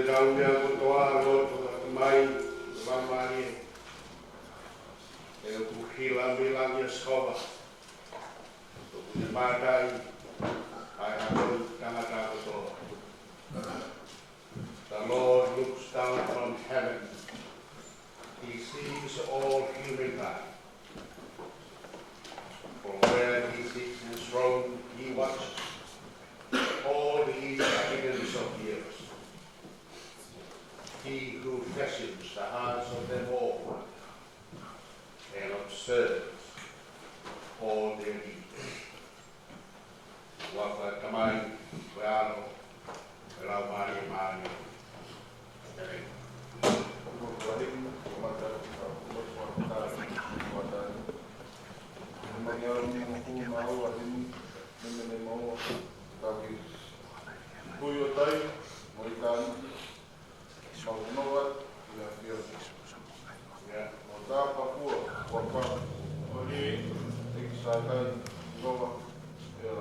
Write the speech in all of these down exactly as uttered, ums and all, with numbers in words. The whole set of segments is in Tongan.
Tau meʻa kotoa, lotu, ʻatamai, laumālie. ʻE ʻoku hila mei langi ʻa Sihova, ʻoku ne mātā ʻa e ako ʻo e tangata kotoa. The Lord looks down from heaven. He sees all humankind. From where he sits enthroned, he watches all the inhabitants of the earth. He who fashions the hearts of them all and observes all their deeds. Huafa ʻo e Tamai, ʻo e ʻAlo, ʻo e Laumālie Māʻoniʻoni. ʻĒmeni. Hui ʻo taimi, mo e tānaki, mau nova, ia, ia. Ia, mau tāpuekina, ua pa. ʻOni, ʻEiki Sātai, nova, ia.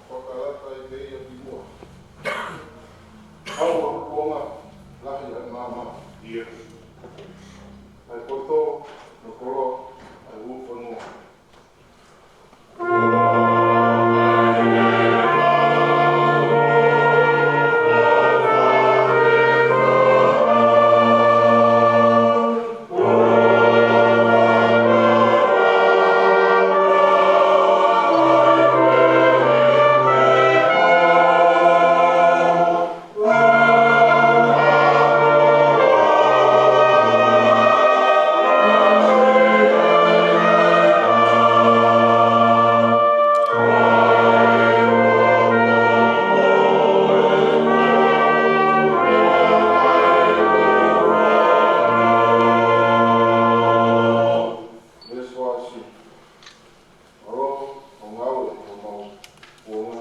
Fakalata ʻi he ia ki muʻa. Hau ʻa e kuonga, lahi ʻa e maama. Ia. ʻA e poto, no koloa, ʻa e ʻū fonua. Mālō hoʻo ngāue ʻi homau kuonga.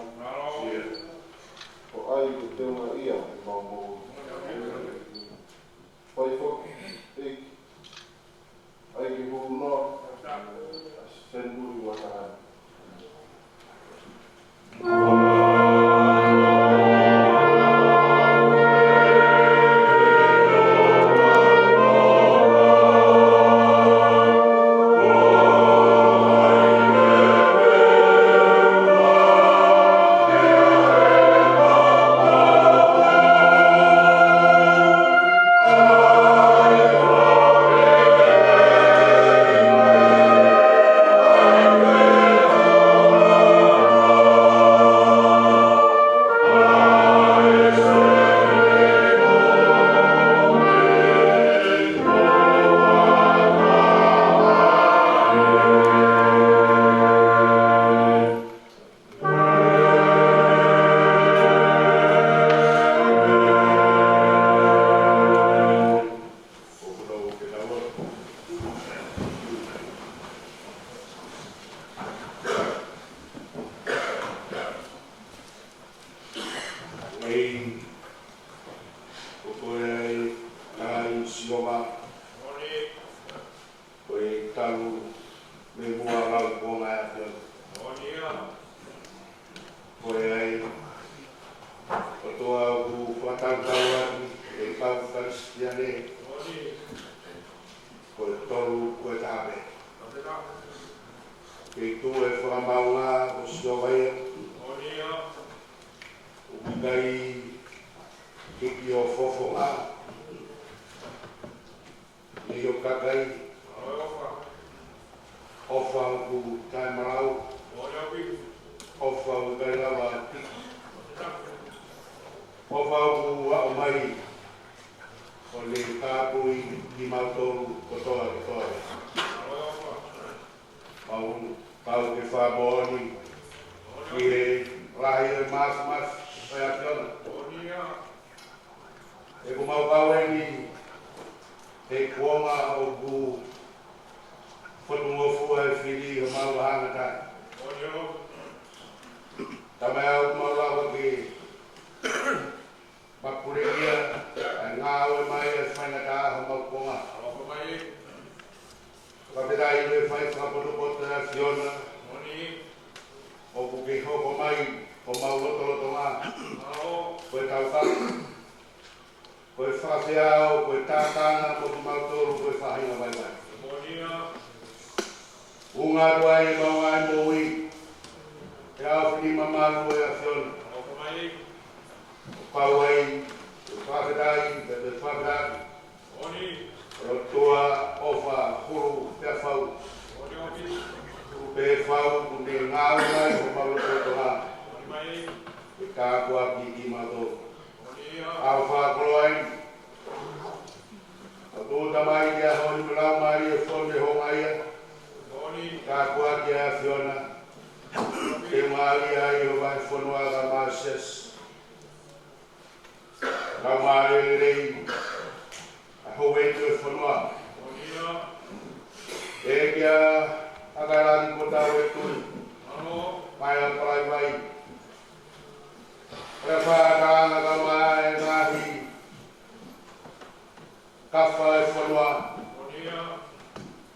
Ko hai ʻe teunga ia ʻi homau moʻui. Fai foki, ʻEiki, ʻai ke hulu noa ʻa e senituli ua taha ni. Ko koe ai, ʻa Sihova. Ko e talu mei muʻa ʻa e lau kuonga ʻa e ʻAfiona. Ko e ai, ʻOtua ʻoku fakatautau atu ʻa e kau Kalisitiane. Ko e tolu ko e taha pē. Kei tuʻu e fakamaauʻanga ʻo Sihova ia. ʻOku ʻikai ʻo e kakai, ʻofa ʻoku taʻemalau, ʻofa ʻoku ʻikai lava ʻo piki, ʻofa ʻoku aʻu mai ʻo ne kāpui kimautolu kotoa kotoa. Mau kau ke fakamoʻoni ʻi he lahi ʻo e māfimafi ʻo e ʻAfiona. ʻOku mau kau eni he kuonga ʻoku fotungofua e fili ʻo mau ʻa e tangata. Tamai, ʻoku mau lava ke mapuleʻia ʻa e ngāue mai ʻa e faingataʻa ʻo mau kuonga. Fakafetaʻi ʻi he fai fakapotopoto ʻa e ʻAfiona. ʻOku ke hoko mai ʻo mau lotolotonga. Ko e taukapo, ko e fakafeʻao, ko e tātanga mo kimautolu ko e faʻahinga vaivai. Unga atu ai ʻemau ngaahi moʻui he ʻaofinima mamalu ʻo e ʻAfiona. ʻOku kau ai ʻa e fakafetaʻi, pea te fakafetaʻi. ʻOtua ʻofa hulu pea fau. Hulu pea fau kuo ne ngāue mai ʻo mau lotolotonga. Ke tāpuakiʻi kimautolu. ʻOfa fakakoloa eni. ʻOtua Tamai, ʻi he ʻaho ni mo e laumālie fonu ʻe hoko mai ia. Tāpuakiʻi ʻa e ʻAfiona. Ke mālie ai ʻo vahefonua kae ʻumaʻā e siasi. Laumālie lelei ʻa e houʻeiki ʻo e fonua. ʻEiki ʻa e kakai lāngi kuo tau ʻi he tui mai ʻa e palai vai. Pea fakaʻatā kae ʻumaʻā e ngaahi kafa ʻo e fonua.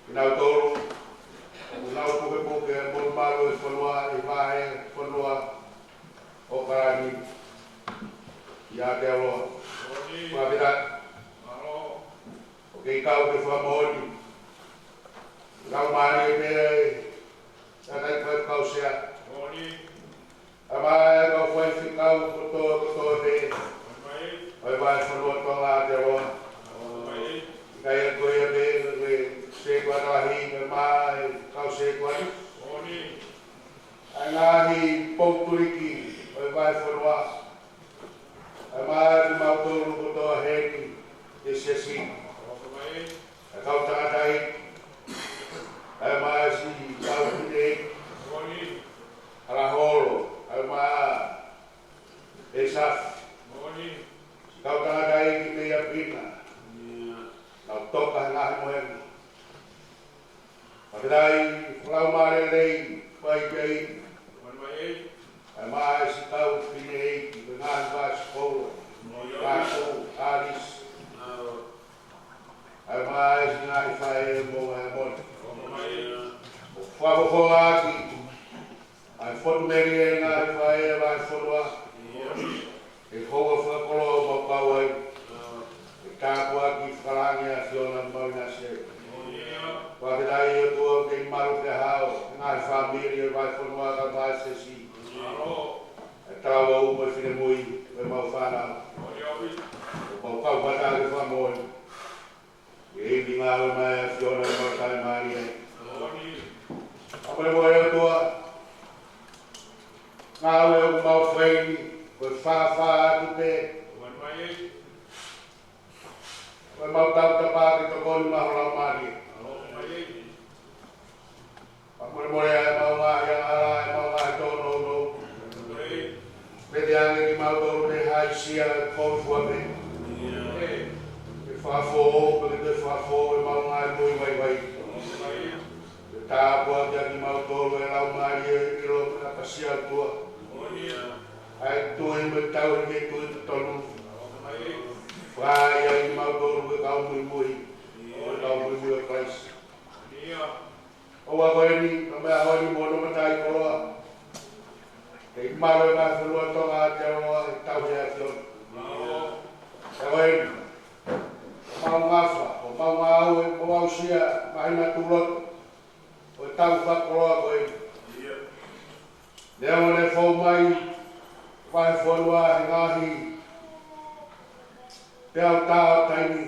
Kinautolu ʻoku nau pukepuke mo e malu ʻo e fonua ʻi he vahefonua ʻo ʻAokalani ʻi Aotearoa. Fakafetaʻi. ʻOku kei kau ke fakamoʻoni. Laumālie pē ʻa e kakai faifekau sea. ʻA e kau faifekau kotoa kotoa pē ʻo e vahefonua Tonga ʻi Aotearoa. ʻIkai ko ia pē, ko e sētuata lahi, kae ʻumaʻā e kau sētuata. ʻA e ngaahi poutuliki ʻo e vahefonua. Kae ʻumaʻā kimautolu kotoa heni he siasi. ʻA e kau tangataʻeiki, kae ʻumaʻā e siʻi kau fineʻeiki, hala holo, kae ʻumaʻā e safi. Siʻi kau tangataʻeiki mei ʻapi na, nau toka he ngaahi mohenga. Fakafetaʻi, Laumālie lelei, fai pē ia. Kae ʻumaʻā e siʻi kau fineʻeiki, ko e ngaahi vahesikolo, ngaahi kau ʻalisi. Kae ʻumaʻā e siʻi ngaahi faʻē mo e ngaahi moni. ʻOku fakafofongaʻaki ʻa e fotu meli ʻa e ngaahi faʻē ʻo e vahefonua. He houa fakakoloa ʻoku mau kau ai. Ke tāpuakiʻi fakalangi ʻa e ʻAfiona mau ʻinasi ai. Fakafetaʻi ʻOtua ʻoku kei malu pea hao e ngaahi fāmili ʻo e vahefonua kae ʻumaʻā e siasi. ʻA e talavou mo e finemui ʻo ʻemau fānau. ʻOku mau kau fakataha ke fakamoʻoni ʻi he ivi ngāue mai ʻa e ʻAfiona ʻoku mau taʻemālie ai. Fakamolemole ʻOtua, ngāue ʻoku mau fai ni, ko e fāfāʻaki pē. Ko ʻemau tautapa ke tokoni maʻa ho Laumālie. Fakamolemole ʻa ʻemau ngaahi angahala, ʻemau ngaahi tōnounou. Pehē ange kimautolu mei he haʻisia ʻo e kovi fua pē. Ke fakafoʻou, ke ke fakafoʻou ʻemau ngaahi moʻui vaivai. Ke tāpuakiʻi kimautolu ʻe he Laumālie ʻo e ʻilo mo e ʻapasia ʻOtua. ʻA e tui mo e tauhi ke tui totonu. Fai ai kimautolu ko e kau muimui, ko e kau muimui ʻo Kalaisi. ʻOua ko eni, ka mea honi mo hono mataʻikoloa. Kei malu e ngaahi fonua Tonga ʻi Aotearoa he tauhi ʻa e ʻAfiona. Ka ko eni, ʻoku mau ngafa, ʻoku mau ngāue, ʻoku mau aʻusia, māhina tuʻuloto ʻo e taʻu fakakoloa ko eni. Neongo ʻene fou mai vahefonua he ngaahi peau tā ʻo taimi.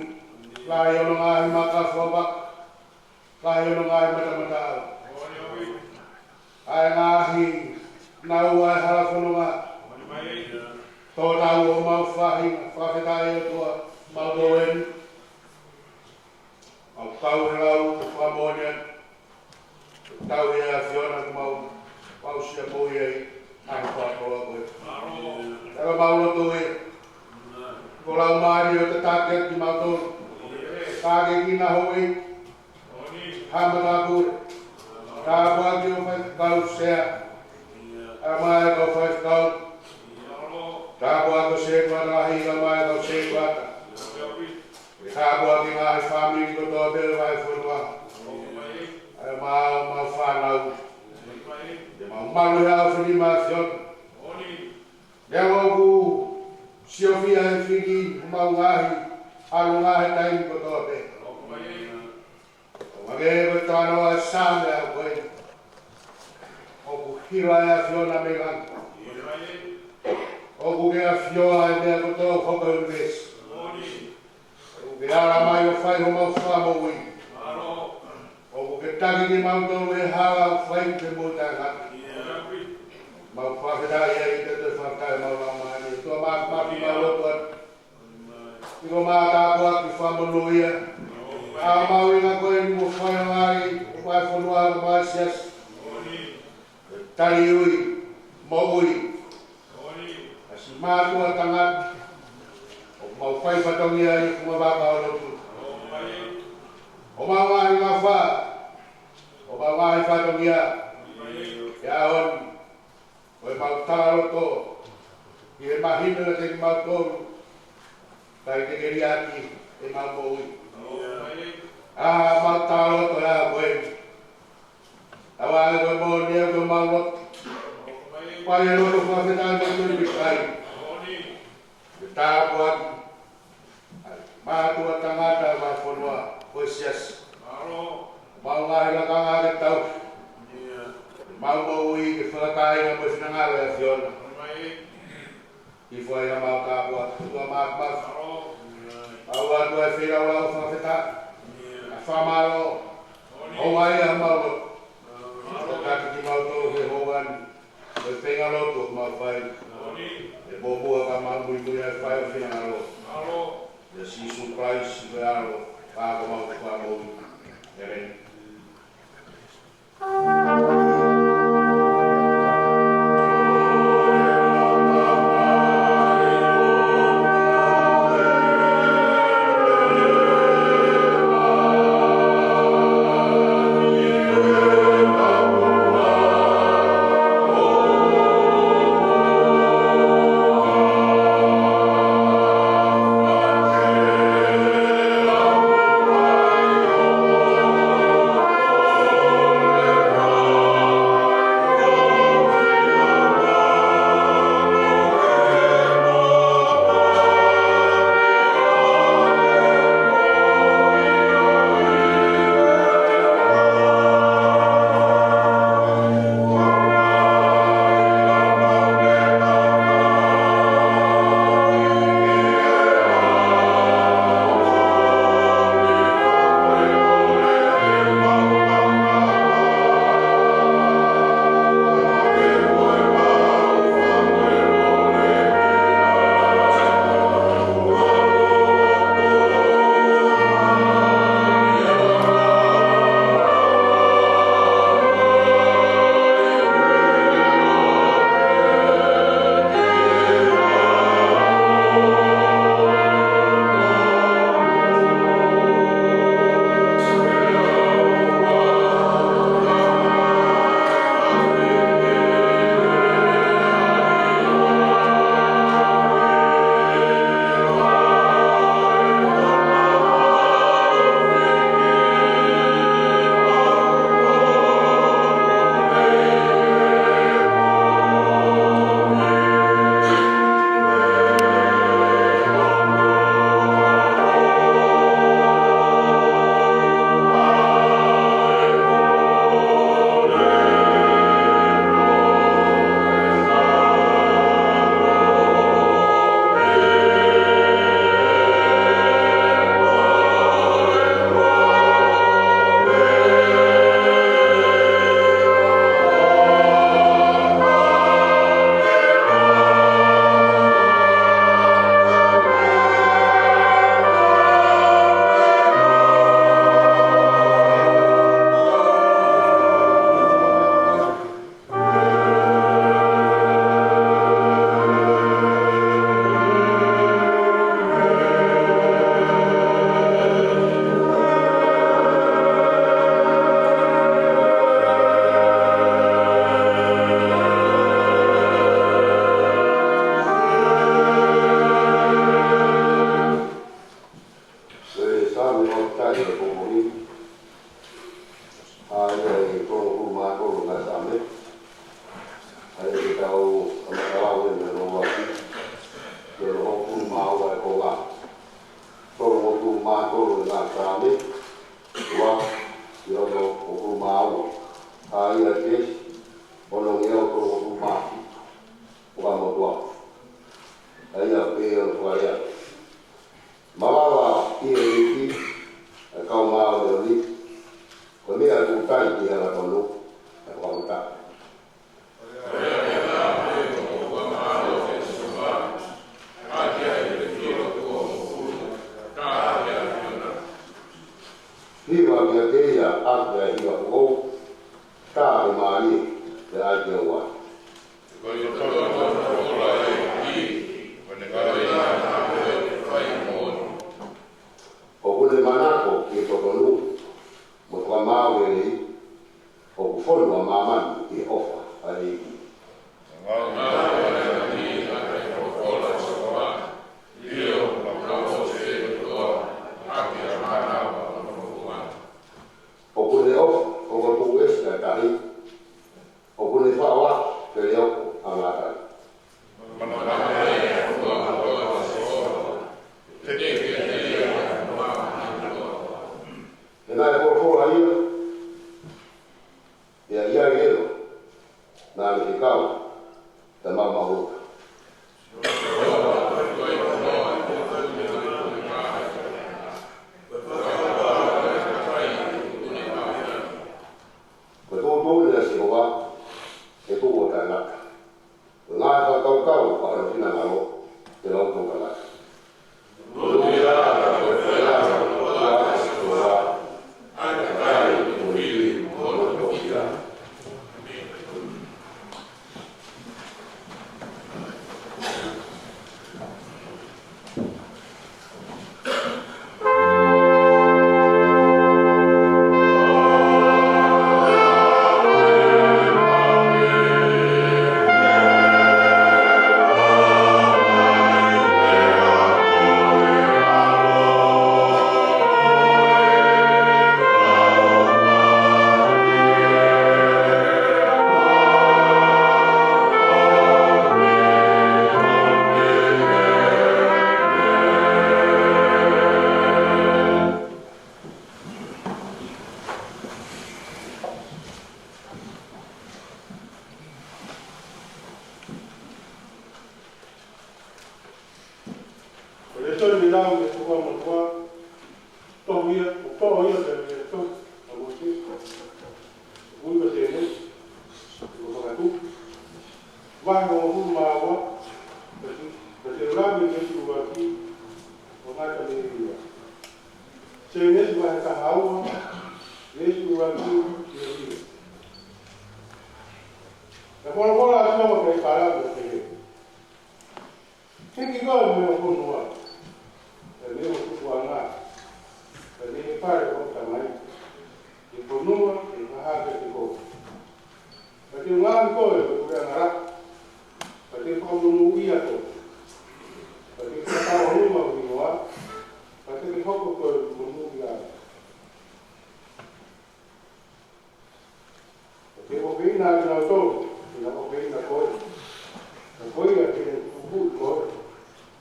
Lahi hono ngaahi maka fua vaka, lahi hono ngaahi matamata ʻa e ngaahi naua ʻa e hala fononga. Tō tau ʻo mau fahi, fakafetaʻi ʻOtua, mau tō eni. Mau kau he lau, mau fakamoʻoni atu. Tau ia ʻAfiona, mau, mau aʻusia mo ia ʻi he ʻaho fakakoloa ko ē. Tau mau lotu ē. Ko e Laumālie ʻo tataki atu kimautolu. Ka ke kina hoi. Hama tapu. Tāpuaki ʻo faifekau Sea. ʻA e kau faifekau. Tāpuaki ʻo Sētuata lahi, ʻa e kau Sētuata. Ke tāpuaki e ngaahi fāmili kotoa pē ʻo e fonua. ʻA e mau, mau fānau. Ke mau malu he ʻaho fili mai ʻAfiona. Neongo ʻoku siofia e fili homau ngaahi ʻalunga he taimi kotoa pē. ʻO hangē ko e talanoa ʻa e Saame ʻa ko ē. ʻOku hila ʻa e ʻAfiona mei langi. ʻOku ke ʻafioʻi ʻa e meʻa kotoa ʻoku hoko ʻi he ʻunivēsi. ʻOku ke ala mai ʻo fai homau fakamoʻui. ʻOku ke taki kimautolu he hala ʻoku fai ke mou taʻengata. Mau fakafetaʻi ʻEiki, ke toe fakafetaʻi homau Laumālie. ʻOtua Māfimafi, mau lotu atu. ʻI ko mātāpuaki fakamonūʻia. ʻA mau ʻi he ngaahi ko eni mo fai ʻa e ngaahi, ʻo e fonua mo e siasi. Tali ui, moʻui. ʻA siʻi mātuʻa tangata. ʻOku mau fai fatongia ʻi he ngaahi vaka ʻo lotu. ʻO mau ngaahi ngafa. ʻO mau ngaahi fatongia. ʻI he ʻaho ni. Ko e mau talaloto, ʻi he mahino ʻiate kimautolu, kae ke ke liʻaki ʻemau moʻui. ʻA mau talaloto ʻi he ʻaho ko ē. ʻAua ʻe ko e moʻoni ʻa e mau loto. Fai e loto fakafetaʻi mo e tui fai. Ke tāpuaki ʻa e mātuʻa tangata ʻo e fonua, ko e siasi. Mau ngaahi lakanga ke tau. Mau moʻui ke fakataha mo e finangalo ʻo e ʻAfiona. Ke fai ʻa mau tāpuaki, ʻOtua Māfimafi. Mau ʻoatu ʻa e feilaulau fakafetaʻi. ʻA e fakamālō. ʻO ʻai ʻa mau loto. ʻO taki kimautolu he houa ni. Ko e feinga lotu ʻoku mau fai. ʻE muʻomuʻa ka mau muimui ʻa e fai ʻa e finangalo. ʻIa Sīsū Kalaisi ko e ʻAlo, ka ko homau Fakamoʻui. ʻĒmeni. Kau ʻa Maʻau ʻe mea no waki, ʻi hono hongofulu mā ua e konga. Tolungofulu mā tolu e ngaahi Saame, ua, ʻi hono hongofulu mā ua. ʻA ia Siesi, ono ngeau tolungofulu mā fitu, ʻo ka motuʻa. ʻA ia pē ʻo fakalea. Malava ʻi he ʻEiki, ʻa e kau māʻoniʻoni, ko e meʻa ʻoku tali ki he angatonu, ʻa e fakafetaʻi. Hiva kiate ia ʻaki ʻa e hiva foʻou, tā ke mālie, pea ʻai ke ʻoua. ʻOku ne manako ki he totonu, mo e fakamaau lelei, ʻoku fonu ʻa māmani ʻi he ʻofa ʻa e ʻEiki. ʻOku ne ʻofa, ʻoku tuʻu ʻesi ʻa e tahi, ʻoku ne faʻo ʻa e feleoko ʻa ngātai. He naʻe folofola ia, pea ʻi ai ʻa e ʻEiki naʻa ne fekau, pea maumauʻi. Ko e tuʻutuʻuni ʻa Sihova, ʻe tuʻu ʻo taʻengata. Ko e ngaahi fakakaukau ʻa hono finangalo, ʻe lautohi ʻo taʻengata. Ko e ʻuhinga ia ko e finangalo ʻo Sihova, ʻa e kakai ʻoku ʻi hono tofiʻa. Ko e lēsoni lau mei he Fuakava Motuʻa, tohi ia, ʻoku toʻo ia mei he tohi ʻa Mōsese. Ko e Sēnesi, ko e Fakatupu. Vahe hongofulu mā ua, veesi, veesi ʻuluaki ki he ʻuluaki, ʻo ngata mei ai. Sēnesi vahe taha ua, veesi ʻuluaki ki he hiva. Naʻe folofola ʻa Sihova kia ʻĒpalame ʻo pehē: Hiki koe mei ho fonua, pea mei ho tupuʻanga, pea mei he fale ʻo hoʻo tamai, ki he fonua ʻe fakahā kiate koe. Pea te u ngaohi koe ko e puleʻanga lahi, pea te u fakamonūʻia koe. Pea te u fakatauange ho hingoa, pea te ke hoko ko e monūʻiaʻanga. Pea te u ʻofeina ʻa kinautolu te nau ʻofeina koe, pea ko ia te nau tukutuku koe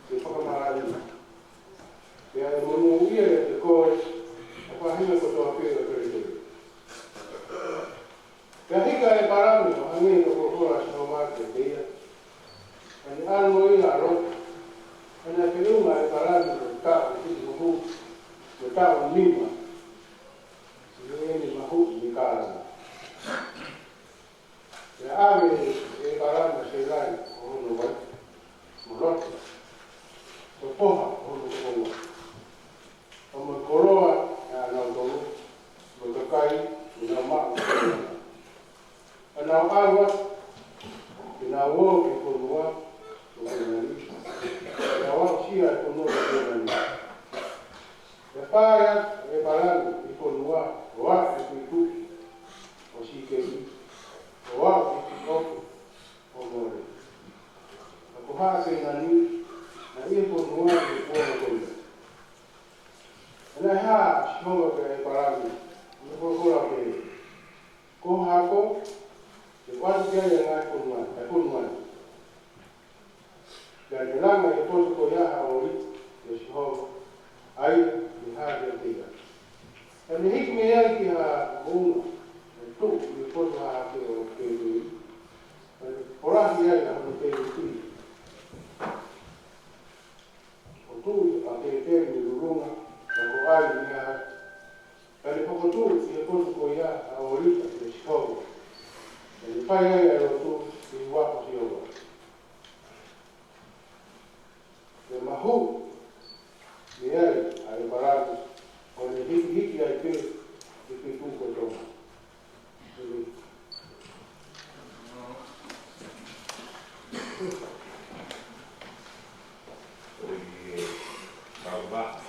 ke fakamalaʻia. Pea ʻe monūʻia ʻiate koe ʻa e faʻahinga kotoa pē ʻo e kelekele. Pea hiki ʻa ʻĒpalame ʻo hangē ko e folofola ʻa Sihova kiate ia. Pea ne ʻalu mo ia ʻa Lote. Pea naʻe feʻunga ʻa ʻĒpalame mo e taʻu ʻe fitu ngeau mo e taʻu nima ʻi heʻene mahuʻinga ʻi Kalani. Pea ʻave ʻe ʻĒpalame ʻa Sēlai ko hono uaifi, mo Lote, ko e foha ʻo hono tokoua, pea mo e koloa ʻanautolu, mo e kakai ʻoku nau maʻu ʻi Kalani. Pea nau ʻalu atu ke nau ō ki he fonua ʻo Kēnani, pea nau aʻusia ʻa e fonua ʻo Kēnani. Pea fai atu ʻe ʻĒpalame ʻi he fonua ʻo aʻu ki he tuʻituʻi ʻo Sīkemi, ʻo aʻu ki he kiʻi ʻope ʻo Mole. Pea ko Haʻa Kēnani naʻe ʻi he fonua ʻi he kuonga ko ia. Pea naʻe hā ʻa Sihova kia ʻĒpalame, ʻo ne folofola ʻo pehē: Ko ho hako, te u ʻoatu ki ai ʻa e ngaahi fonua, ʻa e fonua ni. ʻa hono tēpile. ʻO tuʻu ʻi he pakēteli ʻi Lulunga, naʻa ko ai ni ai. Ka ne fokotuʻu ʻi he potu ko ia ʻa ʻŌlipa ʻia Sihova. Ka ne fai ai ʻa e lotu ʻi he huafa ʻo Sihova. Pea mahuʻi mei ai ʻa ʻĒpalame, ʻo ne hikihiki ai pē ʻi he feituʻu ko Tonga.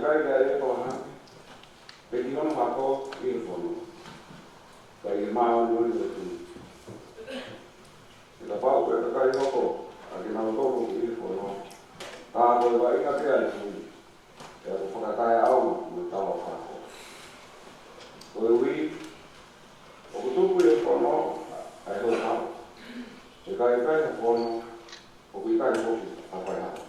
Kakai ʻa ʻĒpalahame, pe ki hono hako ʻi he fono, ka ʻi he māʻoniʻoni ʻo e tui. He kapau ʻe kakai hoko ʻa kinautolu ʻi he fono, tā ko e vaʻinga pē ʻa e tui, pea ʻoku fakataʻeʻaonga mo e talaʻofa hoko. Koeʻuhi, ʻoku tupu ʻi he fono ʻa e houhau, he ka ʻikai ha fono, ʻoku ʻikai foki ha faiako.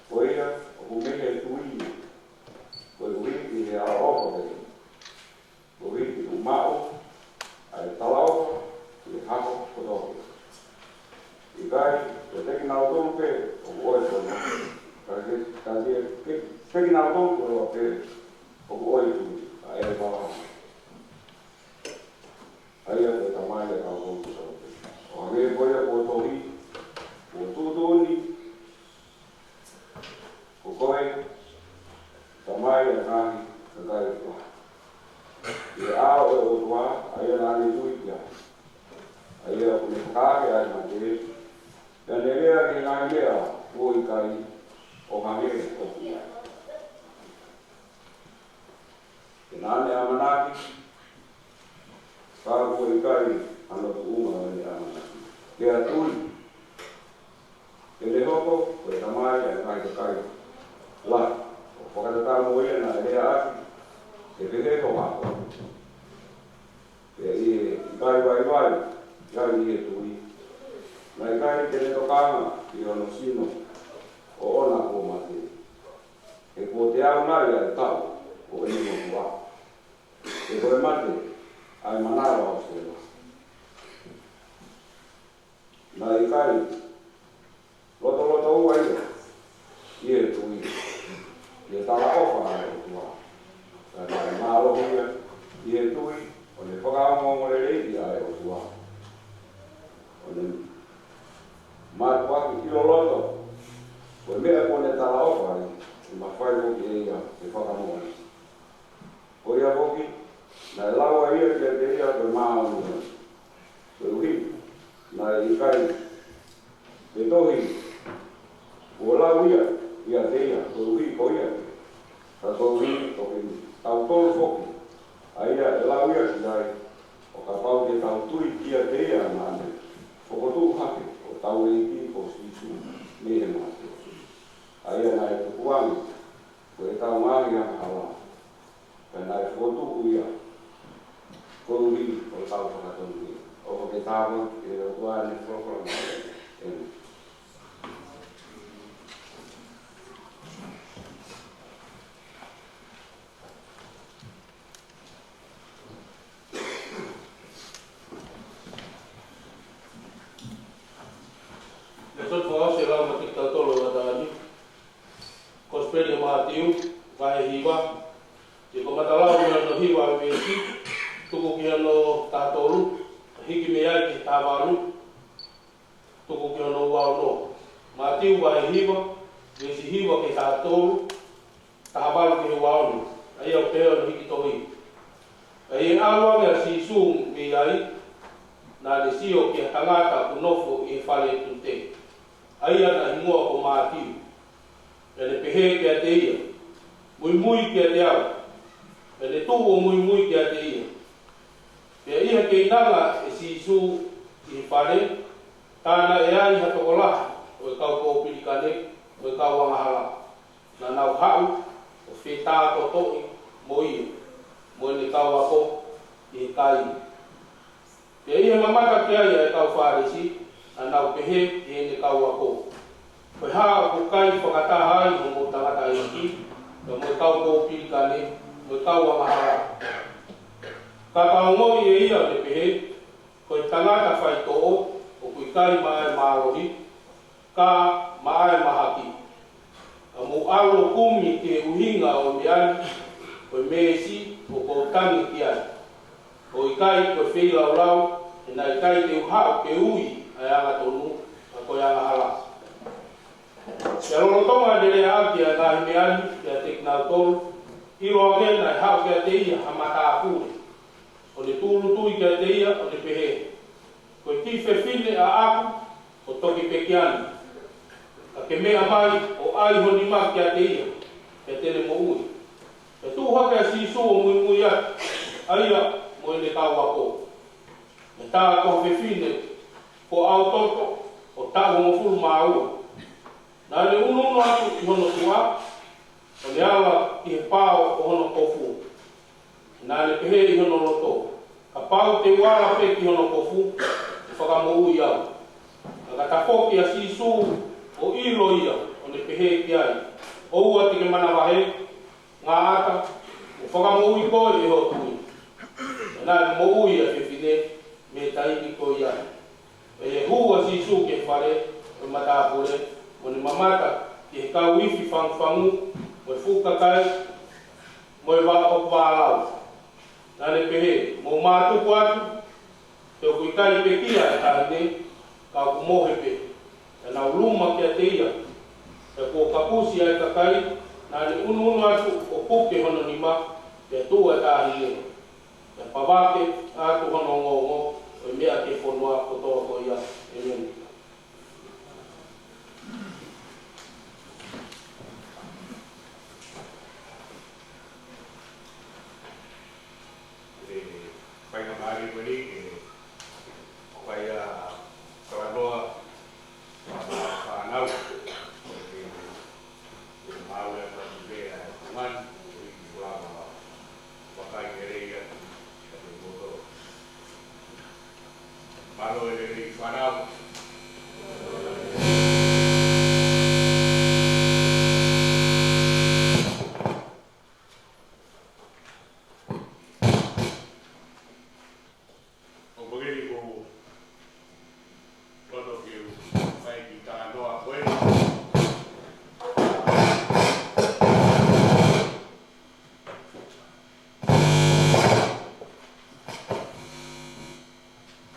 Ko ia, ʻoku mei he tui, koeʻuhi ʻi he ʻaloʻofa pē, koeʻuhi ke tuʻu maʻu ʻa e talaʻofa ʻi he hako kotoa pē. ʻIkai, ko e tekinautolu pē ʻoku ʻo e fono, ka ke, ka ke, ke, tekinautolu kotoa pē ʻoku ʻo e tui, ʻa ʻĒpalahame, ʻa ia ko e tamai ʻa e kau kovi kotoa pē. ʻO hangē ko ia kuo tohi, kuo tuʻutuʻuni, ko koe, tamai ʻa e ngaahi kakai lahi, ʻi he ʻao ʻo e ʻOtua, ʻa ia naʻa ne tui ki ai, ʻa ia ʻoku ne fakaake ʻa e mate, pea ne lea ki he ngaahi meʻa kuo ʻikai, ʻo hangē ko ia. Pea naʻa ne ʻamanaki, ka kuo ʻikai hano tuʻunga ʻo ʻene ʻamanaki, pea tui, ke ne hoko ko e tamai ʻa e ngaahi kakai lahi, ʻo fakatatau mo ia naʻe lea ʻaki, ke pehē ho hako. Pea ʻi he ʻikai vaivai ia ʻi he tui, naʻe ʻikai te ne tokanga ki hono sino ʻoʻona kuo mate, he kuo teau nai ʻa e taʻu ʻo ʻene motuʻa, he ko e mate ʻa e manava ʻo Sela. Naʻe ʻikai lotolotoua ia ʻi he tui ki he talaʻofa ʻa e ʻOtua, ka naʻe mālohi ia ʻi he tui, ʻo ne fakaongoongoleleiʻi ʻa e ʻOtua, ʻo ne mātuʻaki ʻi loloto, ko e meʻa kuo ne talaʻofa ai, ʻe mafai foki ʻe ia ke fakamoʻoni. Ko ia foki, naʻe lau ʻa ia kiate ia ko e māʻoniʻoni, koeʻuhi naʻe ʻikai te tohi kuo lau ia kiate ia koeʻuhi ko ia, ka koeʻuhi ko kitautolu foki, ʻa ia ʻe lau ia ki ai, ʻo kapau te tau tui kiate ia naʻa ne fokotuʻu hake hotau ʻEiki ko Sīsū mei he mate, ʻa ia naʻe tukuange ko ʻetau ngaahi angahala, pea naʻe fokotuʻu ia koeʻuhi ko hotau fakatonuhia. ʻOfa ke tāpuaki ʻe he ʻOtua ʻene folofola. ʻĒmeni. Lēsoni fakaʻosi ʻe lau maʻa kitautolu ʻi he ʻaho ni, Kosipeli ʻa Mātiu, vahe hiva, ʻi he kamata lau mei hono hiva ʻa e veesi, tuku ki hono taha tolu, hiki mei ai ki he taha valu, tuku ki hono ua ono. Mātiu vahe hiva, veesi hiva ki he taha tolu, taha valu ki he ua ono. ʻA ia ʻoku pehē hono hiki tohi: Pea ʻi he ʻalu ange ʻa Sīsū mei ai, naʻa ne sio ki ha tangata ʻoku nofo ʻi he fale tute, ʻa ia naʻe hingoa ko Mātiu. Pea ne pehē kiate ia, Muimui kiate au. Pea ne tuʻu ʻo muimui kiate ia. Pea ʻi he keinanga ʻe Sīsū ʻi he fale, tā naʻe ai ha tokolahi ʻo e kau kōpilikane mo e kau angahala, naʻa nau haʻu ʻo fetākotoʻi mo ia mo ʻene kau ako ʻi he kai. Pea ʻi he mamata ki ai ʻa e kau Fālesi, naʻa nau pehē ki heʻene kau ako, Ko e hā ʻoku kai fakataha ai hoʻomou tangataʻeiki, pea mo e kau kōpilikane mo e kau angahala? Ka ka ongoʻi ʻe ia ʻo ne pehē, Ko e tangata faitoʻo ʻoku ʻikai maʻa e mālohi, ka maʻa e mahaki. Ka mou ʻalu ʻo kumi ki he ʻuhinga ʻo e meʻa ni, ko e meesi ʻoku ou tangi ki ai, ʻo ʻikai ko e feilaulau, he naʻe ʻikai te u haʻu ke ui ʻa e angatonu, ka ko e angahala. Pea lolotonga ʻene leaʻaki ʻa e ngaahi meʻa ni kiate kinautolu, ʻiloange naʻe haʻu kiate ia ha matāpule, ʻo ne tūʻulutui kiate ia, ʻo ne pehē, Ko e kiʻi fefine ʻaʻaku, ʻo toki pekia ni. Ka ke meʻa mai ʻo ʻai ho nima kiate ia, pea te ne moʻui. Pea tuʻu hake ʻa Sīsū ʻo muimui atu, ʻa ia mo ʻene kau ako. Pea tā ko ha fefine, ko ʻautoto ʻo taʻu hongofulu mā ua. Naʻa ne ʻunuʻunu atu ʻi hono tuʻa, ʻo ne ala ki he pao ʻo hono kofu. Naʻa ne pehē ʻi hono loto, kapau te u ala pē ki hono kofu, ʻe fakamoʻui au. Ka ka tafoki ʻa Sīsū ʻo ʻilo ia, ʻo ne pehē ki ai, ʻoua te ke manavahē, ngāueʻaki, ʻe fakamoʻui koe ʻe hoʻo tui. Pea naʻe moʻui ʻa e fefine mei he taimi ko ia. Pea hū ʻa Sīsū ki he fale ʻo e matāpule, mo ne mamata ki he kau ifi fangufangu, mo e fuʻu kakai, mo e vā ʻoku vālau. Naʻa ne pehē, mou mātuku atu, he ʻoku ʻikai pekia ʻa e taʻahine, ka ʻoku mohe pē. Pea nau luma kiate ia, pea kuo kapusi ʻa e kakai, naʻa ne ʻunuʻunu atu ʻo puke hono nima, pea tuʻu ʻa e taʻahine. Pea pavake atu hono ongoongo, ʻo meʻa ki he fonua kotoa ko ia. ʻĒmeni. ʻE faingamālie ko eni ke fai ʻa e talanoa ʻa e fānau. ʻE, ʻe maʻu e fatu pē ʻa e mani, ʻe ʻi lava vakai lelei atu kiate kimoutolu. Mālō e lelei fānau. ʻOku ou loto ke u fai e kiʻi talanoa ko eni.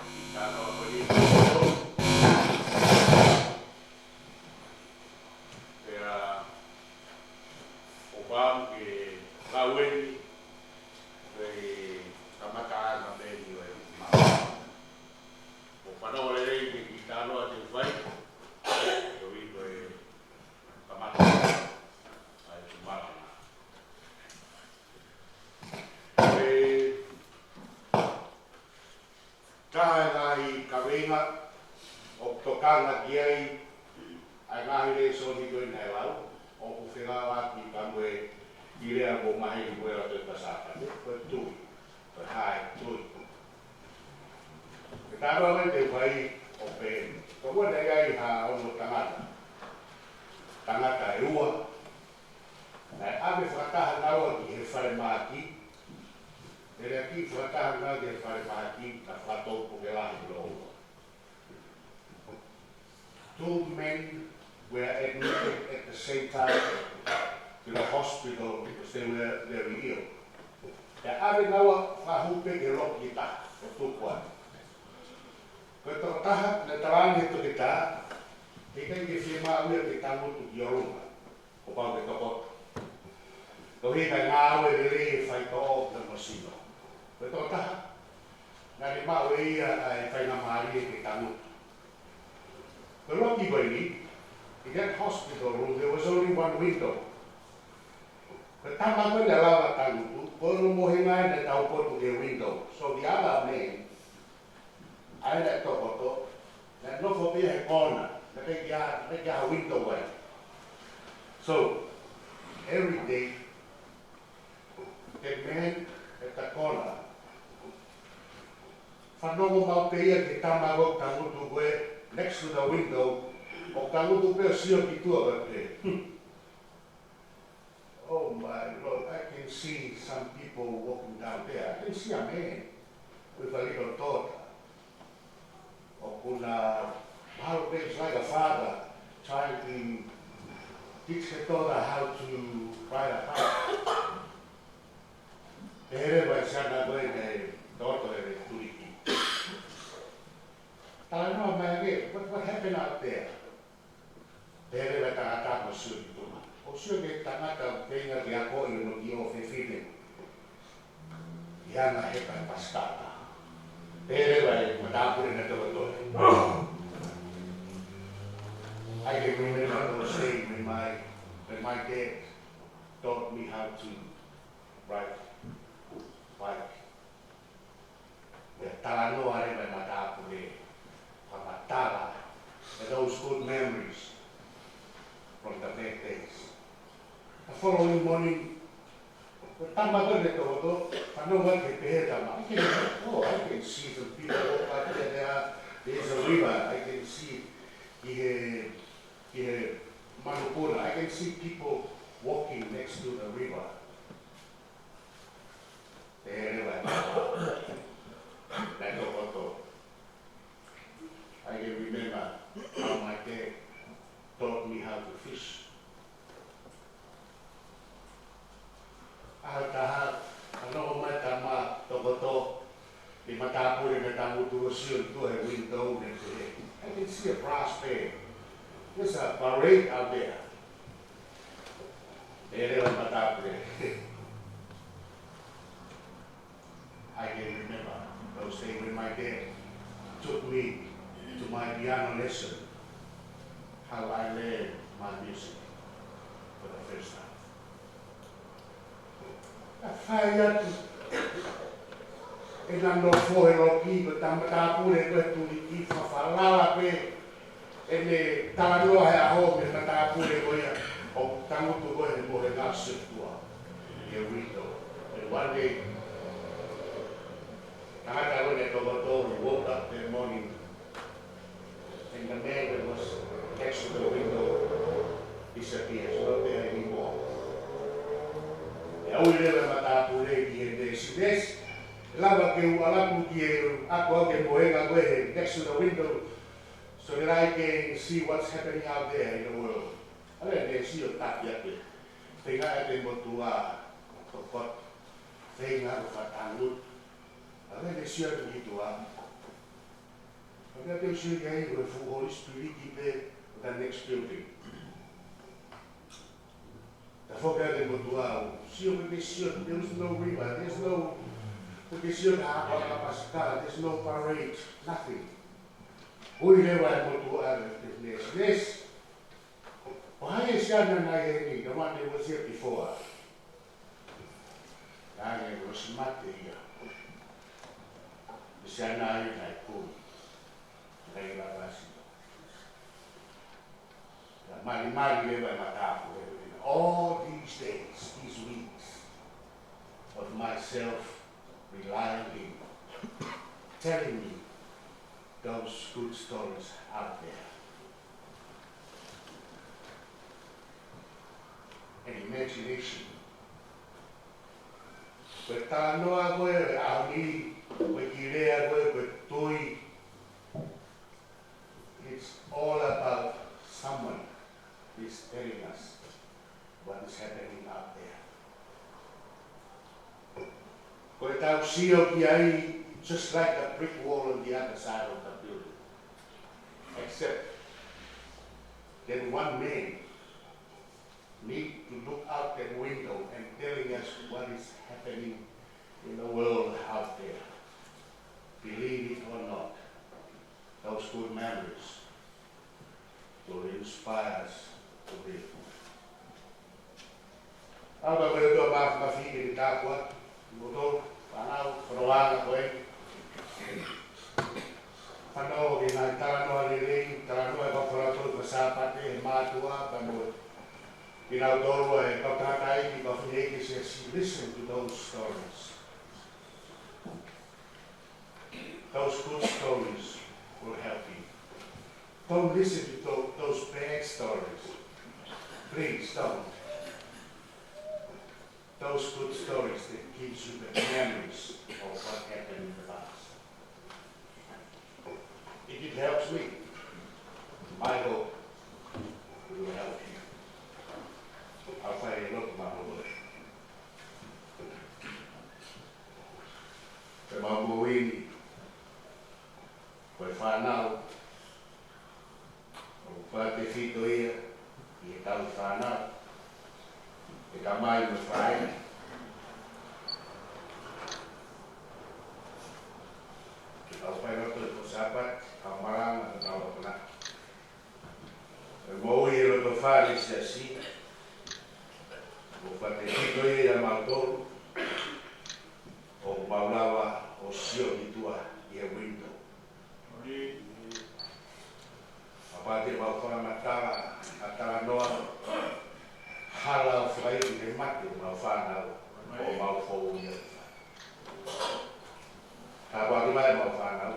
Kiʻi talanoa ko eni. Pea ʻoku ou pehē ke lau eni, ʻe kamata ʻa e meni ʻo e mau. ʻOku ou fanongo lelei ki he kiʻi talanoa te u fai, ʻo ʻi ko e kamata ʻa e malanga. ʻE, taha e ngaahi kaveinga ʻoku tokanga ki ai ʻa e ngaahi lēsoni ko eni naʻe lau, ʻoku fekauʻaki pea mo e kiʻi lea ʻoku maheni mo e ʻaho ko eni Sāpate, ko e tui, ko e hā e tui. Ko e talanoa ko eni te u fai ʻoku pehē ni. Ko ʻene ʻi ai ha ongo tangata. Tangata ʻe ua. Naʻe ʻave fakataha naua ki he falemahaki. Pea ʻi he kiʻi fakataha naua ki he falemahaki, naʻe fakatō puke lahi ʻe ua. Two men were admitted at the same time to the hospital because they were very ill. Pea ʻave naua fakahū pē ki he loki ʻe taha, ʻo tuku ai. Ko e tokotaha, naʻe talaange ʻe he toketā, heʻikai ke fiemaʻu ia ke tangutu ki ʻolunga. Kuo pau ke tokoto. Koeʻuhi kae ngāue lelei e faitoʻo mo e sino. Ko e tokotaha, naʻe maʻu ʻe ia ʻa e faingamālie ke tangutu. Ko e loki ko eni, in that hospital room, there was only one window. Ko e tama ko ē naʻe lava tangutu, ko hono mohenga ē naʻe taupotu ki he window. So the other man, ʻa ia naʻe tokoto, naʻe nofo pē ia he kona, naʻe ʻikai ke ʻi ai, naʻe ʻikai ke ʻi ai ha window ai. So, every day, that man at the corner, fanongo maʻu pē ia ki he tama ko ē tangutu ko ē next to the window, ʻo tangutu pē ʻo sio ki tuʻa pē. Hmm. Oh my Lord, I can see some people walking down there. I can see a man with a little daughter. ʻOku na mahalo pē it's like a father trying to teach the daughter how to ride a bike. Pehē leva ʻe he siana ko ē naʻe tokoto he tuliki. Talanoa mai ange, what, what happened out there? Pehē leva e tangata naʻe sio ki tuʻa. ʻOku sio ki he tangata ʻoku feinga ke akoʻi hono kiʻi ʻofefine ke anga heka he pasikala. Pehē leva e matāpule naʻe tokoto. I can remember those days when my, when my dad taught me how to ride bike. Pea talanoa leva e matāpule, fakamatala, and those good memories from the bad days. The following morning, ko e tama ko ē ne tokoto, fanongo ki he pehē e tama, I can, oh, I can see some people walk up there, there, there's a river, I can see it. Ki he, ki he manupuna, I can see people walking next to the river. Pehē leva e tama, ne tokoto, I can remember how my dad taught me how to fish. ʻAho ʻe taha, fanongo mai e tama tokoto ki he matāpule, ne tangutu ʻo sio ki tuʻa he window, ne pehē, I can see a brass band. There's a parade out there. Pehē leva e matāpule, I can remember those days when my dad took me to my piano lesson, how I learned my music for the first time. Ka fai atu ʻena nofo he loki, ko e tama matāpule ko ē tuliki, fakafalala pē ʻene talanoa he ʻaho mei he matāpule ko ia ʻo tangutu ko ē he mohenga ʻo sio ki tuʻa he window. And one day, tangata ko ē ne tokoto, he woke up that morning, and the man that was next to the window disappears, not there anymore. ʻE ui leva e matāpule ki he nēsinesi, lava ke u ʻalu atu ki he, ʻalu au ki he mohenga ko ē he next to the window, so that I can see what's happening out there in the world. ʻAlu e nēsi ʻo taki atu e feinga ʻa e motuʻa ʻo tokoto, feinga ʻo fakatangutu. ʻAlu e nēsi ʻo ʻalu ki tuʻa. Pea te u sio ki ai, ko e fuʻu holi spiliki pē ʻo the next building. Tafoki atu e motuʻa ʻo sio, pea te sio, there is no river, there's no, pea te sio ki ha hako ʻa e pasikala, there's no parade, nothing. Ui leva e motuʻa ki he nēsinesi, ʻo hai e siana naʻe ʻi heni, the one that was here before? Naʻe ʻosi mate ia. Ko e siana ia naʻe kumi. Naʻe ʻi Lavasi. Naʻe malimali leva e matāpule. All these days, these weeks of myself relying on him, telling me those good stories out there. An imagination. Ko e talanoa ko ē ʻo e ʻaho ni, ko e kiʻi lea ko ē, ko e tui, it's all about someone is telling us what is happening out there. Ko ʻetau sio ki ai, just like a brick wall on the other side of the building. Except that one man need to look out that window and telling us what is happening in the world out there. Believe it or not, those good memories will inspire us to live. ʻAlu ka ko e ʻOtua Māfimafi ke ne tāpuaki kimoutolu, fānau, fānau ʻa ko ē. Fānau, ʻoku ʻi ai e ngaahi talanoa lelei, talanoa ʻe fakafanatau ʻi he Sāpate, ʻe he mātuʻa, pea mo kinautolu ʻa e kau tangataʻeiki, kau fineʻeiki ʻo e siasi. Listen to those stories. Those good stories will help you. Don't listen to tho-, those bad stories. Please don't. Those good stories that gives you the memories of what happened in the past. If it helps me, I hope it will help you. ʻOku ou fai e lotu mālōlō. Ko ʻemau moʻui ni, ko e fānau, ʻoku fakatefito ia ʻi heʻetau fānau, ʻe tamai mo faʻē. Ke tau fai loto ʻi he Sāpate, tau malanga, tau akonaki. ʻE moʻui e loto fale siasi, ʻOku fakatefito ia ʻia mautolu ʻoku mau lava ʻo sio ki tuʻa ʻi he window. Kapau te mau fakamatala ʻa e talanoa, hala ʻo fai ki he mate ʻemau fānau ʻo mau fou ia. Tāpuaki mai ʻemau fānau.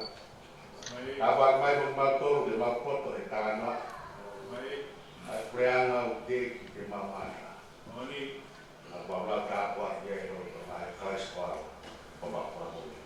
Tāpuaki mai mo kimautolu ke mau poto he talanoa. ʻA e puleʻanga ʻoku teʻeki ke mau mata. Mau lau tāpuaki ʻi he huafa ʻo Kalaisi ko homau Fakamoʻui.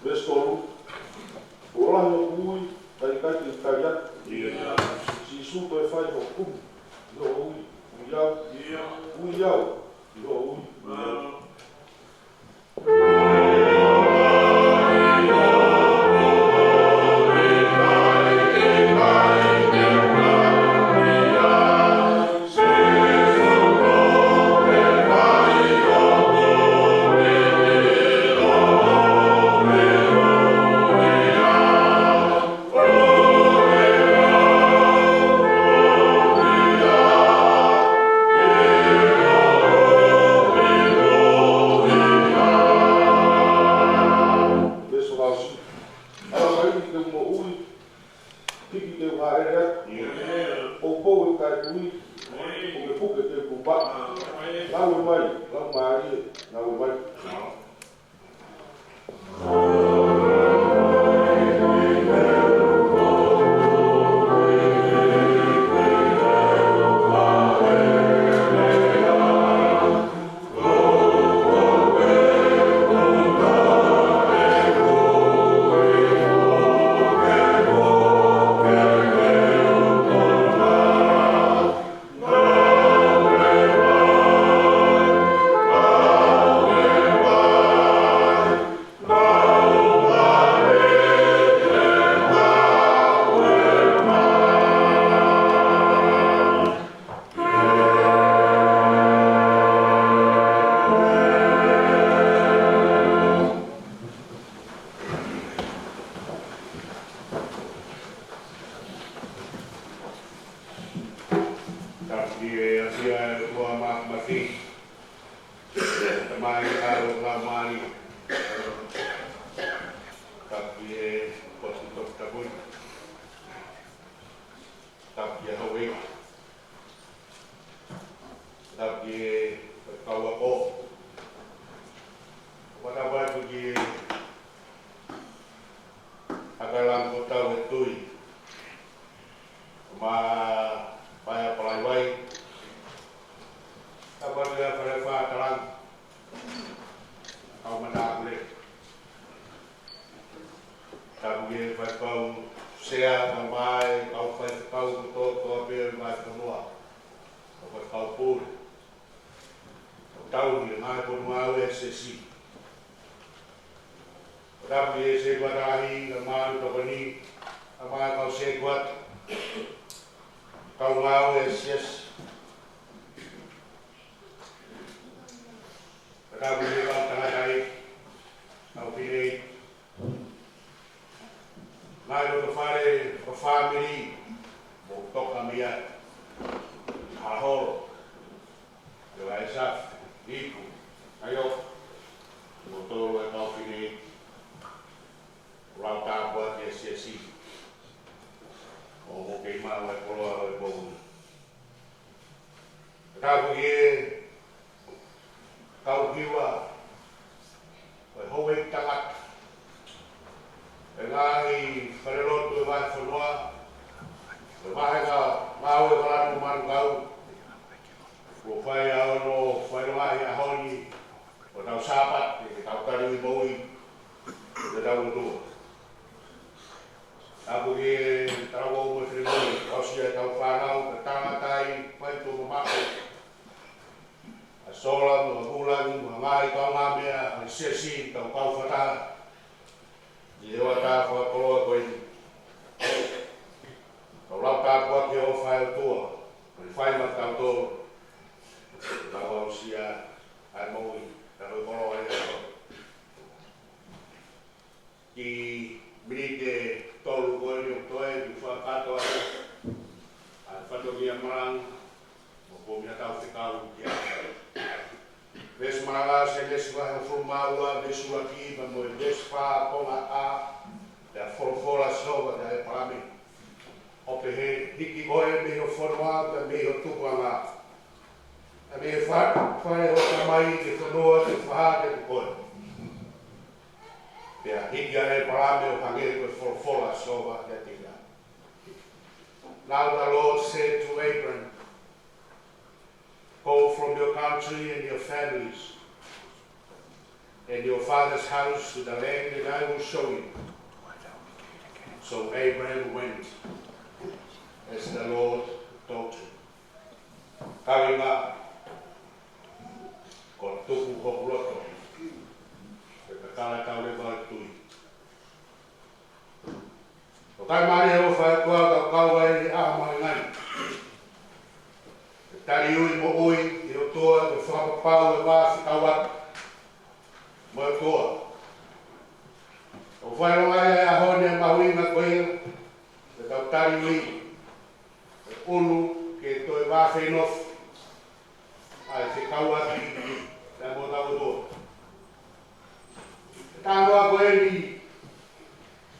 Veesi tolu. Kuo lahi hoku ui, kae ʻikai ke u kai atu. Sīsū, toe fai hoku kumi ʻi hoʻo ui. Ui au. Ui au ʻi hoʻo ui. Veesi valu. ʻAlu mai ke u moʻui, hiki ke u hāʻele atu. Poupou e kakai tui, pukepuke ke u tuʻu maʻu. Ngāue mai, Laumālie, ngāue mai. Tapu ki he ʻafio ʻa e ʻOtua Māfimafi, Tamai, ʻAlo, Laumālie. Tapu ki he potu toputapu ni. Tapu ki he houʻeiki. Tapu ki he kau ako. Fakatapu atu ki he ʻAkalamu ko Tau he Tui, mo e Paea Palaivai. Tapu atu ki he Fale Fā Talangi, kau matāpule. Tapu ki he faifekau sea, kae ʻumaʻā e kau faifekau kotoa pē ʻo e vahefonua, kau faifekau pule, kau tauhi e ngaahi potungāue ʻa e siasi. Tapu ki he sētuata lahi, kae ʻumaʻā e tokoni, kae ʻumaʻā e kau sētuata, kau ngāue ʻa e siasi. Tapu ki he kau tangataʻeiki, kau fineʻeiki, ngaahi loto fale, kau fāmili, mo toka mia, hala holo, ʻio ʻa e safi, iku, ʻa e ʻofa, mo tolo e kau fineʻeiki. Pāmea ʻa e siasi, tau kau fakataha ʻi he ʻofa fakakoloa ko eni. Tau lau tāpuaki ki he ʻofa ʻa e ʻOtua ʻoku ne fai maʻatautolu, tau aʻusia ʻa e moʻui, tau koloa ia. Kiʻi miniti ʻe tolu ko eni ʻoku toe, ke fakakakato ai ʻa e fatongia malanga, mo e potu ʻoku tau fekau ki ai. Veesi malanga, Sēnesi vahe hongofulu mā ua, veesi ua ki, pea mo e veesi fā konga A, pea folofola ʻa Sihova kia ʻĒpalame, ʻo pehē: Hiki koe mei ho fonua, pea mei ho tupuʻanga, pea mei he fa-, fale ʻo ho tamai, ki he fonua te u fakahā kiate koe. Pea hiki ʻa ʻĒpalame ʻo hangē ko e folofola ʻa Sihova kiate ia. Now the Lord said to Abram, "Go from your country and your families and your father's house to the land that I will show you." So Abram went as the Lord told him. Kāinga, ko e tuku hoku loto, ke kakala tau leva ʻo tui. ʻOku ʻikai mālie ʻa e ʻofa ʻa e ʻOtua, ka ʻoku kau ai ʻa e ʻaho mahuʻinga ni. Ke tali ui moʻui ʻi he ʻOtua, ke fakapapau ʻa e vā fekauʻaki mo e ʻOtua. ʻOku fai ʻo ngai ʻa e ʻaho ni ʻa e mahuʻinga ko ia, ke tau tali ui, ʻe ʻunu ke toe vāfeinofo ʻa e fekauʻaki ʻa e mo tau ʻOtua. Talanoa ko eni,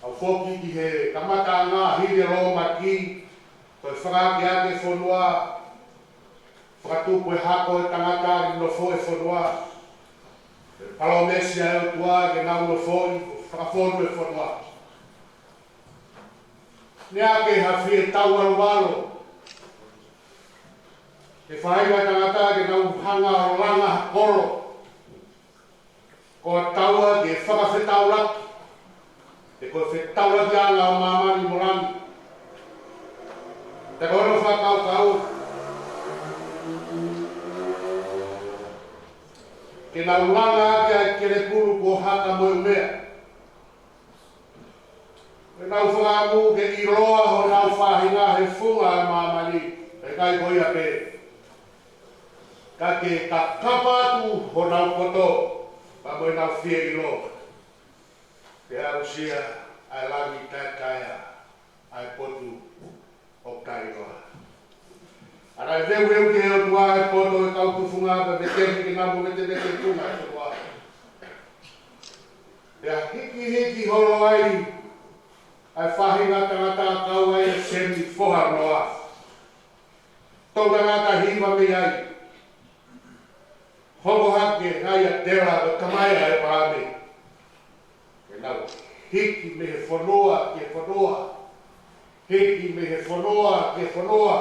ʻoku foki ki he kamataʻanga hili ʻa e lōmaki, ko e fakaakeake fonua, fakatupu e hako ʻo e tangata ke nofo he fonua, palōmesi ʻa e ʻOtua ke nau nofoʻi, fakafonu e fonua. Naʻe ʻikai ke ha fie tauʻaluʻalu ke fai ʻa e tangata ke nau hanga ʻo langa ha kolo, ko e taua ke fakafetaulaki, pe ko e fetaulakiʻanga ʻo māmani mo langi. Pea ko hono fakakaukau ke nau langa ʻaki ʻa e kelekulu ko Haka mo e ʻUmea, ke nau fakaʻamu ke ʻiloa honau faʻahinga he funga ʻo e māmani, ʻikai ko ia pē, ka ke kakapa atu honau poto, pea mo ʻenau fie ʻilo, ke aʻusia ʻa e langi taʻetaʻeʻaonga, ʻa e potu ʻoku taʻeʻiloa. ʻA ia ʻe veuveu ki he ʻOtua ʻa e poto ʻo e kau tufunga, pea veteki ke nau mo vetemete ʻi he funga ʻo e fonua. Pea hikihiki holo ai ʻa e faʻahinga tangata, kau ai ʻa Semi foha ʻo Noa. Toʻutangata hiva mei ai, hoko hake ai ʻa Tela, ko e tamai ʻa ʻĒpalame. Ke nau hiki mei he fonua ki he fonua, hiki mei he fonua ki he fonua,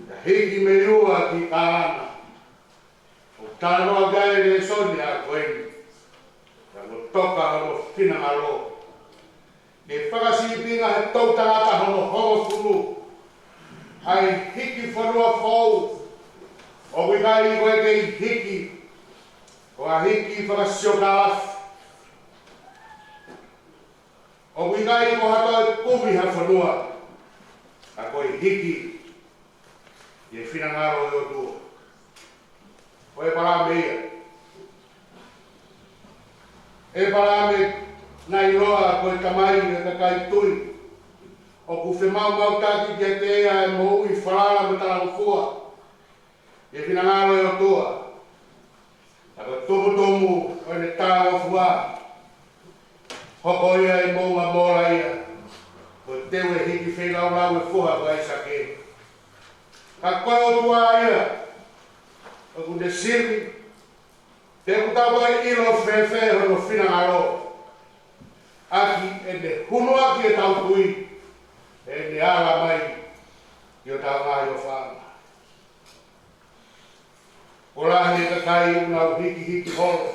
pea hiki mei Ua ki Kalana. ʻOku talanoa ki ai ʻa e lēsoni ko eni, ka mo toka hono finangalo. Ke fakasīpinga he toʻutangata hono hongofulu ʻa e hiki fonua foʻou. ʻOku ʻikai ko e kei hiki ko ha hiki fakasiokālafi. ʻOku ʻikai ko ha toe kumi ha fonua, ka ko e hiki ʻi he finangalo ʻo e ʻOtua. Ko ʻĒpalame ia. ʻĒpalame naʻe ʻiloa ko e tamai ʻo e kakai tui. ʻOku femaumautaki kiate ia ʻa e moʻui falala mo talangofua ʻi he finangalo ʻo e ʻOtua. Ka ko e tumutumu ʻo ʻene talangofua, hoko ia ʻi he moʻunga Molaia, ko e teu ʻe hiki feilaulau e foha ko ʻAisake. Ka ko e ʻOtua ia ʻoku ne sili, pe ʻoku tau toe ʻilo fēfē hono finangalo, ʻaki ʻene hunuaki ʻetau tui, ʻene ala mai ʻi hotau ngaahi ʻofaʻanga. Kuo lahi e kakai ʻoku nau hikihiki holo,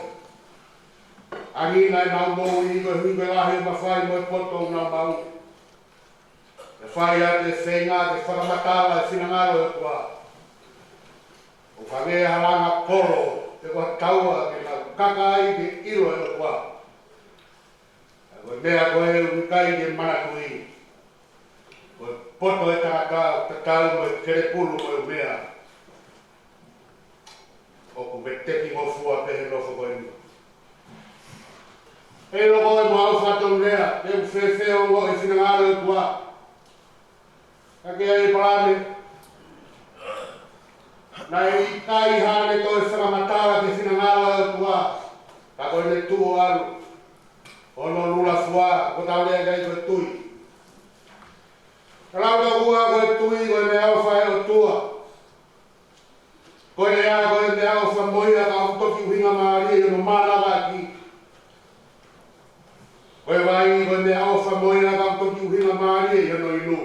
ʻangina ʻenau moʻui ko e hui ko e lahi ʻo e mafai mo e poto ʻoku nau maʻu. Pea fai atu e feinga ke fakamatala e finangalo ʻo e ʻOtua, ʻo hangē ha langa kolo, pe ko ha taua ke nau Kaka ai ke ʻilo e ʻOtua. Ka ko e meʻa ko ē ʻoku ʻikai ke manatuʻi, ko e poto ʻo e tangata ʻoku tatau mo e kelepulu mo e meʻa, ʻoku veteki ngofua pē he nofo ko eni. ʻE loko e mau fatongia, ʻe ʻoku fēfē ʻo ongoʻi e finangalo ʻo e ʻOtua. Ka kia ʻĒpalame, naʻe ʻikai haʻane toe fakamatala ki he finangalo ʻo e ʻOtua, ka ko ʻene tuʻu ʻo ʻalu hono lula fua, ko e tau lea ki ai ko e tui. Ka lau tokua ko e tui, ko e meʻaʻofa ʻa e ʻOtua. Ko e lea, ko e meʻaʻofa mo ia ka ʻoku toki ʻuhinga mālie ʻi hono mānavaʻaki. Ko e vai, ko e meʻaʻofa mo ia ka ʻoku toki ʻuhinga mālie ʻi hono inu.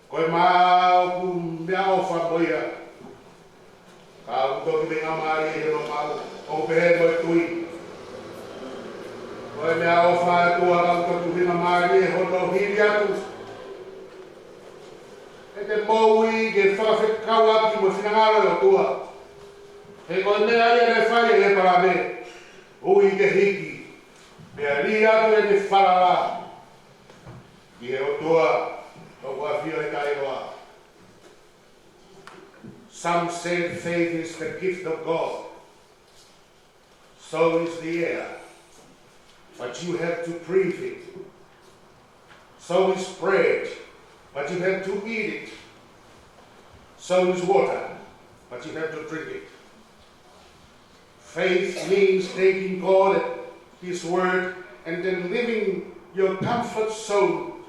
Ko e mā ʻoku meʻaʻofa mo ia ka ʻoku toki ʻuhinga mālie ʻi hono maʻu. ʻOku pehē mo e tui. Ko e meʻaʻofa ʻa e ʻOtua ka ʻoku toki ʻuhinga mālie hono hili atu ʻete moʻui ke fakafekauʻaki mo e finangalo ʻo e ʻOtua. He ko e meʻa ia naʻe fai ʻe ʻĒpalame, ui ke hiki, pea lī atu ʻene falala ki he ʻOtua ʻoku ʻafio he taʻeʻoa. Some said faith is the gift of God. So is the air, but you have to breathe it. So is bread, but you have to eat it. So is water, but you have to drink it. Faith means taking God at His word and then leaving your comfort zone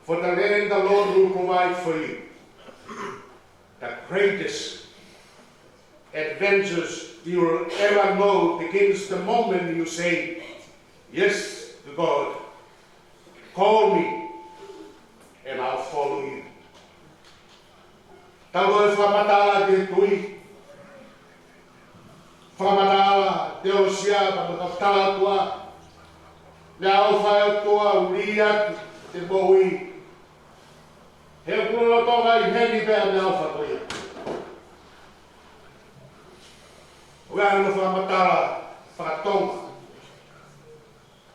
for the land the Lord will provide for you. The greatest adventures you will ever know begins the moment you say yes to God. Call me and I'll follow you. Tau ʻoua ʻe fakamatala ki he tui. Fakamatala teolosia, fakamatala ʻOtua. Meʻaʻofa ʻa e ʻOtua ʻoku lī atu ʻete moʻui. He ʻoku lolotonga ʻi heni pē ʻa e meʻaʻofa ko ia. ʻOku ʻi ai hano fakamatala fakatonga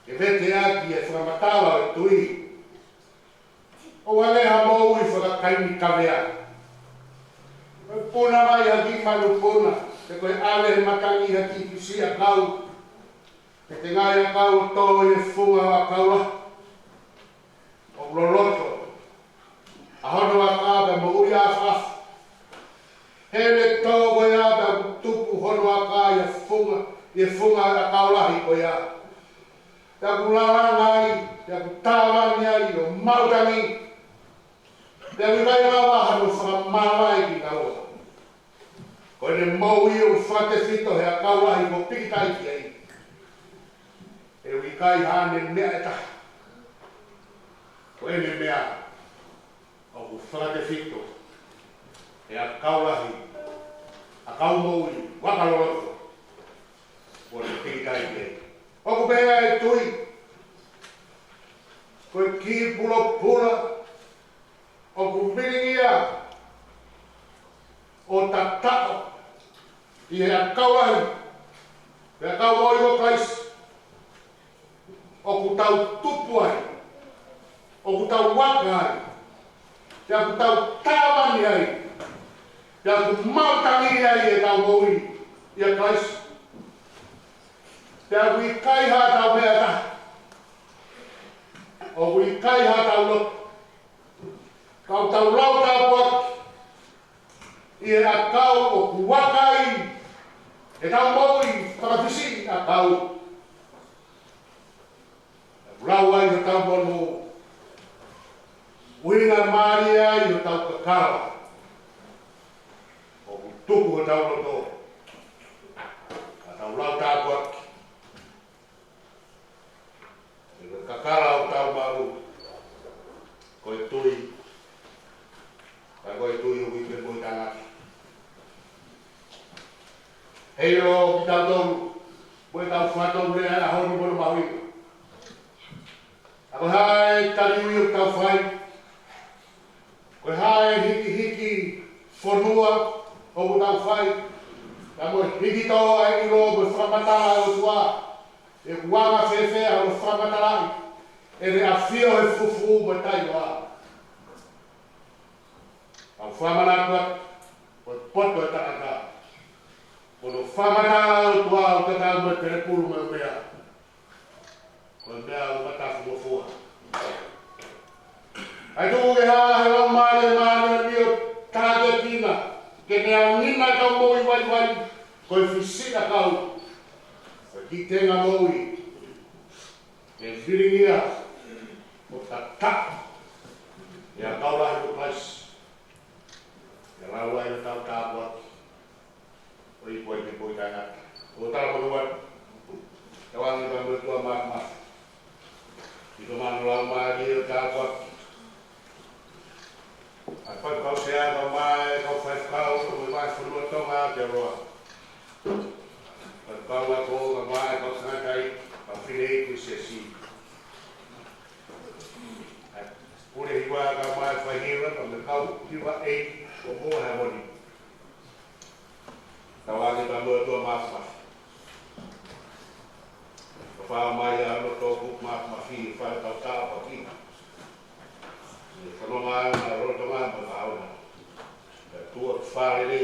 ke veteʻaki e fakamatala ʻo e tui. ʻOua ʻe lea ha moʻui fakakaimi kavea. Ko e puna mai ha kiʻi manupuna, pe ko e ʻave he matangi ha kiʻi fisi ʻakau, pe tengaʻi ʻakau ʻo tō ʻi he funga ʻo e ʻakau lahi. ʻOku loloto ʻa hono aka pea moʻui ʻafaʻafa. He ʻene tō ko ia pea ʻoku tupu hono aka ʻi he funga, ʻi he funga ʻo e ʻakau lahi ko ia. Pea ʻoku lalanga ai, pea ʻoku tāvani ai ʻo maʻu tangi. Pea ʻoku ʻikai lava hano fakamāvae kinaua. Ko ʻene moʻui ʻoku fakatefito he ʻakau lahi kuo pikitai ki ai. He ʻoku ʻikai haʻane meʻa ʻe taha. Ko ʻene meʻa ʻoku fakatefito he ʻakau lahi, ʻakau moʻui, vaka loloto kuo ne pikitai ki ai. ʻOku pehē ʻa e tui, ko e kiʻi pulopula ʻoku vilingia ʻo tataʻo ʻi he ʻakau lahi, pea ʻakau moʻui ʻo Kalaisi. ʻOku tau tupu ai, ʻoku tau vaka ai, pea ʻoku tau tāvani ai, pea ʻoku maʻu tangi ai ʻetau moʻui ʻia Kalaisi. Pea ʻoku ʻikai haʻatau meʻa ʻe taha, ʻoku ʻikai haʻatau lotu, ka ʻoku tau lau tāpuaki ʻi he ʻakau ʻoku vaka ai ʻetau moʻui fakafisi ʻakau. ʻOku lau ai hotau monū, ʻuhinga mālie ai hotau kakala. ʻOku tuku hotau loto ka tau lau tāpuaki. He ko e kakala ʻoku tau maʻu, ko e tui. Ka ko e tui ʻoku ʻi he moʻui taʻengata. Heiʻilo kitautolu, mo ʻetau fatongia ʻi he ʻaho ni mo hono mahuʻinga. Ka ko e hā e taliui ʻoku tau fai? Ko e hā e hikihiki fonua ʻoku tau fai? Ka mo e hiki tō ʻa e ʻilo mo e fakamatala ʻa e ʻOtua, ʻe ʻoku anga fēfē hono fakamatalaʻi ʻene ʻafio he fufū mo e taioa? ʻOku ou fakamanatu atu, ko e poto ʻo e tangata, ko hono fakamatala ʻa e ʻOtua ʻoku tatau mo e pelepulu mo e meʻa. Ko e meʻa ʻoku matafu mo fua. ʻAi tuku ke hā he Laumālie Māʻoniʻoni ʻo tākiekina, ke ne ʻangi mai ʻetau moʻui vaivai, ko e fisiʻa kau, ko e kiʻi tenga moʻui, ke vilingia ʻo tata ʻi he ʻakau lahi ʻo Kalaisi, ke lau ai ʻetau tāpuaki ʻo iku ai ki he poʻi taʻengata. ʻOku ou talamonū atu, tauange pea mo e ʻOtua Māfimafi, ʻi hoʻo mano Laumālie ʻo tāpuakiʻi ʻa e faifekau sea, kae ʻumaʻā e kau faifekau ʻo e vahefonua Tonga ʻi Aotearoa, faifekau ako, kae ʻumaʻā e kau tangataʻeiki, kau fineʻeiki ʻo e siasi, ʻa e pule hiva, kae ʻumaʻā e faihiva, kae ʻumaʻā e kau hivaʻeiki ʻoku mou ʻi he moʻoni. Tauange pea mo e ʻOtua Māfimafi, ʻo fai mai ʻa hono toʻukupu māfimafi ʻo fai ʻetau tāpuaki ʻi he fononga ʻa e lolotonga mo e ʻaho na. Pea tuʻu ʻo fālele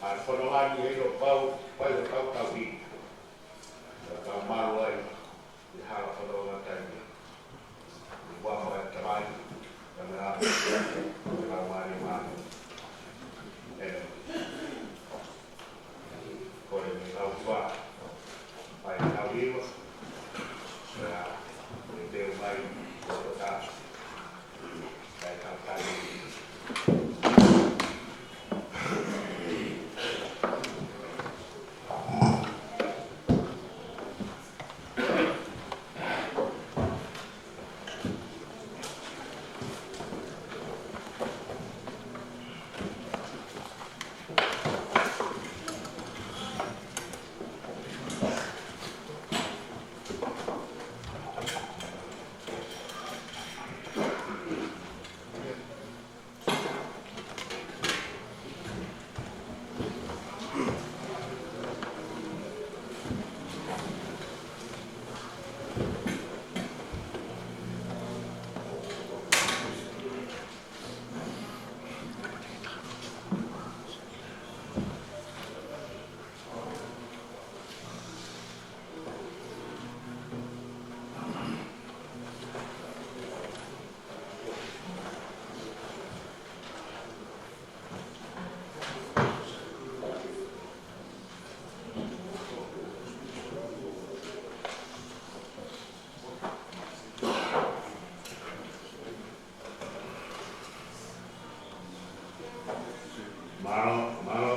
ʻa e fononga ni ʻi he ʻilo pau, fai ʻetau tauhi, pea tau malu ai ʻi he hala fononga taimi. ʻI he huafa ʻo e Tamai, pea mo e ʻAlo, pea mo e Laumālie Māʻoniʻoni. ʻĒmeni. Kole ke tau fai ʻetau hiva, pea ke teu mai ʻo tau. Kae tau tali. Mālō, mālō.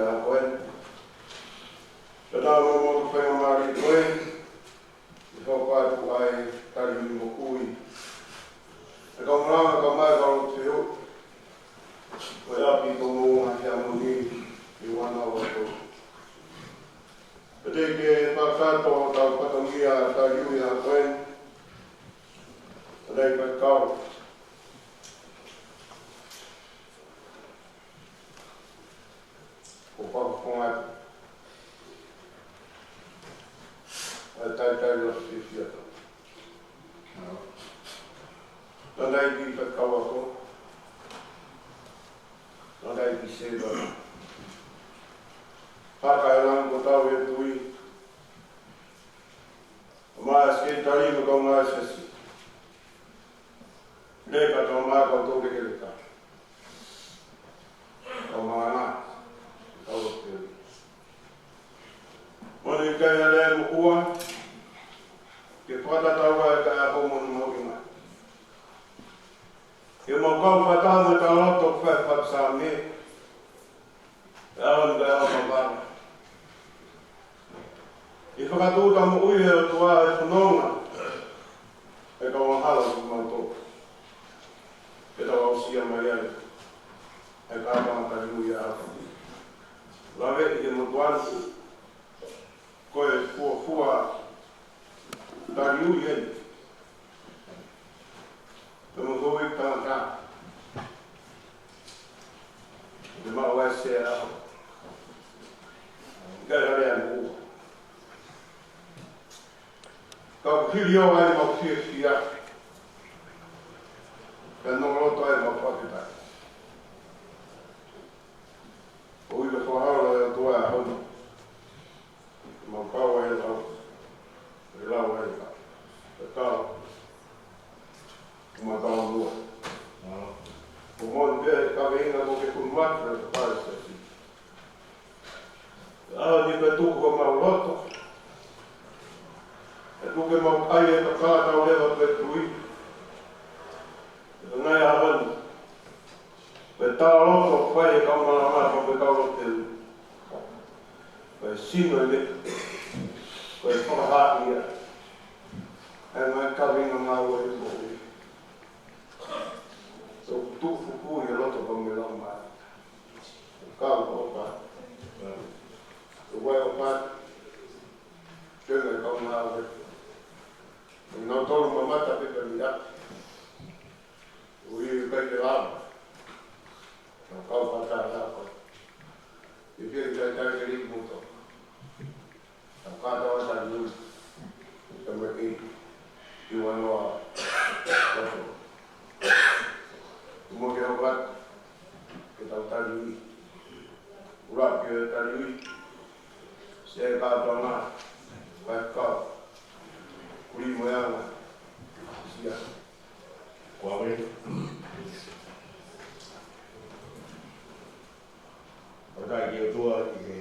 Ko eni, pea tau mo mo fai ma mali ko e, ʻi he hoko atu ai tali ui moʻui. ʻE kau malanga, kau mai, kau lotu fehuʻi, ko e ʻapi ko mo ma hea mo ni, ʻi wana o to. Pea te ke fakatato tau fatongia tali ui a ko eni, ʻa e faikau. Ko Papa Fonga. ʻA e talitali lotu fiefia. Tana i ki faikau ako. Tana i ki seva. Paka e lango tau e tui. Ma Sekelitali mo e kau ngāue siasi. Leka tau ma kau tō ke leka. Kau malanga, kau lotu fehuʻi. Mo e kai ale mo ua, ke fakatatau ai ka ʻaho mo e mau inga. Ke mau kau fakataha mo e tau loto fai fakasame, ʻe ʻaho ni ka ʻaho ka vana. ʻI he fakatuʻuta moʻui ʻe he ʻOtua e fononga ʻe kau angahala ki mau tō. Ke tau aʻusia mai ai ʻa e kātoanga tali ui ʻa ʻaho. Lave ʻi he motuʻa ni, ko e fuofua tali ui eni. Te mo hoi tangata. Te mau ai se ʻaho. Ka lea mo ua. Ka hili o ai mau fiefia. Ka no loto ai mau fakafetaʻi. ʻO ʻilo ko e hala ʻo e ʻOtua ʻa hono. Mau kau ai lau. E lau ai ka. E kau. Mau kau mua. Ko moni pē ka veinga ko ke kunu atu e ka pare sesi. ʻAho ni pē tuku ko mau loto. E tuku ke mau kai e ka ka tau leva pē tui. E ngai ʻaho ni. Ko e tau loto fai e kau malanga, ko e kau loto teu. Ko e sino e meʻa. Ko e fakahā ia. ʻE mai kaveinga mau e moʻui. So tuku fuku i loto kau me lau mai. Kau kau pa. Ko wai o pa. Tena kau mau e. Nau tolu mamata pē ka mira. Ui kai ke lava. Nau kau fakatā lava. I pia i kai kai ke li muto. Nau kātau ata nui. Ka me kei. I wanoa. Kumo ke hau atu. Ke tau tali ui. Ula ke tali ui. Se kātau ngā. Kai kau. Kuli mo e anga. Sia. Kua wele. ʻOku ʻikai ke ʻOtua ʻi he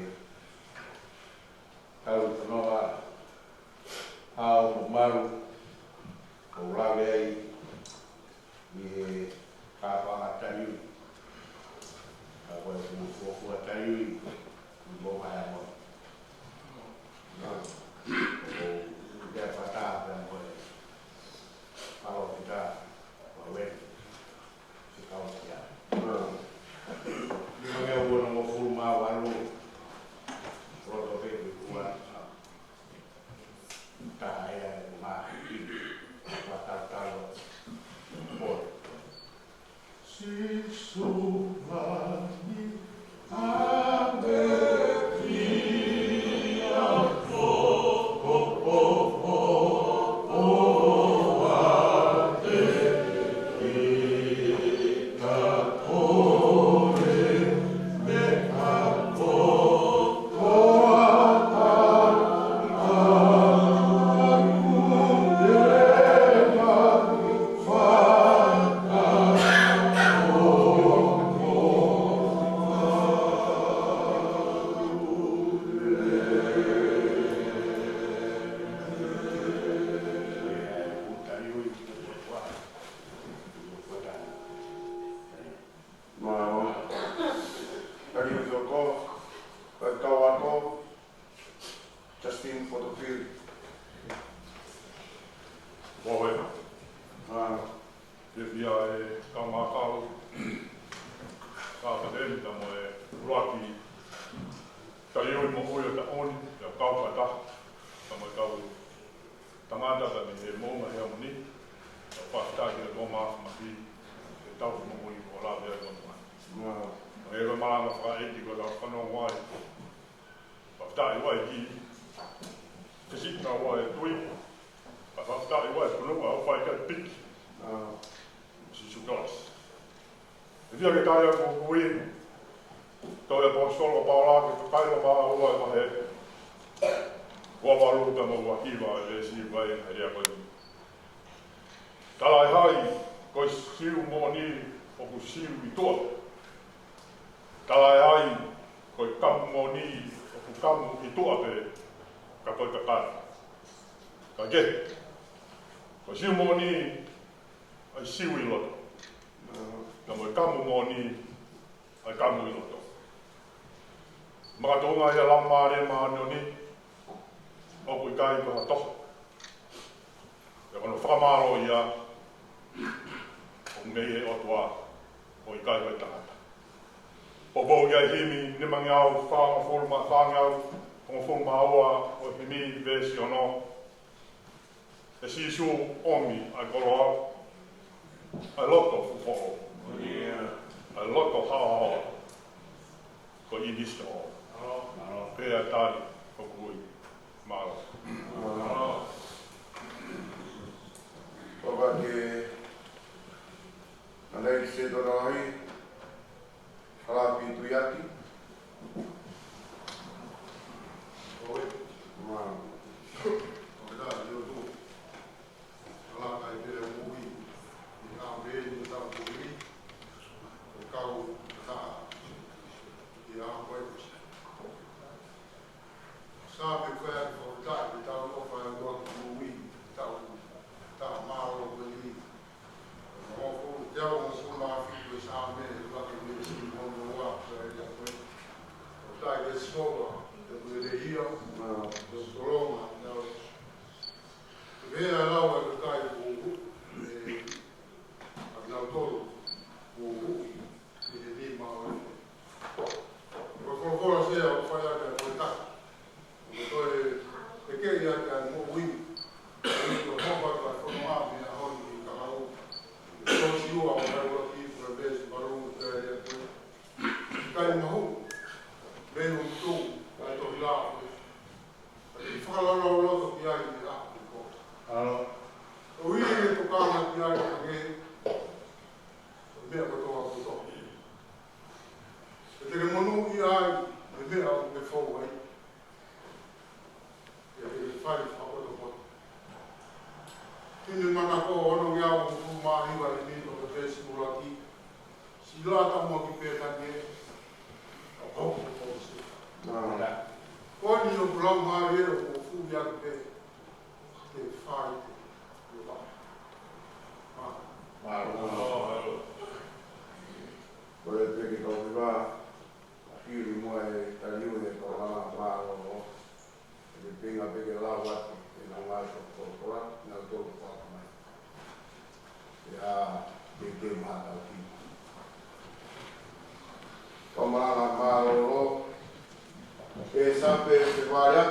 tau i kanoa ʻa o mo malu ʻo lave ai ʻi he kāpanga tali ui. Ka ko e fuofua tali ui, ʻi mo mai amo. ʻO ʻi he pata pē mo e. Palo kita, ua wele. Ke kau kia. Nima mea ua nongofulu mā valu. Taliui moʻui ʻo e taʻu ni, ʻa e kau fakataha, ka mo e kau tangata ka mei he Moʻunga Heamoni, ʻa e fakataha ki he Toa Māfimafi, ʻa e tau moʻui ko e lave ai mo e moʻui. Ua. Mo e malanga fakaʻeiki ko e tau fanongo ai. Fakataha ʻi he ʻEiki, ke sika ua e tui, ka fakataha ua e punu, ʻa e fai ka piki. Ua. Sīsū Kalaisi. ʻE fia ke kai ʻa e kui, tau e ʻaposetolo ko Paula ki he kakai Loma ua e vahe ua valu ka mo e ua hiva e veesi ʻi he lea ko eni. Talaʻehai ko e Siu moʻoni ʻoku Siu ʻi tuʻa. Talaʻehai ko e kamu moʻoni ʻoku kamu ʻi tuʻa pē ka ko e kakai. Ka ke, ko e Siu moʻoni ʻa e Siu ʻi loto. Ka mo e kamu moʻoni ʻa e kamu ʻi loto. Makatuʻunga ʻi he Laumālie Māʻoniʻoni, ʻoku ʻikai ko ha toho. ʻIo ko hono fakamālō ia, ʻoku mei he ʻOtua, ʻoku ʻikai ko e tangata. Poupou ki ai e himi, nimangeau, fāngofulu mā, fāngeau, hongofulu mā ua, ʻo e himi, veesi ono. ʻE Sīsū ʻomi ʻa e koloa, ʻa e loto fuʻu foʻou, ʻa e loto haohaoa, ko e ʻinisi ʻo. Pea tali ʻoku ui. Mālō. Papa ke anai se tona ai. Halapi Tuiaki. Oe. Mālō. Oe tā, io tu. Hala kai pele mui. Ni a me ni tā mui. Ko kau tā. Ia koe. Sa pe koe ake fakataha ki tau ʻofa ʻa e ʻOtua ki mui. Tau tā mālō koe ni. Mo ko te au mo suma fitu e Saame, ʻuluaki mo e siʻi mo ua, ko e ia ko e. ʻO tai ke sova, te ko e le ia, ko e kolonga, te au. Te pea lau ʻa e kai kuku, e, ʻa kinautolu, kuku, i te ni ma o. Ko e folofola sea, ʻo fai ake ko e taki. Ko e toe, ʻe ke ia ke ai moʻui. Ko e hopa ka fononga mei he ʻaho ni ki he kakau. Ko Siua ʻo kai ua ki ko e veesi valu te ai ake. Kai mahu. Mei ʻutu. Kai tohi lao. Kai fakalaulauloto ki ai mei he ʻaho ni ko. ʻO ui e tokanga ki ai ake. Meʻa kotoa kotoa. ʻE te ke monūʻia ai, e meʻa ʻoku ke fou ai. ʻE te ke fai fakapotopoto. Himi manako ono ngeau hongofulu mā hiva ʻi he veesi ʻuluaki. Sila tamuʻaki pē ka ke, ʻo hoko ko se. Ko eni ʻoku lau mai ē ʻoku fuʻu ia ke pē. Ke fai te. Mālō. Mālō. Ko e peke kau hiva, a fili mo e taliu e kau hala mālō. E ke pinga peke lau atu, e nau ngāue ko kola, nau tō ko mai. Ia, ke ke mātau ki. Kau hala mālō, e sape se vaya.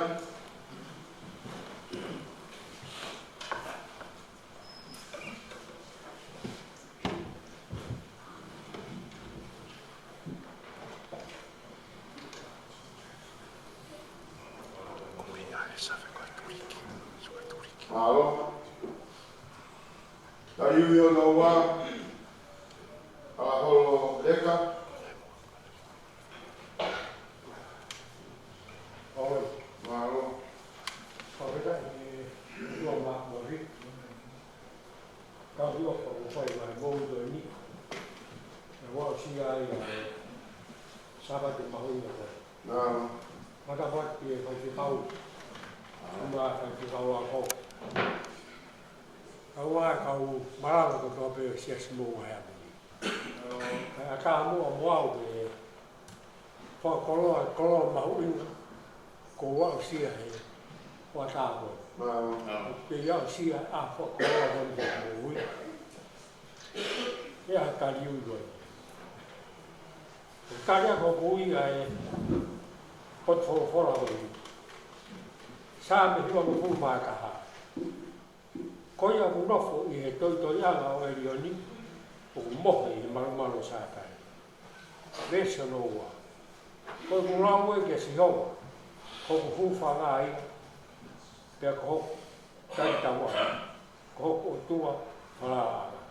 Mālō. Taliu ʻi hono ua, Kalaholo Leka. ʻOi. Mālō. Fakafetaʻi ki he ʻOtua Māfimafi. Ka ʻoku ou fakaʻofa ʻi he moʻui ko eni. ʻE ua ʻosi ai ʻa e Sāpate mahuʻinga ko eni. Mālō. Mālō. Fakafetaʻi ki he faifekau. Mālō. Mo e faifekau ako. Kau ai kau malanga kotoa pē ʻo e siasi Moʻunga Heamoni. Mālō. Kae ʻatā muʻa mo au ke fakakoloa, koloa mahuʻinga, kuo u aʻusia he hoʻatā ko eni. Mālō. Kuo u aʻusia ʻa e fakakoloa ko eni ki he moʻui. ʻE ʻa e taliui ko eni. Ko e tali ʻa ko ʻoku ui ʻa e Potu folofola ko eni. Saame hivangofulu mā taha. Ko ia ʻoku nofo ʻi he toitoiʻanga ʻo ʻElioni, ʻoku mohe ʻi he malumalu ʻo Sātai. Veesi hono ua. Ko ʻeku lau ē kia Sihova, ko hoku hūfanga ia, pea ko hoku talitauʻanga, ko hoku ʻOtua falalaʻanga.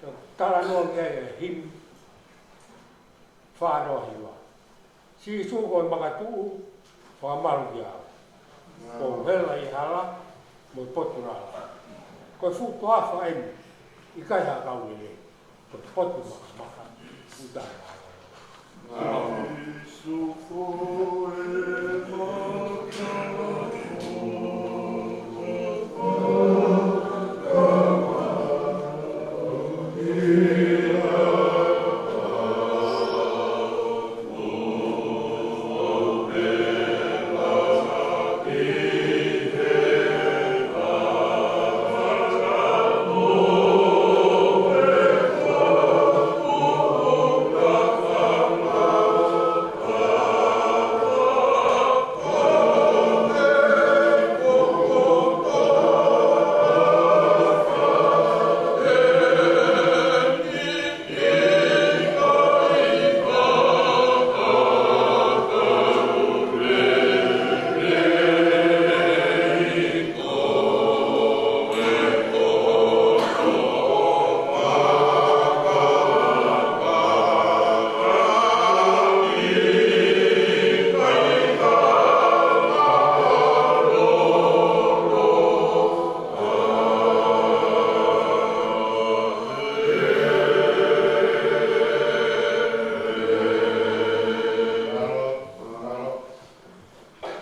Pea talanoa ki ai e himi fā noa hiva. Sīsū ko e makatuʻu, fakamalu kiate au. Ko e hela ʻi he hala, mo e potu lala. Ko e fuʻu toafa eni, ʻikai ha kau lelei. Ko e potu makamaka, ʻuta.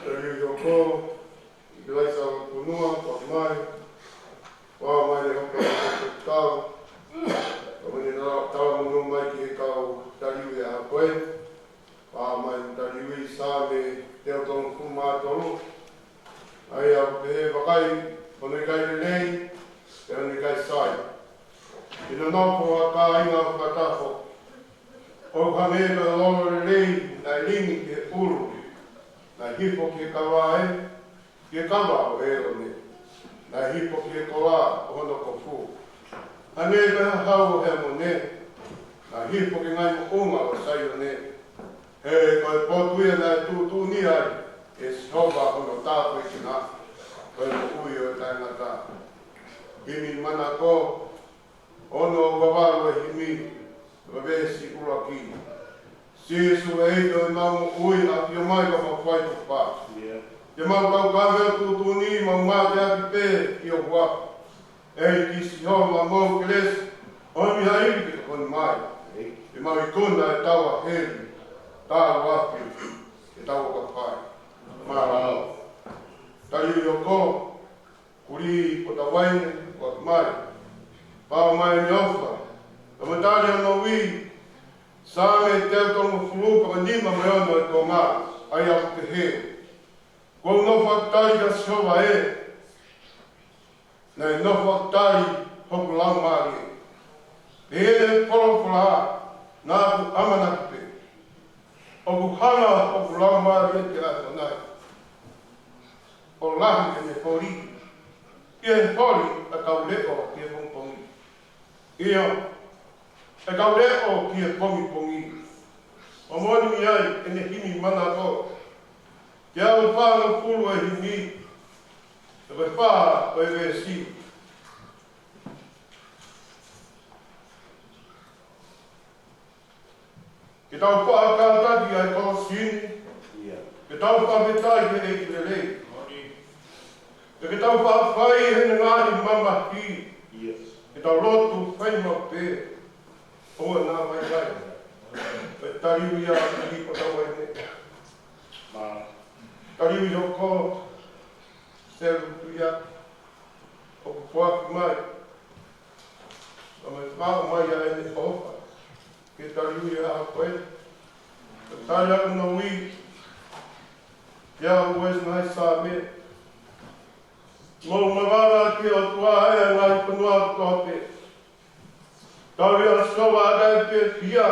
Taliui hoko, ʻIkalaisa ʻo e fonua, foaki mai. Foaki mai e hopo ʻo e tau. Ko ʻene tau, tau monū mai ki he kau taliui ʻa e ʻaho ko ē. Foaki mai e taliui Saame teau tolungofulu mā tolu. ʻA ia ʻoku pehē: Vakai, hono ʻikai lelei, pea hono ʻikai sai. ʻI he nonofo ʻa e kāinga ʻo fakataha. ʻOku hangē ko e lolo lelei naʻe lingi ki he ʻulu, naʻe hifo ki he kava ē, ki he kava ʻo ʻĒlone, naʻe hifo ki he kola ʻo hono kofu. Hangē ko e hahau ʻo Heamone, naʻe hifo ki he ngaahi moʻunga ʻo Saione. He ko e potu ia naʻe tuʻutuʻuni ai ʻe Sihova hono tāpuekina, ko e moʻui ʻo e taʻengata. Himi manako, ono ua valu e himi, ko e veesi ʻuluaki. Sīsū ʻEiki ʻo ʻemau moʻui, ʻafio mai ka mau fai ko pa. Ke mau kau kave ʻo tuʻutuʻuni, mau mateaki pē ʻi ho huafa. ʻEiki Sihova, mau kelesi, ʻomi ha ivi ke tokoni mai. Ke mau ikuna e tau ʻa heli, tau afi, ke tau ka fai. Mālō. Taliui hoko, kulī ʻo tau vaine, foaki mai. Foaki mai ʻEne ʻofa, ka mo e tali hono ui. Saame teau tolungofulu, ka mo e nima mo e ono e konga, ʻa ia ʻoku pehē: Kuo u nofo ʻo tali kia Sihova ē, naʻe nofo ʻo tali hoku laumālie. Pehē ʻe he folofola, naʻa ku ʻamanaki pē, ʻoku hanga hoku laumālie ki he ʻAfiona, ʻo lahi ʻene holi, ʻi he holi ʻa e kau leʻo ki he pongipongi. ʻIo, ʻa e kau leʻo ki he pongipongi. ʻOku moʻoni ai ʻene himi manako. Teau fāngofulu e himi, ko e fā ʻo e veesi. Ke tau faʻa kātaki ʻa e kolosi ni. Ke tau fakafetaʻi ki he ʻEiki lelei. Ke tau faʻa fai ʻene ngaahi mamahi. Ke tau lotu fai maʻu pē. ʻOua naʻa vaivai. Ko e taliui ia ki he ʻoku tau vaivai. Taliui hoko, Selutuia, ʻoku foaki mai. Ka mai fāo mai ʻa ʻEne ʻofa. Ke taliui ʻa ko ē. Ke tali ʻa hono ui. Ia ʻoku ʻi ai e ngaahi Saame. Mou mavava ki he ʻOtua, ʻa e ngaahi fonua kotoa pē. Tauhi ʻa Sihova, ʻa e kakai fiefia.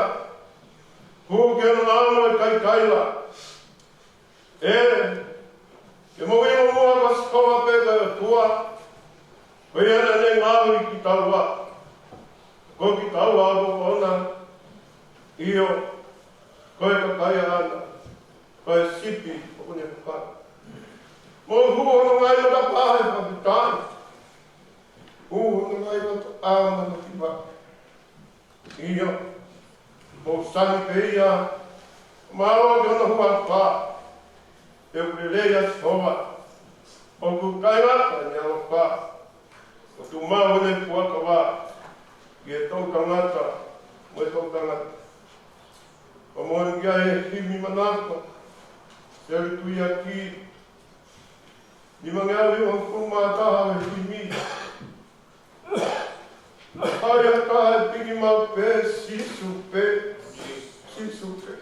Hū ki hono ʻao, ʻa e kakai kaila. ʻE, ke mou ʻilo muʻa ko Sihova pē ko e ʻOtua, ko ia naʻa ne ngaohi kitaua. Ko kitaua ʻoku ʻona, ʻio, ko e kakai ʻaʻana, ko e sipi ʻoku ne fakaava. Mou hū hono ngaahi matapā he fakafetaʻi. Hū hono ngaahi matapā he manakiva. ʻIo, mou sani pē ia, mālō ki hono huafa, he ʻoku lelei ʻa Sihova, ʻoku taʻengata ʻene ʻaloʻofa, ʻoku tuʻumaʻu ʻene fuakava ki he toʻutangata mo e toʻutangata. Ko e moʻoni ki ai e himi manako, Seli Tuiaki, nimangeau hivangofulu mā taha e himi. ʻAi ha taha ʻe piki maʻu pē, Sīsū pē, Sīsū pē.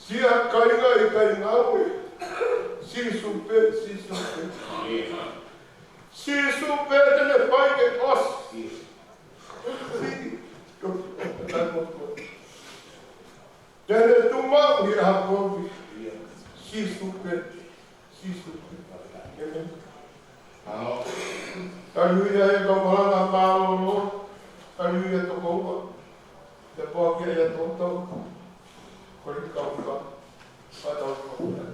Siʻa kāinga ʻikai ngāue, Sīsū pē, Sīsū pē. Sīsū pē te ne fai ke ʻosi. Te ne tuʻumaʻu ʻi ha kovi. Sīsū pē. Sīsū pē. ʻĒmeni. Haleluia, e kau malanga mālōlō. Haleluia, tokoua. Te poaki ia tōtō. Kole kau ka. Ka tau kau ka.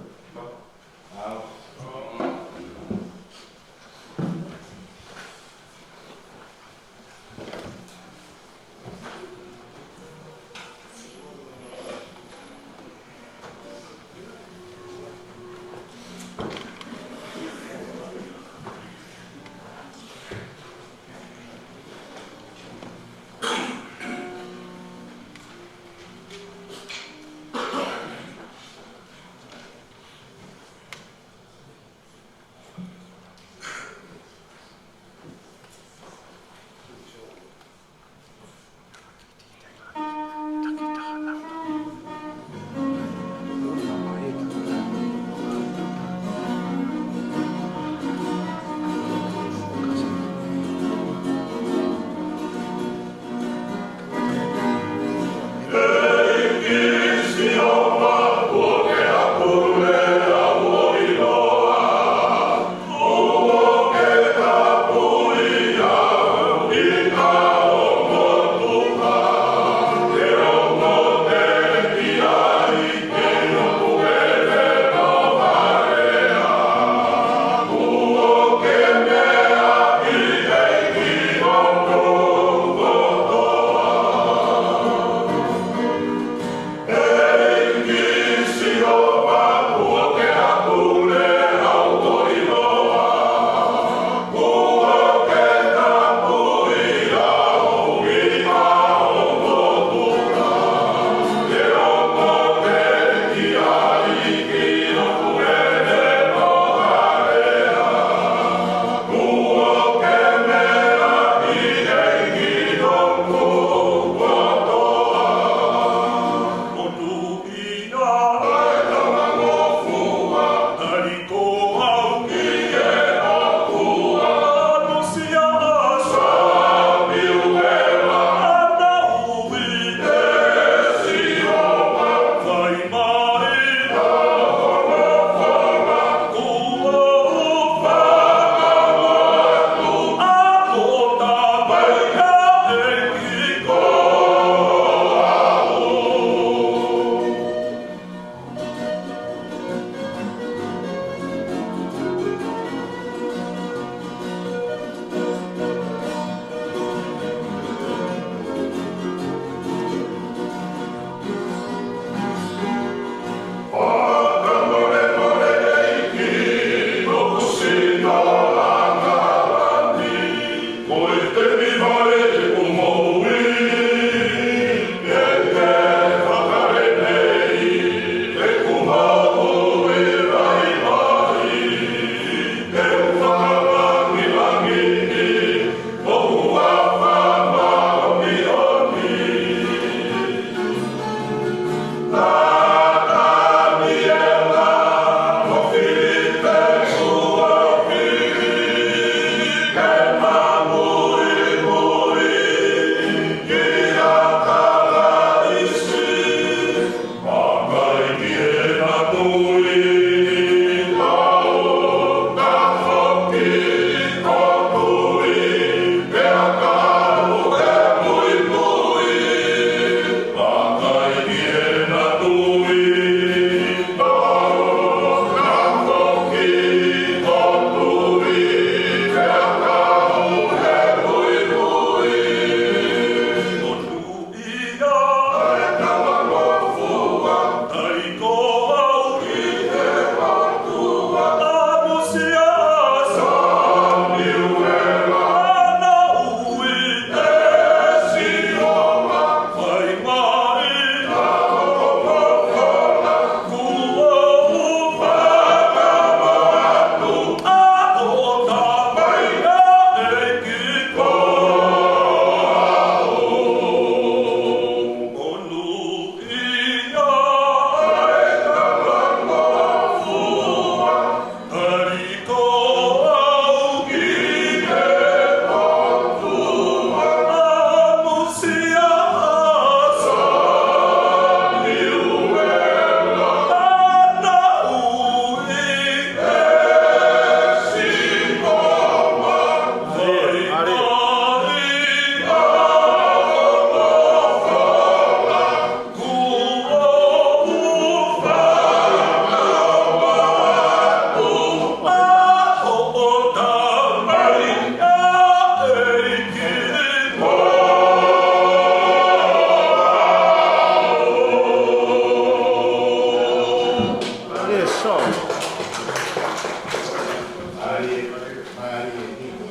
Mālie Solo.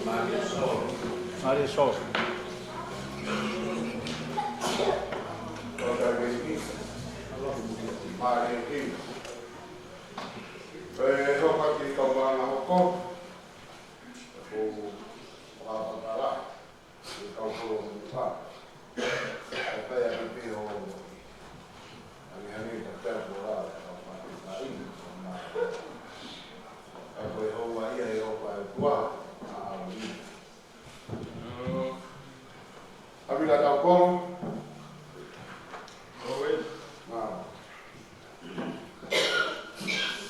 Mālie Solo. Mālie Solo. Pea ʻoku hoko atu e kau anga hoko, ko Papatala, e kau kolo muka. Ka pea ke pē ho, ange ange ka pea ko la, ka pea ke pā ina, ka mā. Ka ko e hoa ia e ʻofa ʻa e ʻOtua, ʻa ʻAlamia. ʻAvila tau kolo. Mā.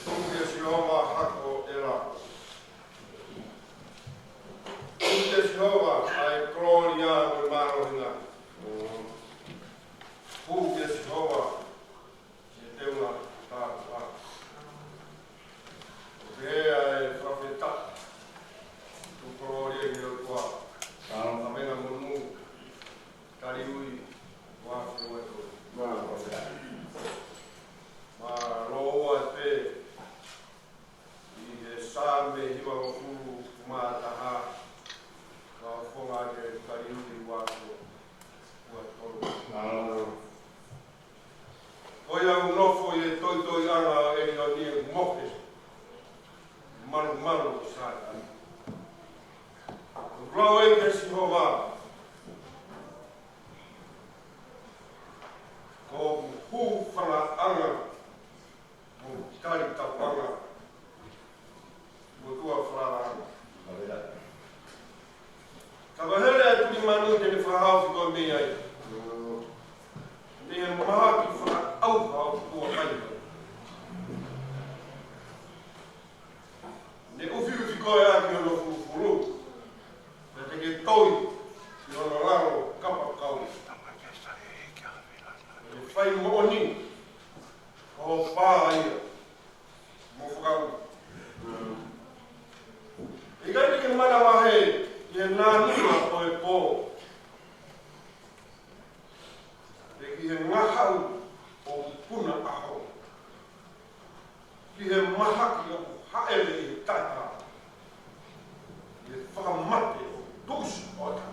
Tuku kia Sihova hako ʻe lako. Tuku kia Sihova ʻa e kolōlia mo e mālohinga. Tuku kia Sihova ʻa e teunga tāpuaki. ʻO pehē ʻa e fakafetaʻi, tuku kolōlia ki he ʻOtua. Ka venga monū, taliui, ua ke ua tolu. Mālō. Mālō ua pē. ʻI he Saame hivangofulu mā taha, ka fonga ke taliui ua ko, ua tolu. Mālō. Ko ia ʻoku nofo ʻi he toitoiʻanga ʻo ʻElioni ʻoku mohe, malumalu ʻo Saione. ʻOku lau ʻe Sihova, ko hoku hūfalaʻanga mo hoku talitauʻanga, mo e tuʻa falalaʻanga. Ka mahele ʻa e tulimanu te ne fakahaofi koe mei ai. Mei he mahaki fakaʻauha ʻoku ʻai. Ne ʻufiʻufi koe ʻaki hono fulufulu, pea te ke toi ʻi hono lalo kapakau. Ne fai moʻoni, ʻo pā ia mo fakaʻuli. ʻIkai te ke manavahē ʻi he nānunga ʻo e pō, pe ki he ngahau ʻo e puna ʻaho, ki he mahaki ʻoku hāʻele ʻi he taʻehāmai, ki he fakamate ʻoku tuʻusi ʻo taha.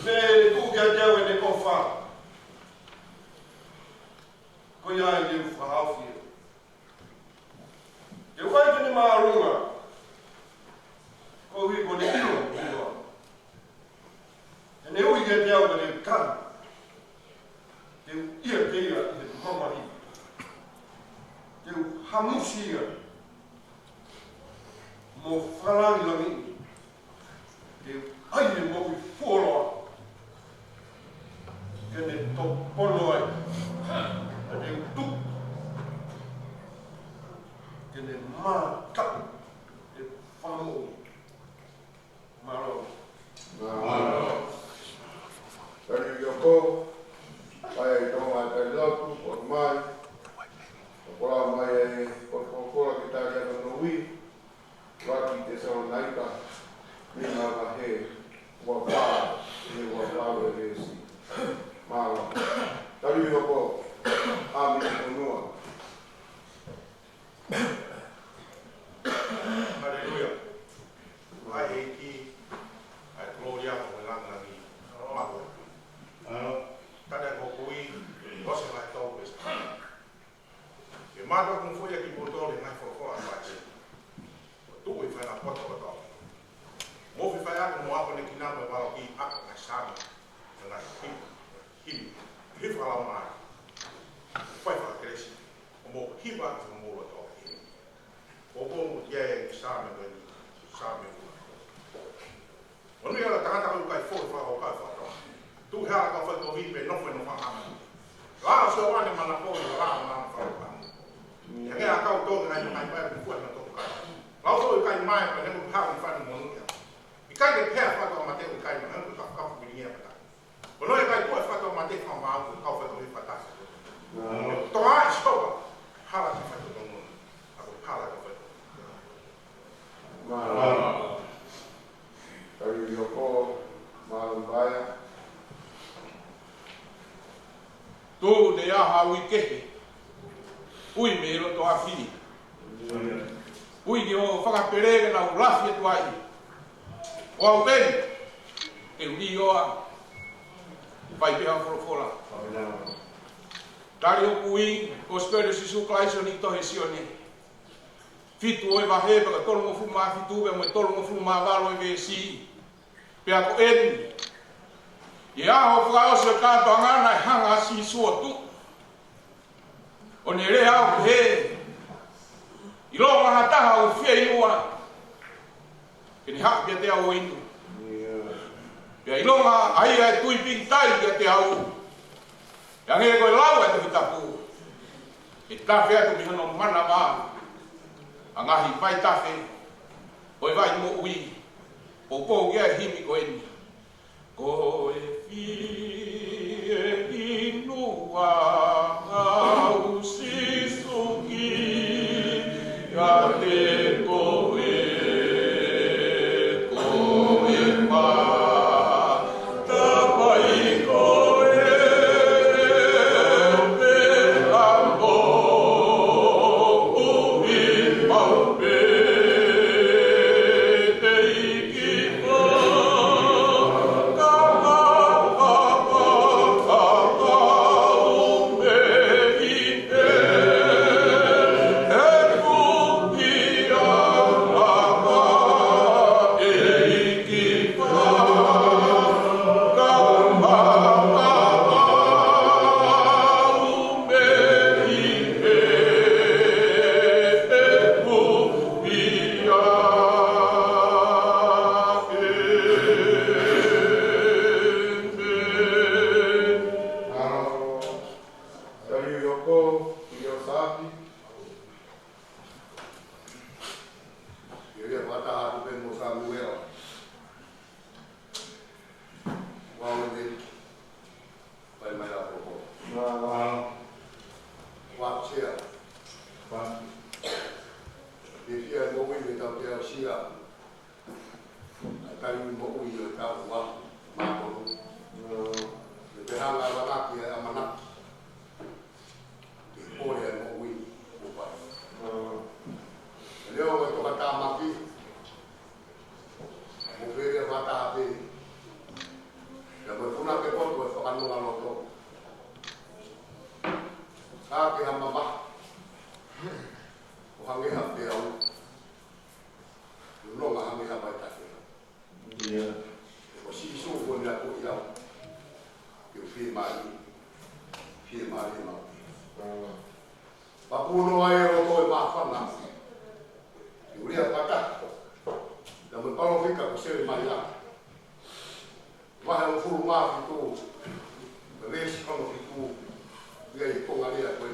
Pea tuku kiate au ʻene ʻofa, ko ia ai te u fakahaofi ia. Te u ʻai ke ne māʻolunga, koeʻuhi ko ʻene ʻilo ʻoku ʻiloa. Te ne ui kiate au ka te u tali. Te u ʻiate ia ʻi he mamahi. Te u hamusi ia mo fakalangilangiʻi. Te u ʻai ʻene moʻui fuoloa ke ne topono ai. Te u tuku ke ne mataʻu ʻe he Fakamoʻui. Mālō. Mālō. Tali ʻi ʻoku, ʻai ʻa e Tonga tali lotu, ʻo mai. ʻOku lau mai ʻa e, ʻoku, ʻoku lau ki he tali ʻa e nowi, ʻuluaki Tesalonaika, nima vahe, ua fā, ʻi he ua fā ʻo e veesi. Mālō. Tali ʻi ʻoku, ʻa e mei he fonua. Haleluia. ʻAi ʻEiki, ʻai kolōlia mo e langilangi. Mālō. Tali ʻa e ko kui, ʻosi mai tau pesi. Ke mātuʻa kung fuia ki moto le ngai folofola ʻa e. ʻO tuʻu ʻi fai na poto kotoa. Mo fai fai ako mo ako ne kina mo e valoki ako ngai Saame. Ngai himi. Himi. Himi fakalau mai. Fai fakakelesi. ʻO mo hiva ʻa mo loto. Ko ko mo kia e Saame ko eni. Saame ko. ʻO nui ala tangata ko kai fo fa o kai fa. Tu ha ka fa ko vi pe no fe no fa ha. La so ane mana ko la mana fa fa. Ia ke a kau tō ngai mai mai pe fua na tō kai. La so kai mai pa ne ko ha ni fa ni mo nui. ʻIkai ke pehē ʻa e faʻahinga mate ʻoku ʻikai manaʻo ʻoku tafakapu ki nia pata. Ko no e kai ko e faʻahinga mate fakamau ko e kau faʻahinga mate fata. Toa i soka, hala ki faʻahinga tonu, a ko hala ki faʻahinga. Mālō. Kau i oko, mālō Paea. Tuʻu ne ʻi ai ha ui kehe, Ui mei loto afi. Ui ki hoʻo fakapelē ke nau lafi atu ai. ʻO aʻu pē, te u lioa. Fai pē ʻa e folofola. Tali hoku ui, Kosipeli ʻo Sīsū Kalaisi ʻo hiki tohi ʻe Sione. Fitu ʻo e vahe, pea ko e tolungofulu mā fitu, pea mo e tolungofulu mā valu ʻo e veesi. Pea ko eni, ʻi he ʻaho fakaʻosi ʻo e kātoanga naʻe hanga ʻa Sīsū ʻo tuʻu. ʻO ne lea ʻo pehē, ʻilonga ha taha ʻoku fieinua, ke ne haʻu kiate au ʻo inu. Pea ʻilonga ʻa ia ʻe tui pīkitai kiate au, ʻe hangē ko e lau ʻa e Tohi Tapu, ʻe tafe atu mei hono manava ʻa e ngaahi vaitafe ʻo e vai moʻui. Poupou ki ai e himi ko eni. Ko e fieinua au Sīsū kiate koe, ko e matavai ko e pea mo ui mau pē, ʻEiki. Ia, ia, fakataha atu pē mo Samuela. Ua ua neli. Fai mai ʻa e folofola. Ua ua. Ua sea. Ua. Fiefia e moʻui ʻi heʻetau aʻusia ʻa e tali moʻui ʻo e taʻu ua mā tolu. Ua. Ke pehē ange ʻa e ʻamanaki, ʻa e ʻamanaki ke pole ʻa e moʻui kuo fai. Ua. Leo ko e tokatāmaki, mo pele vata pē. Ia mo e punake poto e fakanonga loto. Ka ke ha mamahi, ʻo hangē ha peau, ʻo nonga hangē ha vaitafe. Ia. Ko Sīsū ko eni ʻoku ʻi ai. Ke u fiemālie, fiemālie maʻu pē. Pakuno ai e loto e māfana. Ke u lea fakataha ia mo e palōfita ko Selemaia. Vahe hongofulu mā fitu, mo e veesi hono fitu, ʻi he konga lea ko ē.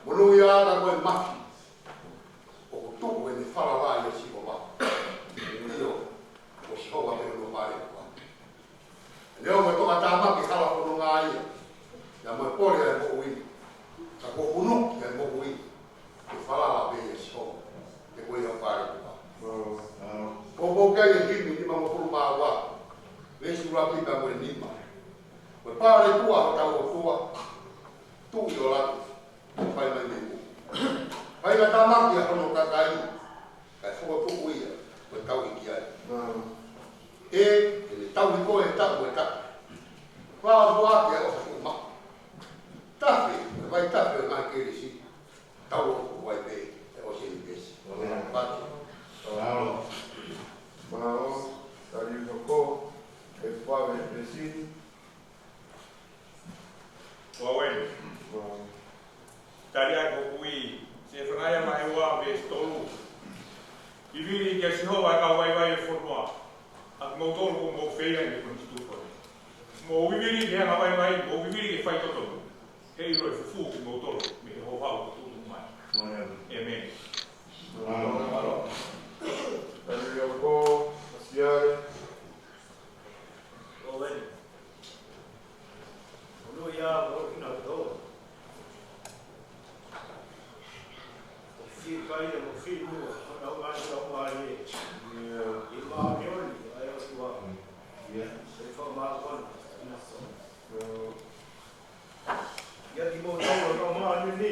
Monūʻia ka ko e mafi, ʻoku tuʻu ʻene falala ʻia Sihova. ʻIo, ko Sihova pē hono fale kuo. Leo mo e tokatāmaki hala fononga ia, ia mo e pole ʻa e moʻui. Ka kuo punuki ʻa e moʻui, ke falala pē ʻia Sihova, he ko ia ʻa e fale kuo. Poupou ki ai e himi nimangofulu mā ua, veesi ʻuluaki pea mo e nima. Ko e pale tuʻa hotau ʻOtua, tuʻu ʻi ʻolunga, fai mai mei muli. Fai ʻa e tāmaki ʻa hono kakai, kae fokotuʻu ia, ko e tauhi ki ai. ʻE, ʻe ne tauhi koe he taʻu mo e taʻu. Fakaʻofoʻofa ʻa e ʻofa ʻoku maʻu. Tafe, ko e vaitafe ʻo e ngaahi kelesi. Tau ʻoku ʻi ai pē, ʻe ʻosi eni pē. ʻĒmeni. Pati. Mālō. Mālō. Tali hoko, e fave pē. Ua ua. Tali ai ko ē ʻi he Sefanaia vahe ua veesi tolu. Vivili kia Sihova ʻa e kau vaivai ʻo e fonua, ʻa kimoutolu ʻoku mou feia ʻi he konitutu ko ē. Mou vivili ki he anga vaivai, mou vivili ki he faitotonu. He ʻilo ʻe fufū kimoutolu mei he houhau ʻoku tuʻutuʻu mai. ʻĒmeni. Mālō. Mālō. Tali hoko, Siale. ʻOveni. Monūʻia mo hina tō. ʻOku fiekaia mo fieinua, ʻo nau ngāue ʻo nau ngāue. ʻIo. ʻI māmani ʻa e ʻOtua. ʻIo. ʻE fakamākona, ʻi nā sō. ʻIo. ʻIa kimoutolu ʻoku tau māʻoniʻoni.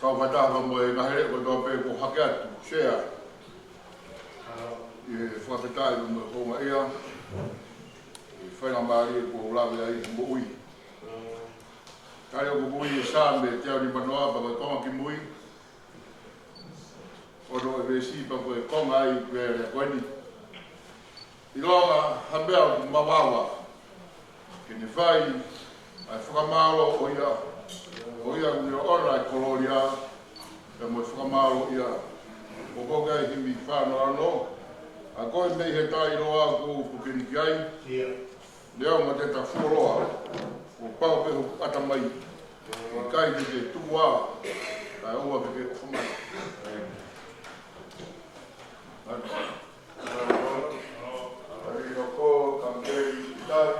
Kau fakataha mo e ngaahi leʻo kotoa pē kuo hake atu, Sea. ʻI he fakafetaʻi mo e houngaʻia, ʻi he faingamālie kuo u lave ai ki he moʻui. Tali ʻoku moʻui e Saame teau nimanoa, pea ko e konga kimui, ʻo e veesi pea ko e konga ai pē lea ko eni. ʻIlonga ha meʻa ʻoku mamafa, ke ne fai ʻa e fakamālō ʻo ia, ʻo ia ʻoku ne ʻoʻona e kolōlia, pea mo e fakamālō ia. ʻOku ʻi ai e himi fānoanoa, ʻa ko e mei he taʻeʻiloa kuo u puke ni ki ai. Ia. Leʻo mo te ta fuoloa, kuo pau pē hoku ʻatamai. ʻIkai te ke tuku ā, kae ʻoua ke ke ʻofa mai. Tali ʻoku kamikei tali.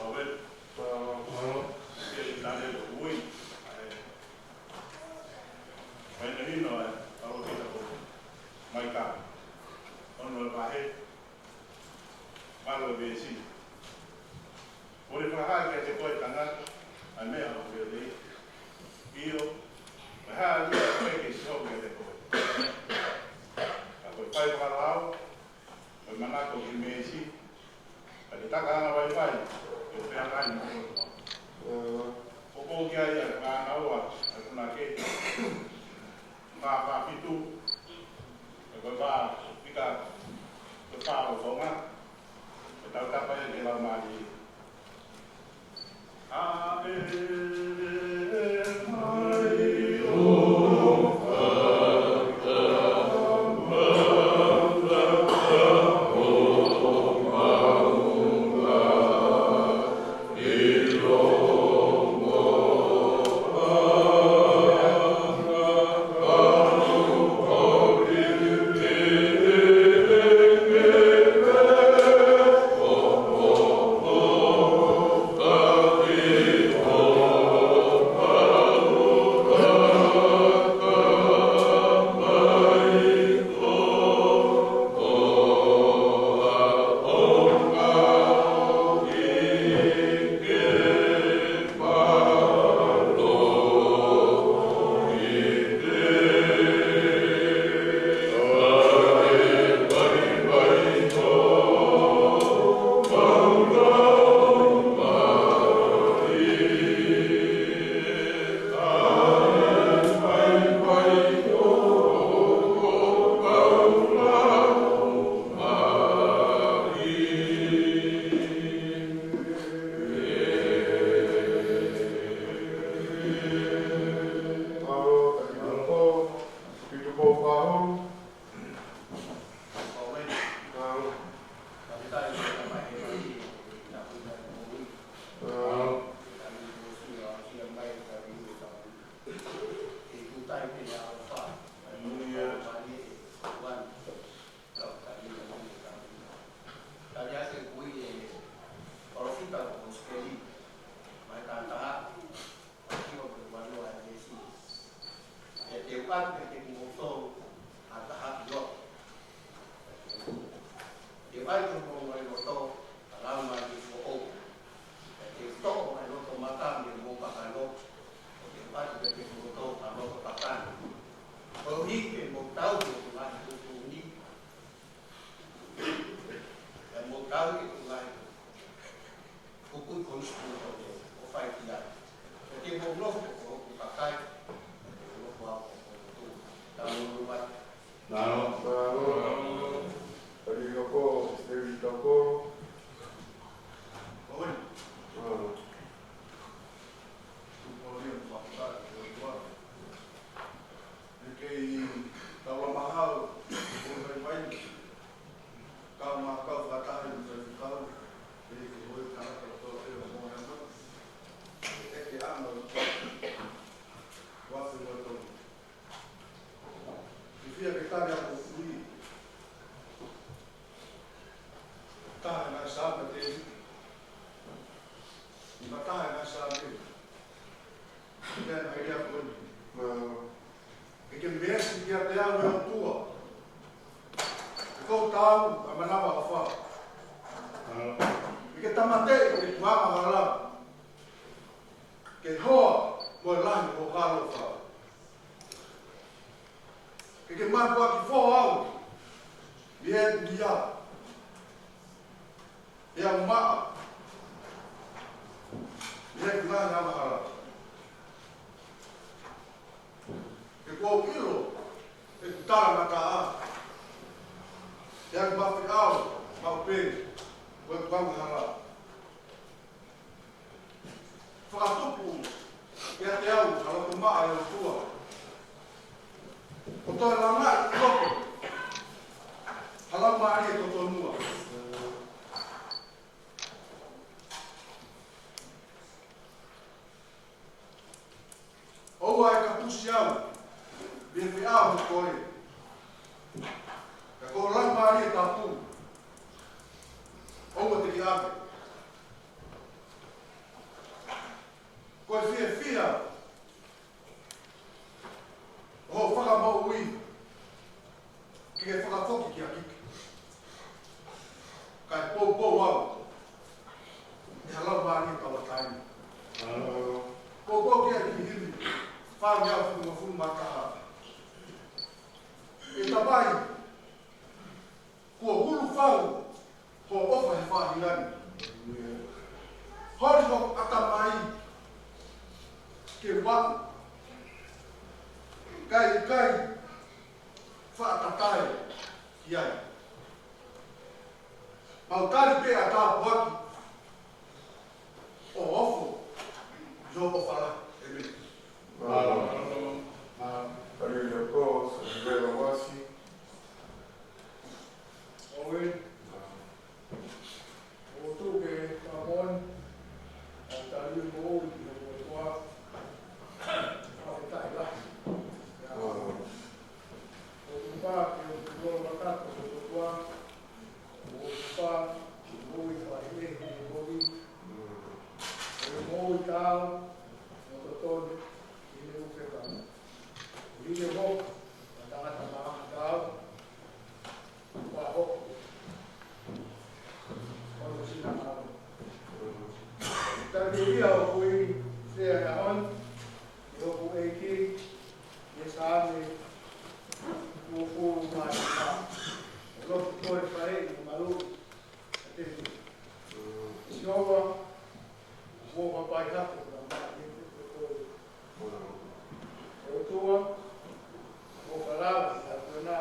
Awe. Ia ki tane ui. Mahino hino ʻa e palōfita ko Maika. Ono e vahe, valu e veesi. Kuo ne fakahā kiate koe tangata, ʻa e meʻa ʻoku lelei. ʻIo, ko e hā ʻe lava ke ke sio kiate koe? Ka ko e fai fakalao, ko e manako ki he meesi, ka ke taka anga vaivai, ke feangai mo e ʻOtua. ʻOku ou ki ai ʻa e fānau ʻa e punake, mā fā fitu, ʻa e ko e mā fika, ko e fā ʻo Tonga, ʻe tautapa ia ki he Laumālie. ʻA e ʻoatu kiate kimoutolu ha taha ʻi loto. Ke ʻai ki homou ngaahi loto ha laumālie foʻou. Ke toʻo ʻa e loto mata mei homou kakano, ʻo ke ʻoatu kiate kimoutolu ha loto kakano. Koeʻuhi ke mou tauhi ʻeku ngaahi tuʻutuʻuni, pea mou tauhi ʻeku ngaahi kupuʻi konisitūtone ʻo fai ki ai. Pea ke mou nofo ko hoku kakai, pea ke nofo au ko hoku tuʻi. Tau nofo atu. Mālō. Mālō. Mālō. Tali loko, Stephen Tokolo. Owen. Mālō. Tuʻu pō lia mo fakafetaʻi ki he ʻOtua. Naʻe kei taula mahalo, ko e vaivai. Kau ma kau fakataha mo e kau. ʻE ke hoi tangata kotoa pē ʻo Moheana. ʻE ke anga o ua se ua tonu. Ke fia ke tali ʻa e kui. Taha e ngaahi Saame Tēvita. Ni ma taha e ngaahi Saame. Pea mai ia ko eni. Mālō. ʻE ke meesi kiate au ʻe ʻOtua. ʻE kou taau ʻa e manavaʻofa. Mālō. ʻE ke tāmateʻi ʻeku angahala. Ke hoa mo e lahi hoʻo ʻaloʻofa. Ke ke mātuʻaki foʻou au. ʻI heʻeku lia. ʻI heʻeku maʻa. ʻI heʻeku ngaahi angahala. He kuo u ʻilo ʻeku talangataʻa. ʻI heʻeku mafimafi, maʻu pē, ko ʻeku angahala. Fakatupu kiate au ha loto maʻa ʻe ʻOtua. ʻO toe langaʻi ʻi loto ha laumālie totonua. ʻOua ʻe kapusi au mei he feʻao ʻo e kole. Ka ko ho laumālie tapu, ʻoua te ke ʻave. Ko e fiefia ʻo hoʻo fakamoʻui ke ke fakafoki kia kiki. Kae poupou au ʻe ha laumālie tauʻatāina. Poupou kia kiki himi, fāngeau fungofulu mā taha. ʻE Tamai, kuo hulu fau hoʻo ʻofa he faʻahinga ni. Holi hoku ʻatamai ke u aʻu, kae ʻikai faʻa tatae ki ai. Mau tali pē ʻa e tāpuaki ʻo ofo ʻi hoʻo ʻofa lahi. ʻĒmeni. Mālō. Mālō. Tali loko, Sāmiuela Uasi. ʻOi. ʻOku ou tuʻu ke fakamoʻoni ʻa e tali moʻui ki hoku ʻOtua. Fakafetaʻi lahi. ʻOku ou tuʻu pē ke u tuʻu lolo mataku ki hoku ʻOtua. ʻOku ou tuʻu pē ke u moʻui fakaʻehiʻehi he moʻui. ʻOku ou moʻui taau mo totonu ʻi heʻeku fekau. ʻOku ou hoko ko ha tangata maʻa taau. Pea hoko ko e sina mau. Tali ia ʻoku ʻi he ʻaho ni, ʻe hoku ʻEiki, ʻi he Saame uofulu mā nima. ʻE lotu ko e fai ʻi malu. Sihova, ʻoku ou fakapai hake ʻa e maʻa ʻiate koe. ʻE ʻOtua, ʻoku ou falala ʻi he ʻAfiona,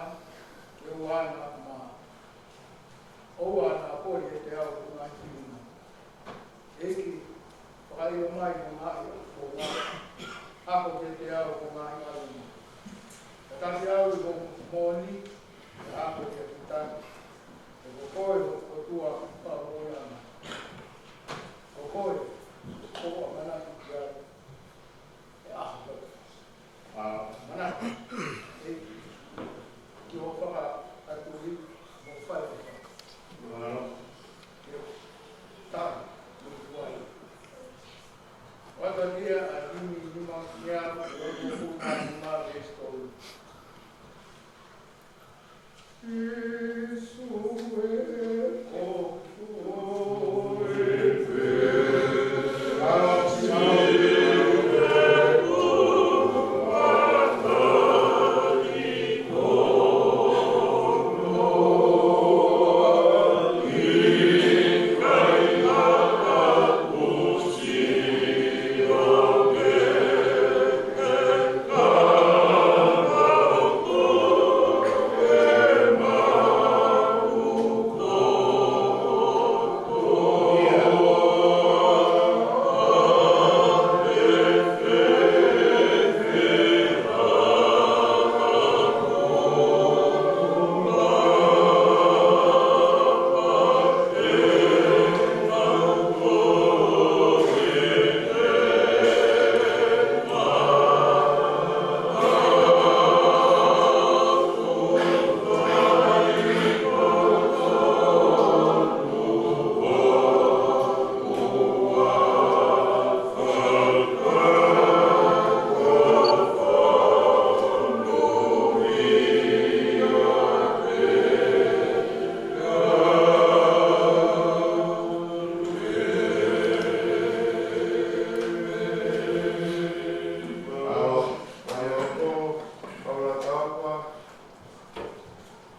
ke u ʻaʻana ʻa e maʻa. ʻOua naʻa poli ʻiate au hoku ngaahi filima. ʻEiki, fakaʻilo mai hoʻo ngaahi ʻofa. Ako kiate au hoʻo ngaahi ʻalunga. Tataki au ʻi hoʻo moʻoni, ke ako kiate koe. He ko koe hoku ʻOtua fakamoʻui ʻana. Ko koe, ko hoʻo ʻamanaki ki ai. ʻE ʻaho kotoa. Manako, ʻEiki, ki hoʻo fakaʻatuʻi mo fai ʻofa. Mālō. Ke tau mo tuai. ʻOatu ʻa e ʻa e himi nima ngeau, ono ua nima veesi tolu.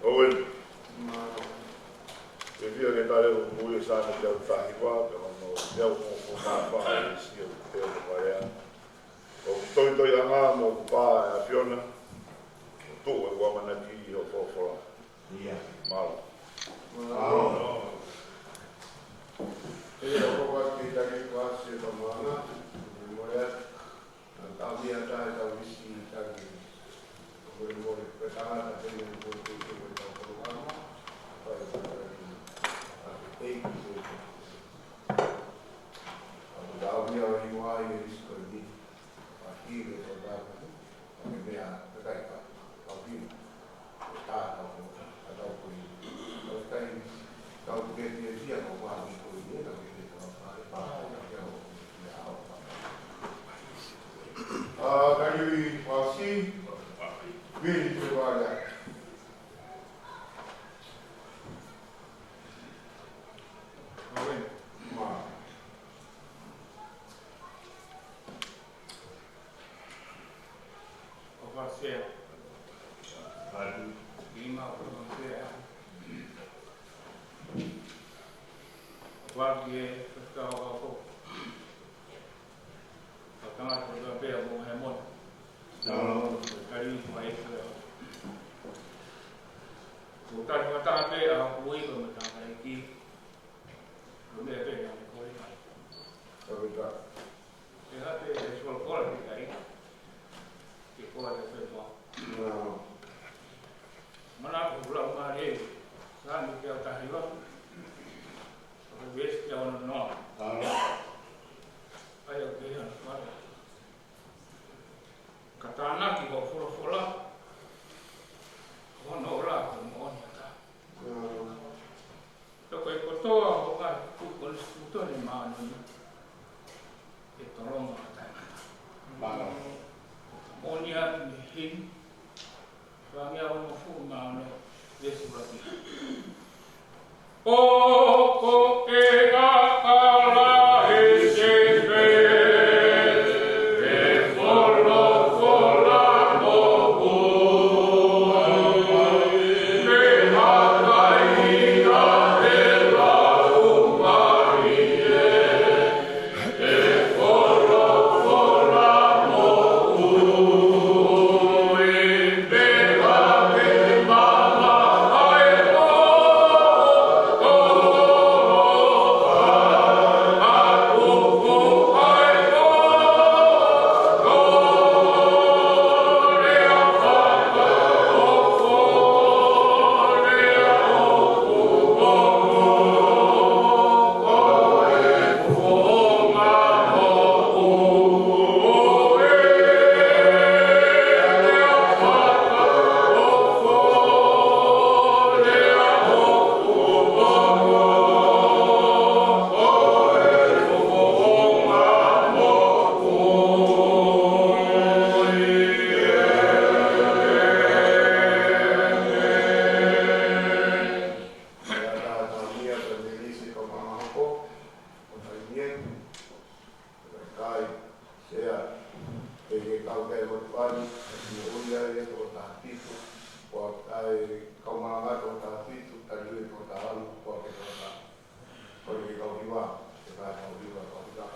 Owen. Ke fia ke tale ʻo mui e sane te au tahi wa, pe ono te au ko ko ma fa e si o te o ma lea. ʻOku toitoi anga mo ʻoku pā e ʻAfiona, ʻo tuʻu e ʻamanaki ʻi hoʻo folofola. Ia. Mālō. Mālō. ʻE ʻoku ou kei taki kuasi e tamana, mo e Naʻa tau mea tae tau isi taki. Ko e mole, ko e tangata pene ko e tutu ko e tau kolokalama. Ko e tangata ni. A te tei ki te. A ko tau mea o i wai e isi ko e ni. A ki le ko tau. A ke mea ka kai ka. Kau pina. ʻO ka sea. Atu. Lima ʻo ka sea. ʻO ka ki e fekau ako. Ka tangata ko ka pea mo he mona. Nā. Kali mo e fea. Ko tali mo taha pea ʻa kui ko mo taha ki. Ko mea pea na me koi mai. Ka pea. Ke hape e folofola ki kai. Ke koa te fai mo. Nā. Mana ko hula ma le. Sa ni ke au tahi wa. Ko veesi te ono noa. Nā. Ai au ke ana fara. Ka tānaki ko folofola. Ko hono ola ko moʻoni ʻa ka. Nā. Toko e kotoa ʻo ka kuku o le sūtone mānoni. Ke tolonga ʻa taimata. Mālō. Moʻoni atu mei heni. Fāngia o mo fu māno. Veesi ʻuluaki. ʻOku ke ka ala e se pe. Kau ke lotu ai, ʻe moʻui ai e toko taha fitu, ʻa e kau malanga toko taha fitu, tali ui toko taha ono, ʻa e toko taha. Ko e kau hiva, ke fai kau hiva, kau hiva.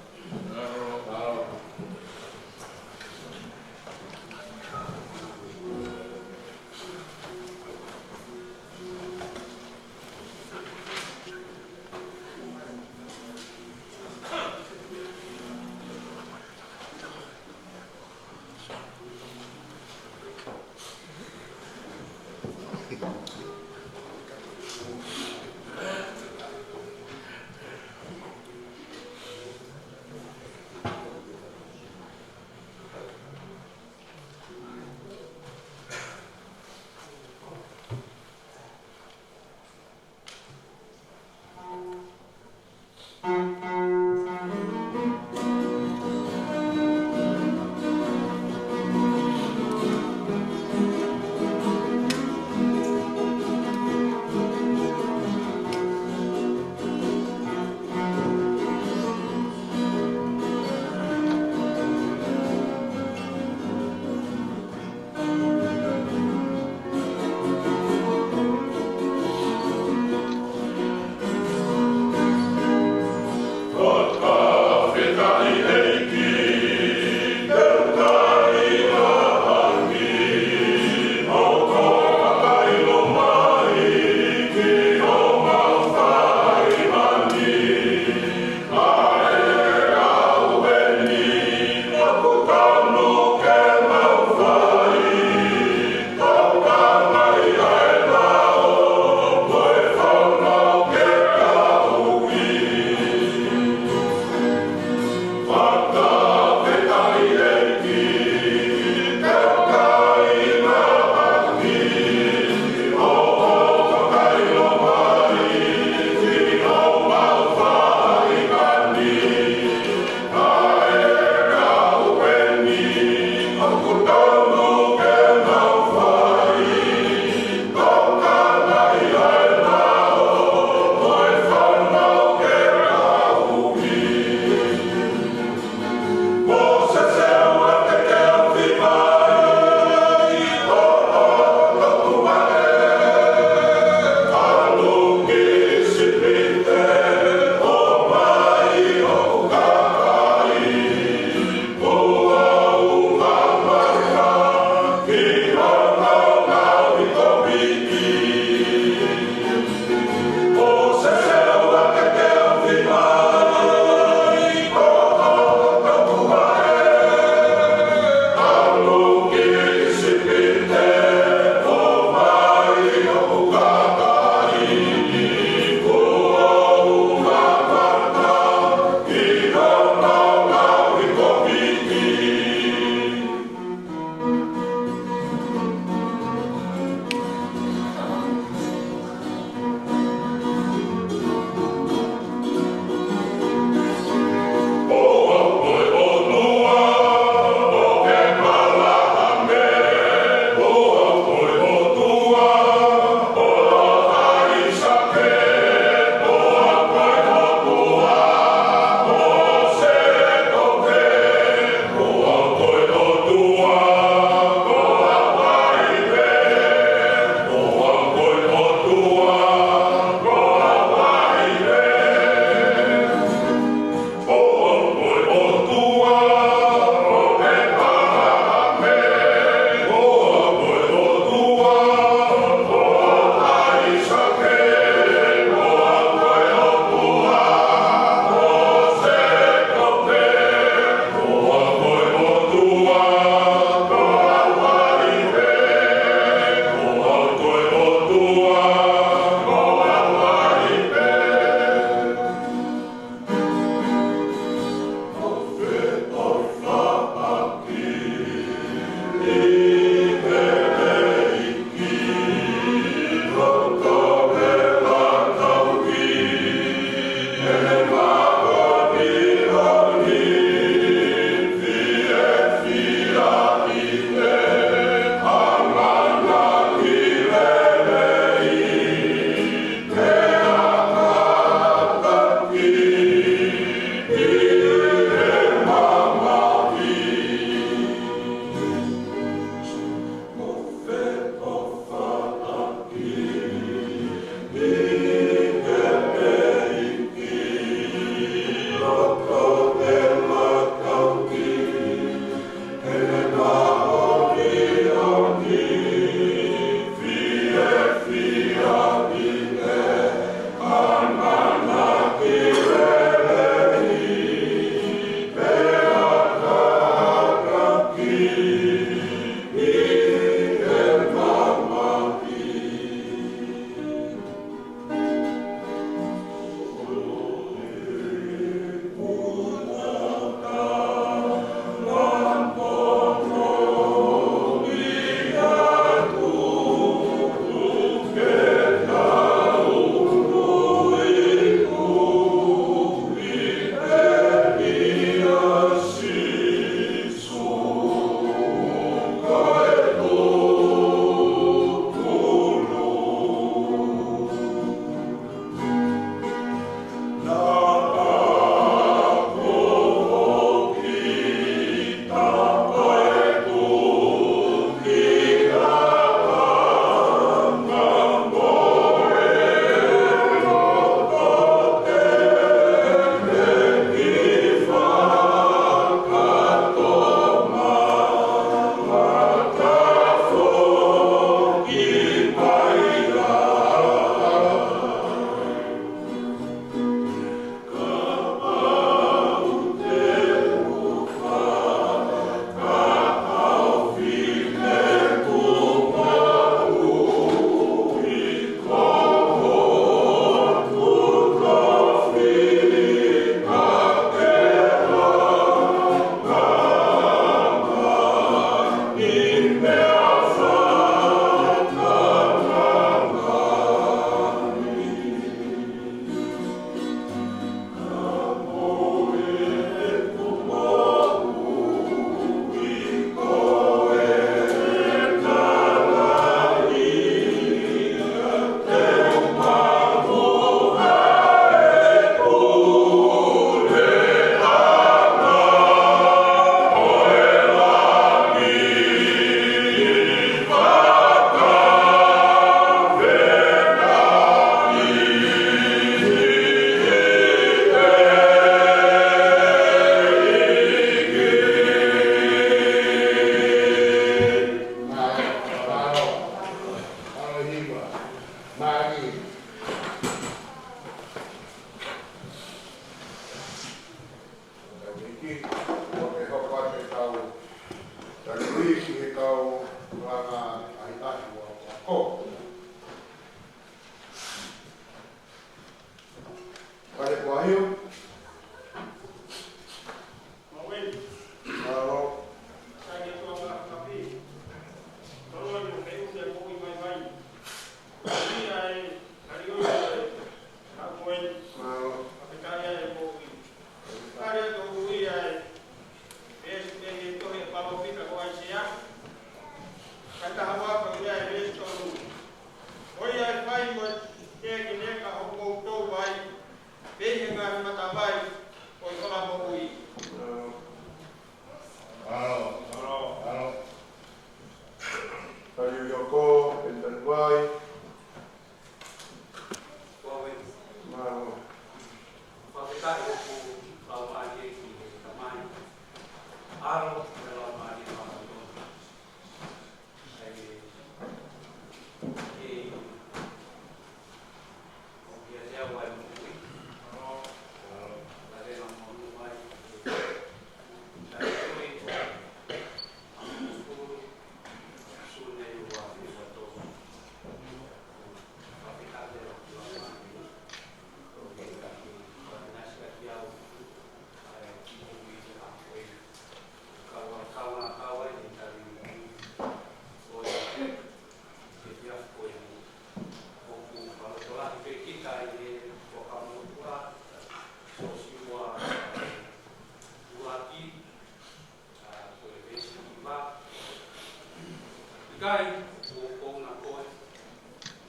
ʻIkai ʻoku ou poupou na koe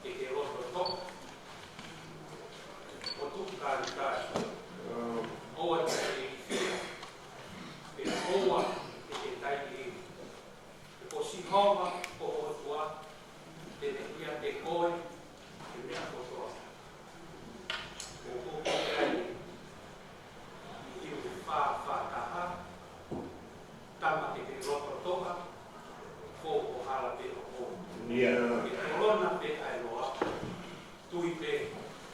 ke ke loto toʻa, ʻo tuʻu talitali, ʻoua te ke ilifia, pea ʻoua te ke taimi ʻili. He ko Sihova ko ho ʻOtua, te ne ʻiate koe he meʻa kotoa. Ko ko ko ke ai ʻi Hepelū fā fā taha, tama ke ke loto toʻa, fou ʻo hala pē ʻo ʻou. Ke kolona pē ʻa e loa, tui pē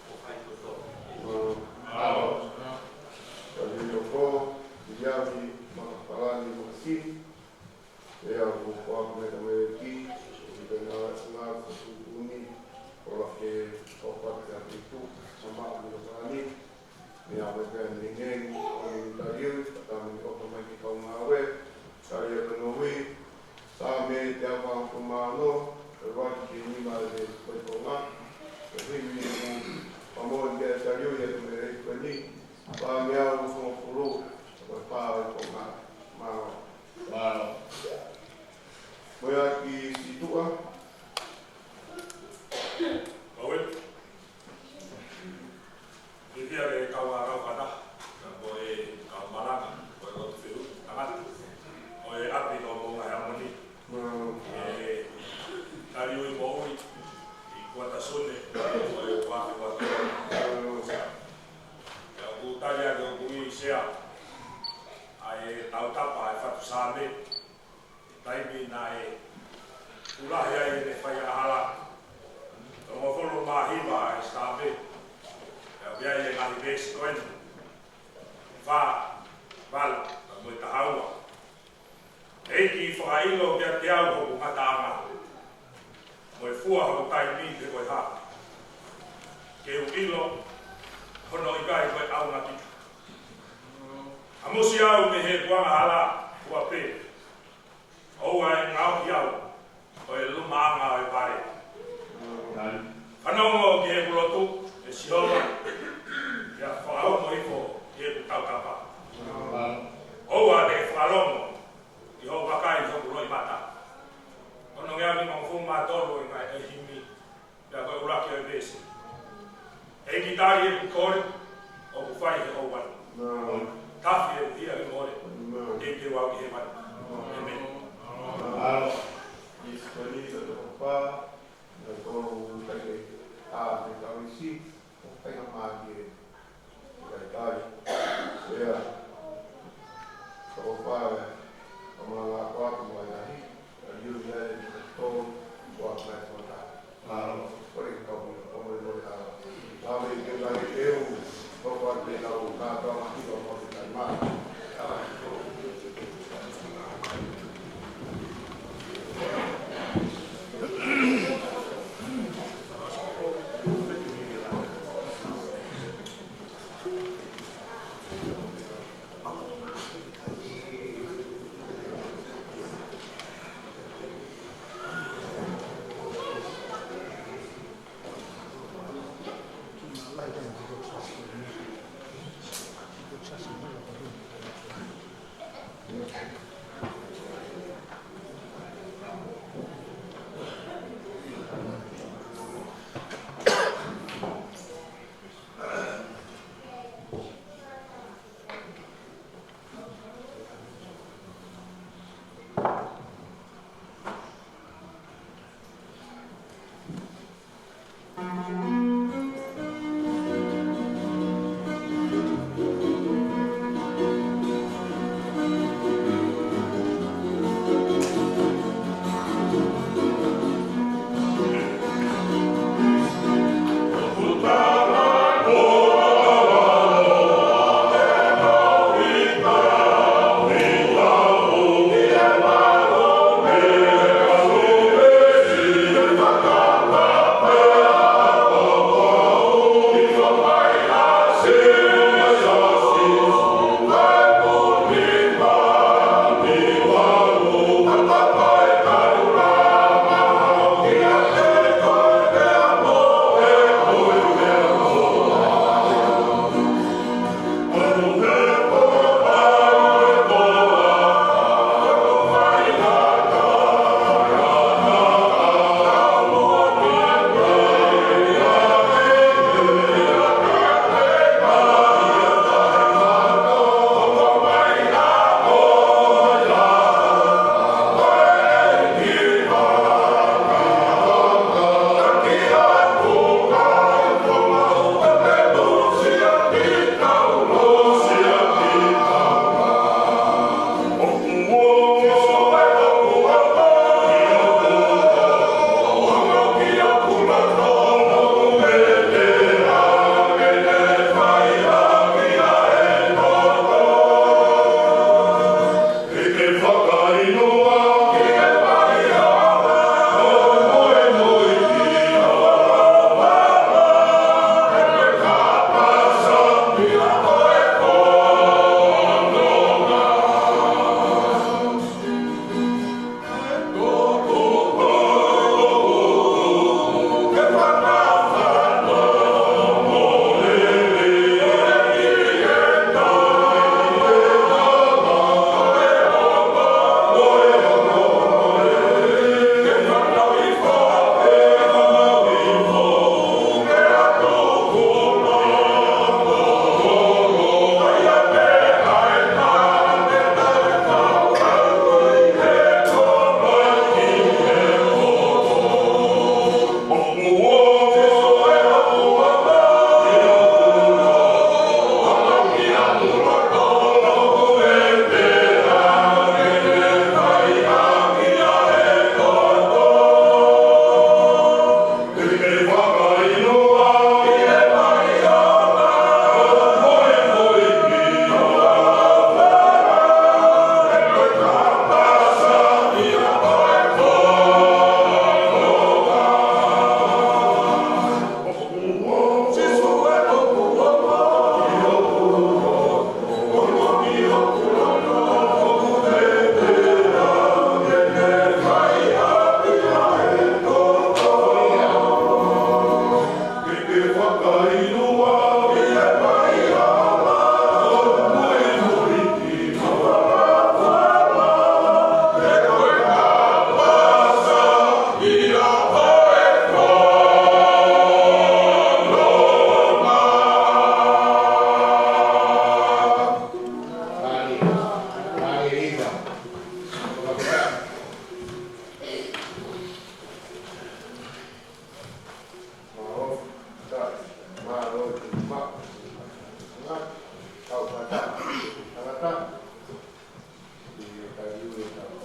ʻo fai totonu. Mālō. Tau ʻi loto, ʻi ʻapi, makapalani, makasini. ʻE au ko Koa Meta Meleki, ʻi te ngā, ngā ko Tūtūni, ko la ke ʻofa ke apitu, sama ʻo ni palani, me a me pea ni neni, ʻo ni taliu, kata me ʻofa mai ki kau ngāue, tali a kanohi, Saame teau hongofulu mā ono, ʻuluaki ki he nima ʻo e Tohi Tonga, ʻo himi ni ku, pamo ni a taliu ia te me rei kweni, Saame teau hongofulu, ʻo e pā ʻo e Tonga, mālō. Mālō. Mo ia ki Situʻa. Maue. Fiefia ke kau ʻa kau fata, ka ko e kau malanga, ko e lotu fiu, tangata. Ko e ʻapi ko Moʻunga Heamoni. Mālō. ʻE, tali ui moʻui, ʻi Kuata Sune, ko e kuafi kuafi. Mālō. Pea ʻoku tali ake ʻoku ui Sea, ʻa e tautapa ʻa e fatu Saame, taimi naʻe ʻuluaki ai ʻene faiʻahala. Tolungofulu mā hiva ʻa e Saame. Pea ʻoku ʻi ai e ngaahi veesi ko eni. Fā, valu, pea mo e taha ua. ʻEiki fakaʻilo kiate au hoku ngataʻanga. Mo e fua hoku taimi pe ko e hā. Ke u ʻilo, hono ʻikai ko e ʻaunga kita. ʻAmusi au mei heʻeku angahala, fua pē. ʻOua ʻe ngaohi au, ʻo e lumaʻanga ʻo e pale. Fanongo ki heʻeku lotu, ʻe Sihova, pea fakaongo hifo ki heʻeku tautapa. ʻOua te ke fakalongo, ʻi hoʻo vakai hoku loʻimata. Ono ngeau nima hongofulu mā tolu ʻi he ngaahi himi. Pea ko e ʻuluaki ʻo e veesi. ʻEiki tali ʻeku kole, ʻoku fai he ʻoua. Tafi ʻeku hia ke kole, ʻEiki te u aʻu ki hēvani. ʻĒmeni. Mālō. Isi ko ni ka toko pā, na tolu kai ke a te kau isi, ʻo kai ka māki e. Kai kai. Ia. Toko pā, ka malanga ko atu mai ahi, ka liu ia e toko, ko a kai ko ta. Mālō. Ko le kau, ko le ko le a. Ka me ke la ke eu, ko ko a te kau, ka ka ma ki ko ko te kai ma.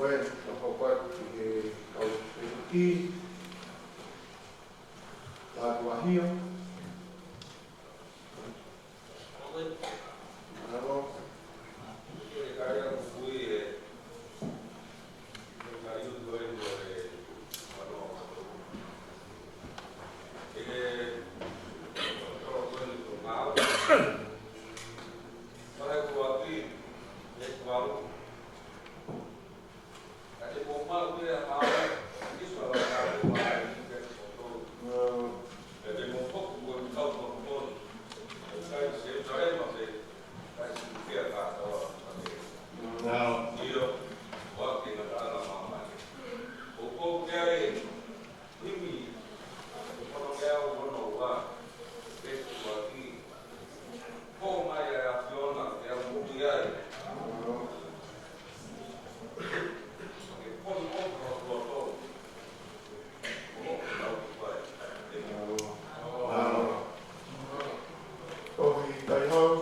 Ko e, ka hoko atu ki he kau fefiki, ka tuahia. Mālō. Tohi Taihau.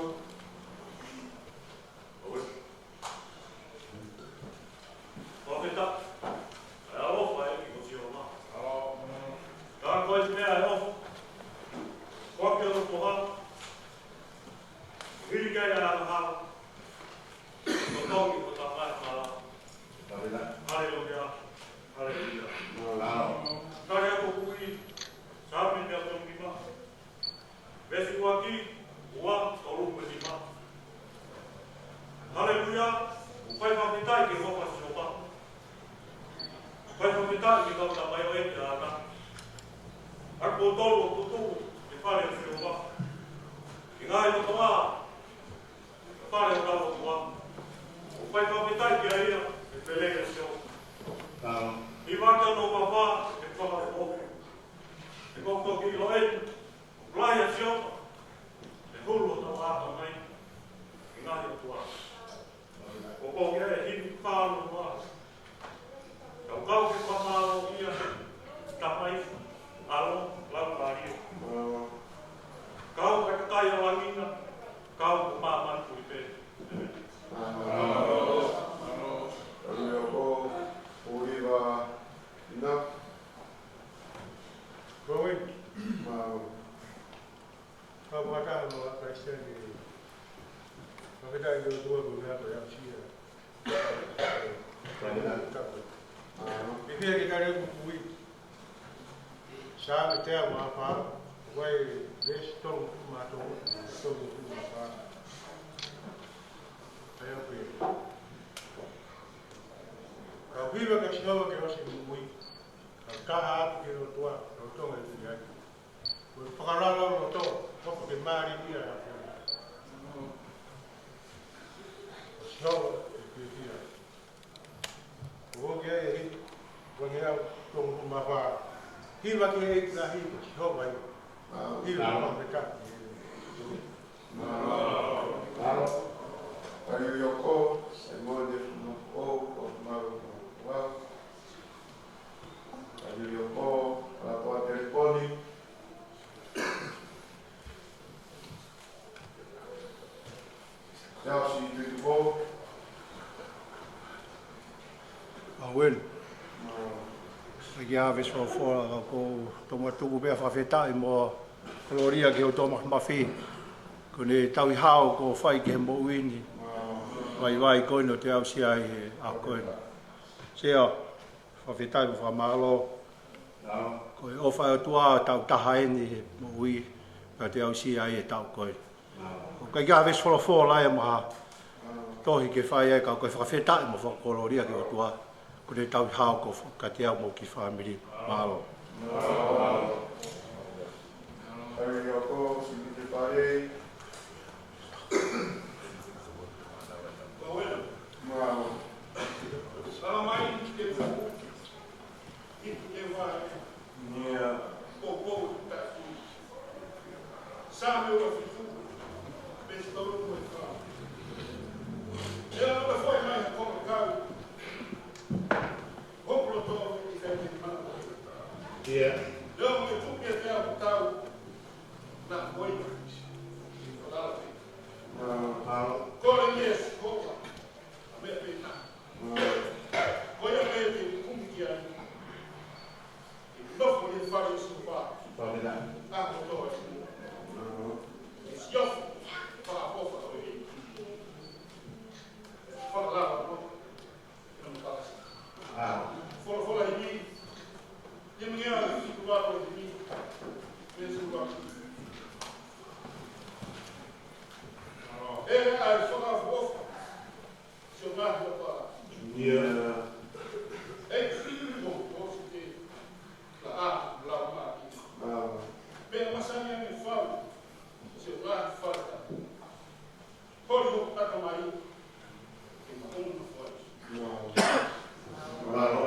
Fakafetaʻi. ʻE ʻaloʻofa ʻEiki ko Sihova. Ka ko e meʻa ʻe ʻofa. Ko e ke ʻofa. Hili kai ʻa e hala. Ko e tau ki ko e tau mai hala. Haleluia. Haleluia. Tali ʻa e kui. Saame teau tolu nima. Veesi ua ki, ua, tolu mo e nima. Haleluia, ʻoku fai fakafetaʻi ki he huafa ʻo Sihova. ʻOku fai fakafetaʻi ki he kau tamaioʻeiki ʻa ʻAna. ʻA kinautolu ʻoku tutuʻu ʻi he fale ʻo Sihova. ʻI he ngaahi lotolotonga ʻo e fale ʻo hotau ʻOtua. ʻOku fai fakafetaʻi kiate ia ʻi he pele ʻo Sihova. Hiva ki hono huafa ʻi he fakalongolongo. He ko e toki ʻilo eni ʻoku lahi ʻa Sihova, ʻe hulu hotau ʻatamai ki he ngaahi ʻotua. ʻOku ʻi ai e himi fānau. Kau kau ke fakamālō ʻia Tamai, ʻAlo, Laumālie. Kau kakai ʻo langi na, kau ko māmani puli pē. ʻĒmeni. Kau fakataha mo e Kalisitiane. Fakafetaʻi ki he ʻOtua ko e meʻa ko e aʻusia. Pehē ke tali ʻeku kui. Saame teau mā fā, ko e veesi tolungofulu mā tolu, tolungofulu mā fā. ʻA ia ko e. Kau hiva kia Sihova ke ʻosi moʻui. Kau taha atu ki he ʻOtua, kau tonga i ai. Ko e fakalāngilangi loto, hoko ke mālie ʻa e ʻaho. Ko Sihova ʻe fiefia. Ko hoki ai e hiki, ko e ngeau tolungofulu mā fā. Hiva ki he ʻEiki lahi ko Sihova ia. Hiva ki he ʻEiki. Mālō. Mālō. Kau ʻi he ʻOtua, ʻe moʻoni ʻa e fuʻu moʻui, ko e mālō. Kau ʻi he ʻOtua, ʻa e telefoni. Siaosi Tuitupou. ʻAuē. ʻA ia ʻa e veesi folofola ka ʻoku ou tomuʻa tuku pē ʻa e fakafetaʻi mo e kolōlia ki he ʻOtua Māfimafi. Ko ʻene tauhi hao kuo fai ki he moʻui ni. Vaivai ko eni ʻo te aʻusia ai he ʻaho ko eni. Sea, fakafetaʻi mo fakamālō. Ko e ʻofa ʻa e ʻOtua ʻoku tau taha eni he moʻui, pea te aʻusia ai e taʻu ko ē. ʻOku ʻikai ke ʻi ai ha veesi folofola ia mo ha tohi ke fai ai ka ko e fakafetaʻi mo fakakolōlia ki he ʻOtua. Ko ʻene tauhi hao kuo fai kiate au mo e kiʻi fāmili. Mālō. Mālō. Saame ua fitu, veesi tolu mo e fā. ʻE ala ʻo fai mai ha konga kau. Hoku loto ʻikai te ne maʻu. ʻIo. Leo me tuki e fea mo tau. Na ko ia. Ko lalo. Kole ʻe Sihova. ʻA meʻa pē na. Folofola himi, himi ia, himi ua ko himi, veesi ua. ʻE ʻai fakaʻofoʻofa, sio ngā hua pā. Ia. ʻEiki, ko, ko si te, la a, la ma. Pea masani ange fau, sio ngā fata. Holi hoʻo ʻatamai, ke maʻu na fai. Mālō.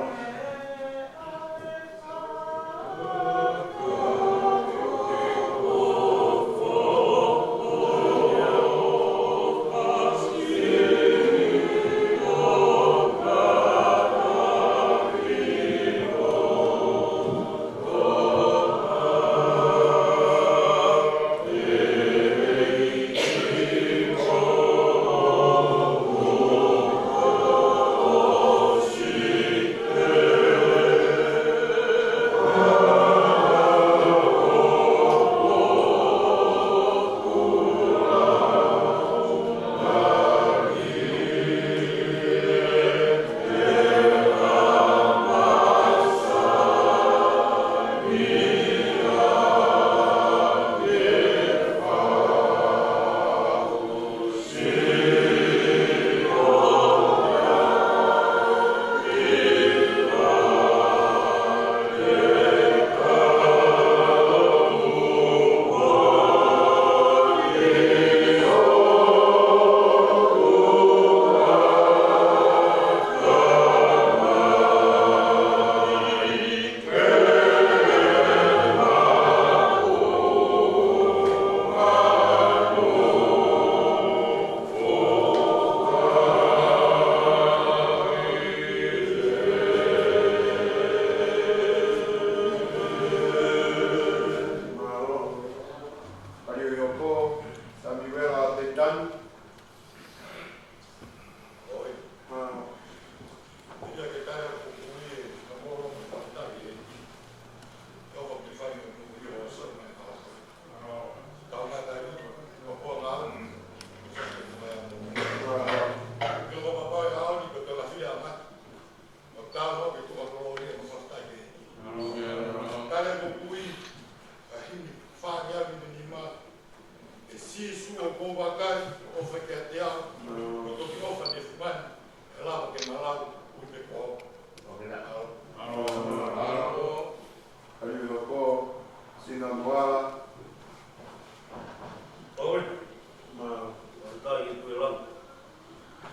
Kaliʻohiʻo ko Samiuela Petani. ʻOi. Mālō. Ia ke tale ʻa e kupuʻi ʻa e kolo mo e fakataki ʻe ʻOfa ke fai mo e kupuʻi ʻo sona e kolo. Tau ngata i ʻo koa ngā uni. Mālō. Ke ko papa e aoni ko te lafia mati. ʻO tau hoki ko ʻa kolo ia mo fakataki ʻe. Mālō. Tale kupuʻi ʻa e himi fāngeau ni nima. ʻE Sīsū ʻoku ou vakai, ʻofa kiate au, ʻo toki ʻofa ne fumani, ʻe lava ke malau, ui pe ko au. ʻOke na. Mālō. Mālō. Kaliʻohiʻo ko Sina Moala. ʻOi. Mālō. Mālō tai e tue lau.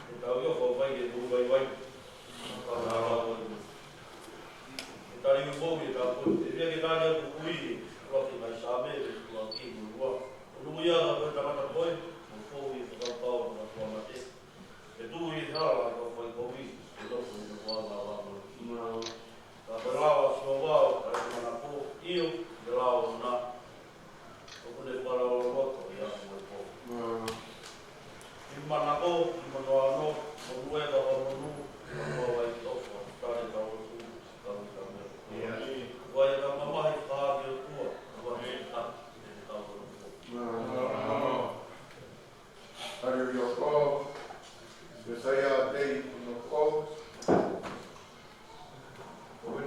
ʻE tau ʻi ʻofa mai ke tau vaivai. Ka na lau ʻoe. ʻE tali u mou ʻe tau koe. ʻE fia ke tali atu kui. Lua ke mai Sāme, ʻe lua ki mo lua. ʻO nui ia ka ko e tangata ko ē, mo fou ʻi he fakakaukau ʻo e katoa mate. ʻE tuʻu ʻi he hala ʻo e kau faikovi, ʻe nofo ʻi he kuonga ʻo e ʻaho. Ka ko e lao ʻa Sihova ʻoku ʻikai te ne manako, ʻio, ko e lao ʻoʻona, ʻoku ne fakalauloto ʻi he ʻaho mo e pō. ʻI he manako, ʻi he manoanoa, monū ʻe kau monū, ʻi he kau vaivai ʻofa, tale kau lotu, kau i kau mea. Ia. Ko e kau mamahi, fakahā ki he ʻOtua, ko e kau mamahi, ʻe kau lotu. Kaliʻohiʻo ko Messiah Day, no ko. ʻOi.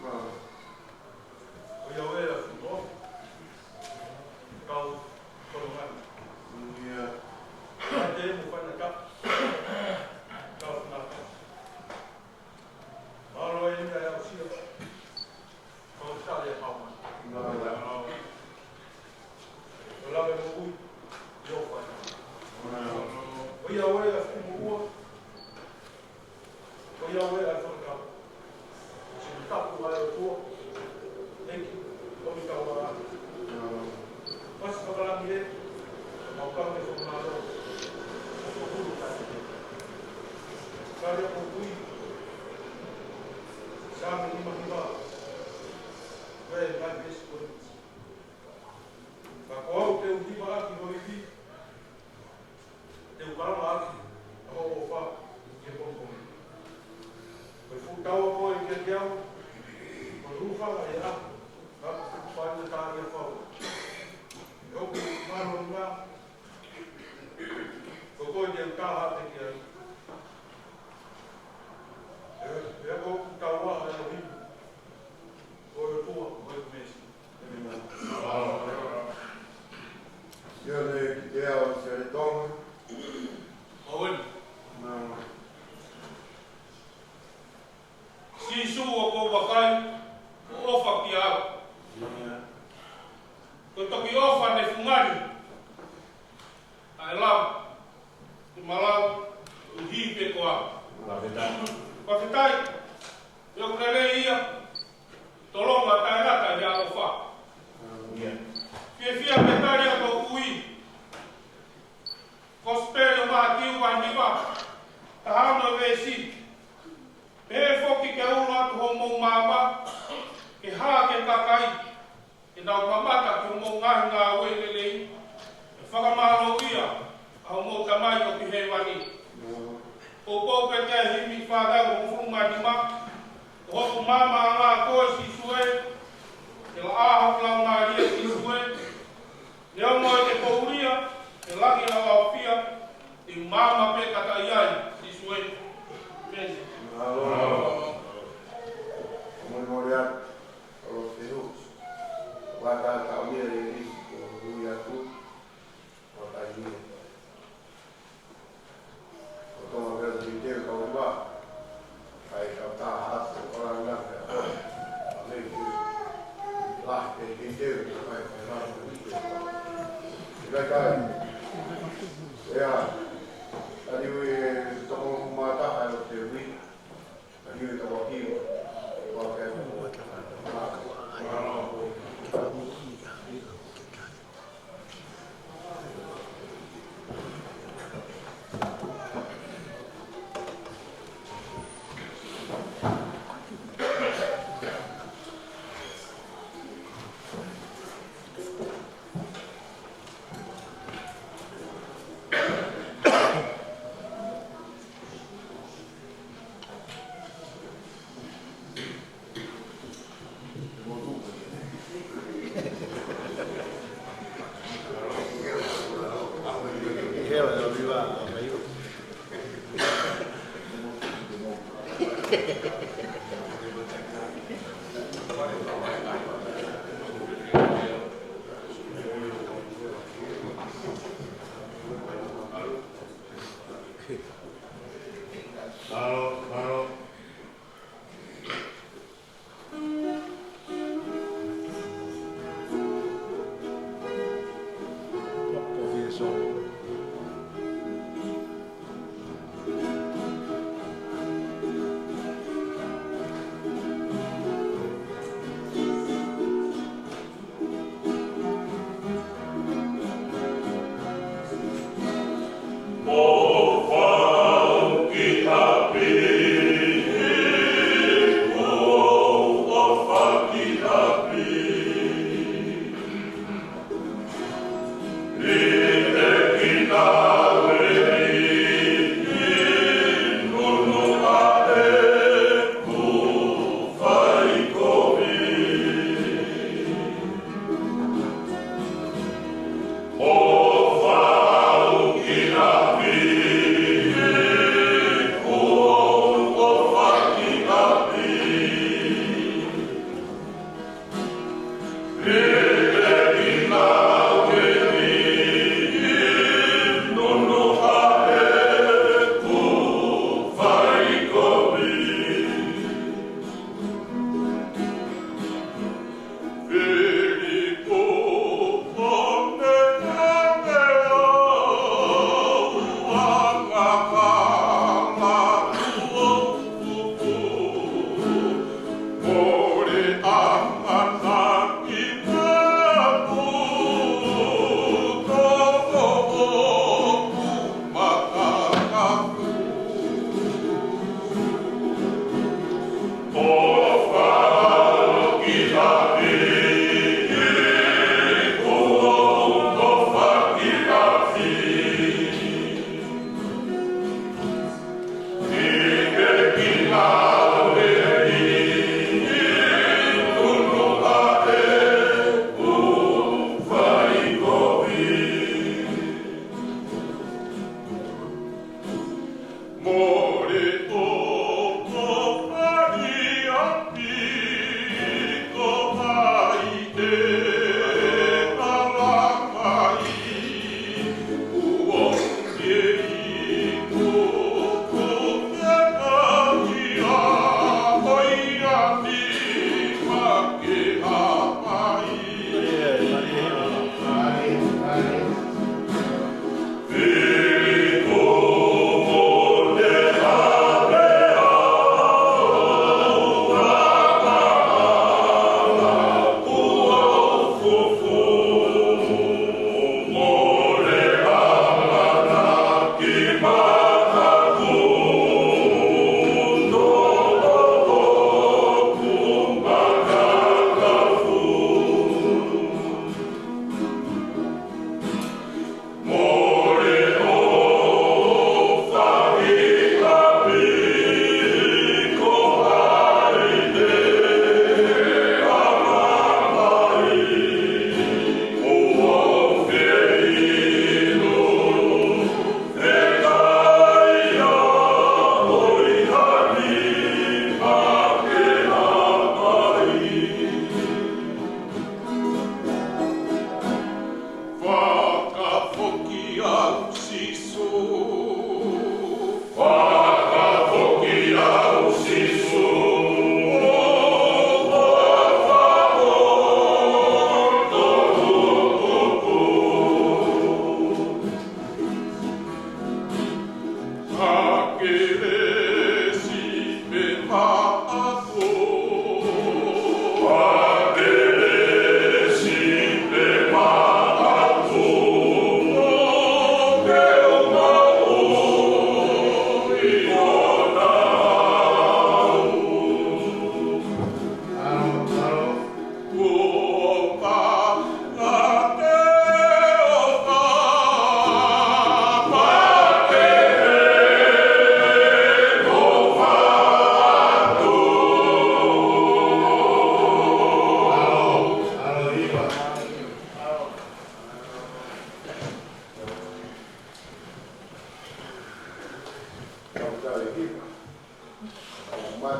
Mālō. ʻOiauē ʻa Funo. Kau Kolongani. Ia. Te mo fana ka. Kau Funaka. Mālō e ina e au sio. Kau tale e pau mai. Mālō. Mālō. Ko lave mo ui. Io fai. Mālō. ʻOiauē ʻa Funo ua. ʻOiauē ʻa Funaka. Sini tapu ai ʻOtua. ʻEiki, ʻomi kau ā. Mālō. Pasi fakalangi ē, mau kau ke fakamālō. Ko hulu kai. Kare ko kui. Sāme nima hiva. Ko e ngai veesi ko ē. Ka ko au te u hivaʻaki ho ivi. Te u kalanga ʻaki ʻa hoʻo ʻofa ki he pongipongi. Ko e fuʻu taua ko ē kiate au, ko e hūfanga ʻi he ʻaho, ka ko e fuʻu fānau tā ia fau. ʻE hoku māʻolunga, ko koe te u taha atu ki ai. ʻE, ʻe hoku Sīsū, ʻoku ou vakai, ʻoku ʻofa kiate au. Ko e toki ʻofa ne fungani ʻa e lava ʻi malau, ʻuhi pē ko au. Fakafetaʻi. Fakafetaʻi. ʻOku lelei ia, tolonga taʻengata ʻi he ʻaloʻofa. Fiefia ke tali ʻa e kui. Kosipeli ʻa Mātiu vahe nima, taha ono veesi. Pehē foki ke ʻoua ʻe tuku homou maama ke hā ki he kakai, ke nau mamata ki hoʻomou ngaahi ngāue lelei, ʻe fakamālōʻia ʻa hoʻomou Tamai ʻoku ʻi hēvani. Poupou pē ki he himi fānau hongofulu mā nima. Ko hoku maama ʻa koe Sīsū ē, ke laʻā hoku laumālie Sīsū ē, neongo ʻete poulia, ʻe lahi ʻa e ʻaofia, ʻi he maama pē ka taʻe ʻi ai Sīsū ē. Peni. Molemole atu, ʻo lo te hu. Vaka ka uia e ni, ko hui atu, o tai ni. Ko Tonga pē te te kau lima. Kai kau taha atu, ʻo langa pē. A mei te. Lahi pē te te, kai kai lahi pē te te. Kai kai. ʻIa. Tali ui e toko mata, ʻa lo te ui.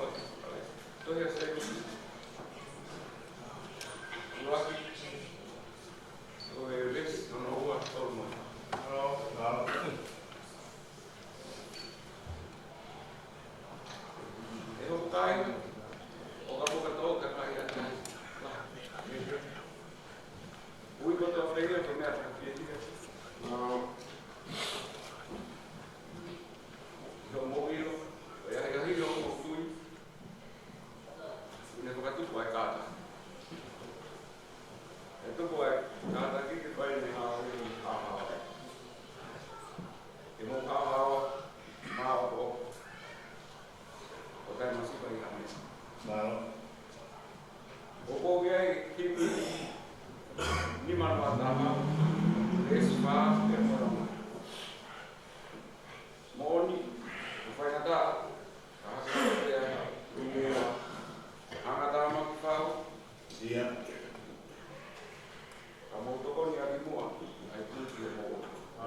Tohi ʻa Sēmisi. ʻUluaki. Ko e veesi hono ua, tolu mo e fā. ʻE hoku kāinga, ʻo ka muka tō ka kai atu. Ui kotoa pē ia ko e meʻa fakafiefia. ʻI hoʻomou ʻilo, ʻe ahiahi hoʻomou tui, ʻi heʻene fakatupu ʻa e kātaki. ʻE tuku ʻa e kātaki ke fai ʻene ngāue ʻi he haohaoa. Ke mou haohaoa, maʻopoʻopo, ʻo taʻe masiva ʻi ha meʻa. Mālō. ʻOku ou ʻi ai, Himi nima noa taha, veesi fā, pea mo e ono. Moʻoni, ʻoku faingataʻa, ka hake pea, ʻuhinga, hanga tāmaki fau. ʻIo. Ka mou tokoni ʻaki muʻa, ʻa e tuʻutuʻuni ʻo mou, ʻa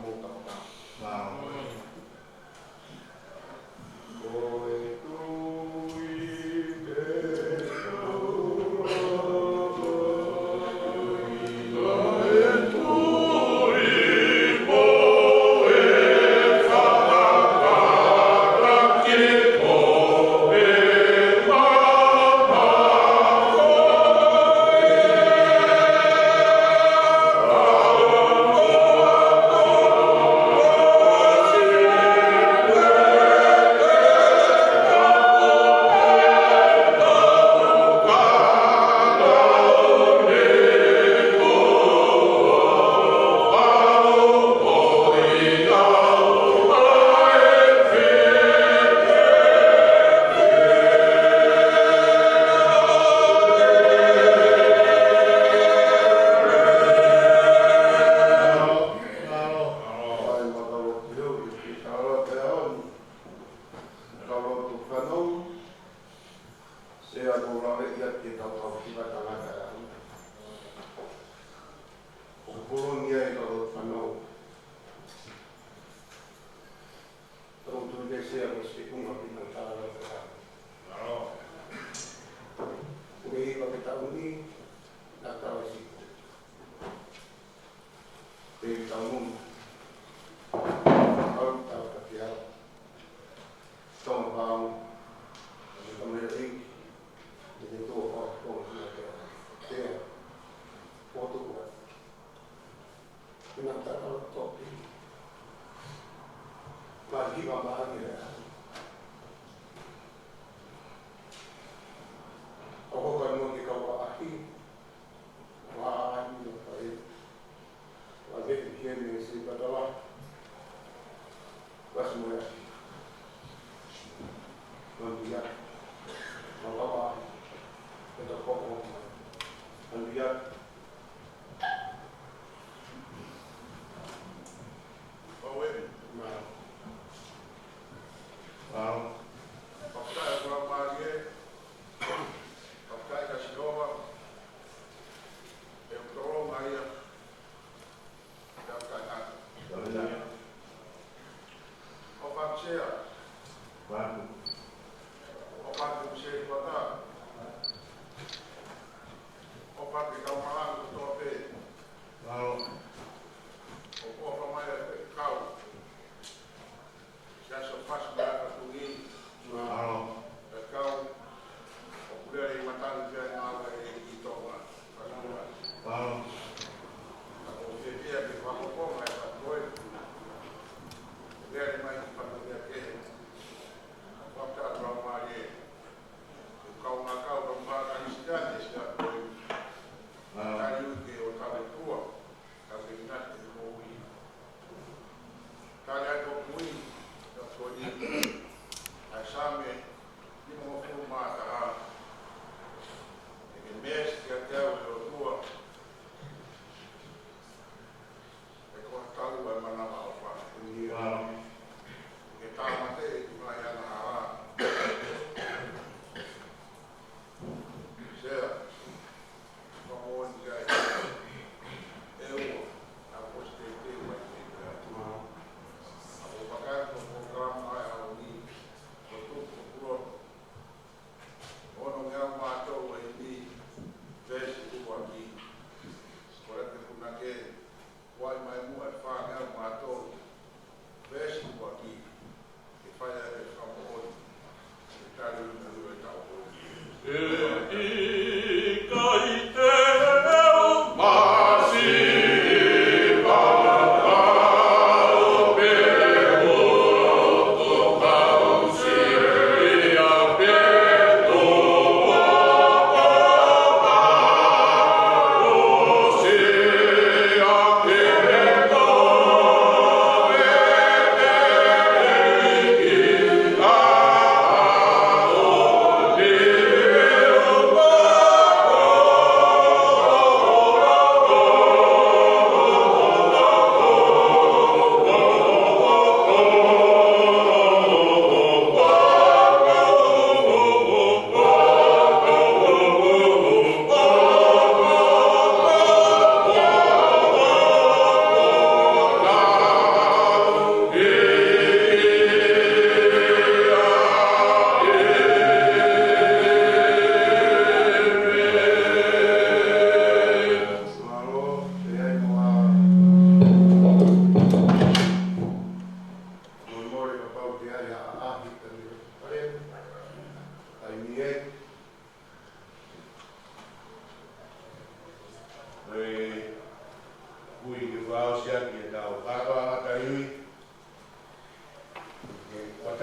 mou tapaka. Ko e tui pē. Sea, ko e lave ia ki he kau houʻeiki tangata ʻa e ʻaho ni. ʻOku polonia e kau loto fanau. Tau tui ke sea ko e siʻi kunga pina tala lau ke tau. Mālō. Ko e hiva ke tau ni, na tau e siʻi. Pea tau nunu. Tau tau ka te au. Tau pau. Tau mea ring. Te te tō pau tō ki a te au. Te au. Poto kua. Ina tau tau toki. Mā hiva mā hake lea. ʻOku ka nua ke kau ʻaʻahi. Wa ai no pa e. Wa de ke me se pa tala. Wa si mo ya. Wa dia. Wa wa wa. Ke to ko ko. Wa dia. Wa we. Ma. Wa. Wa ka wa ma ye. Fakafetaʻi kia Sihova, ʻe ʻoku tolonga ia, ʻe ʻoku taʻengata. ʻOfa atu Sea. ʻOfa atu Sea Tuʻa. ʻOfa atu ki he kau malanga kotoa pē. ʻOku ʻofa mai ʻa e kau. Siasi ʻo Fasi mo e Fatu ni. Mālō. ʻE kau, ʻoku lele ʻi matangi pea ngāue ʻi Tonga. Mālō. Mālō. Ka ko e fiefia ke fakahoko mai ʻa e fatu ko ē.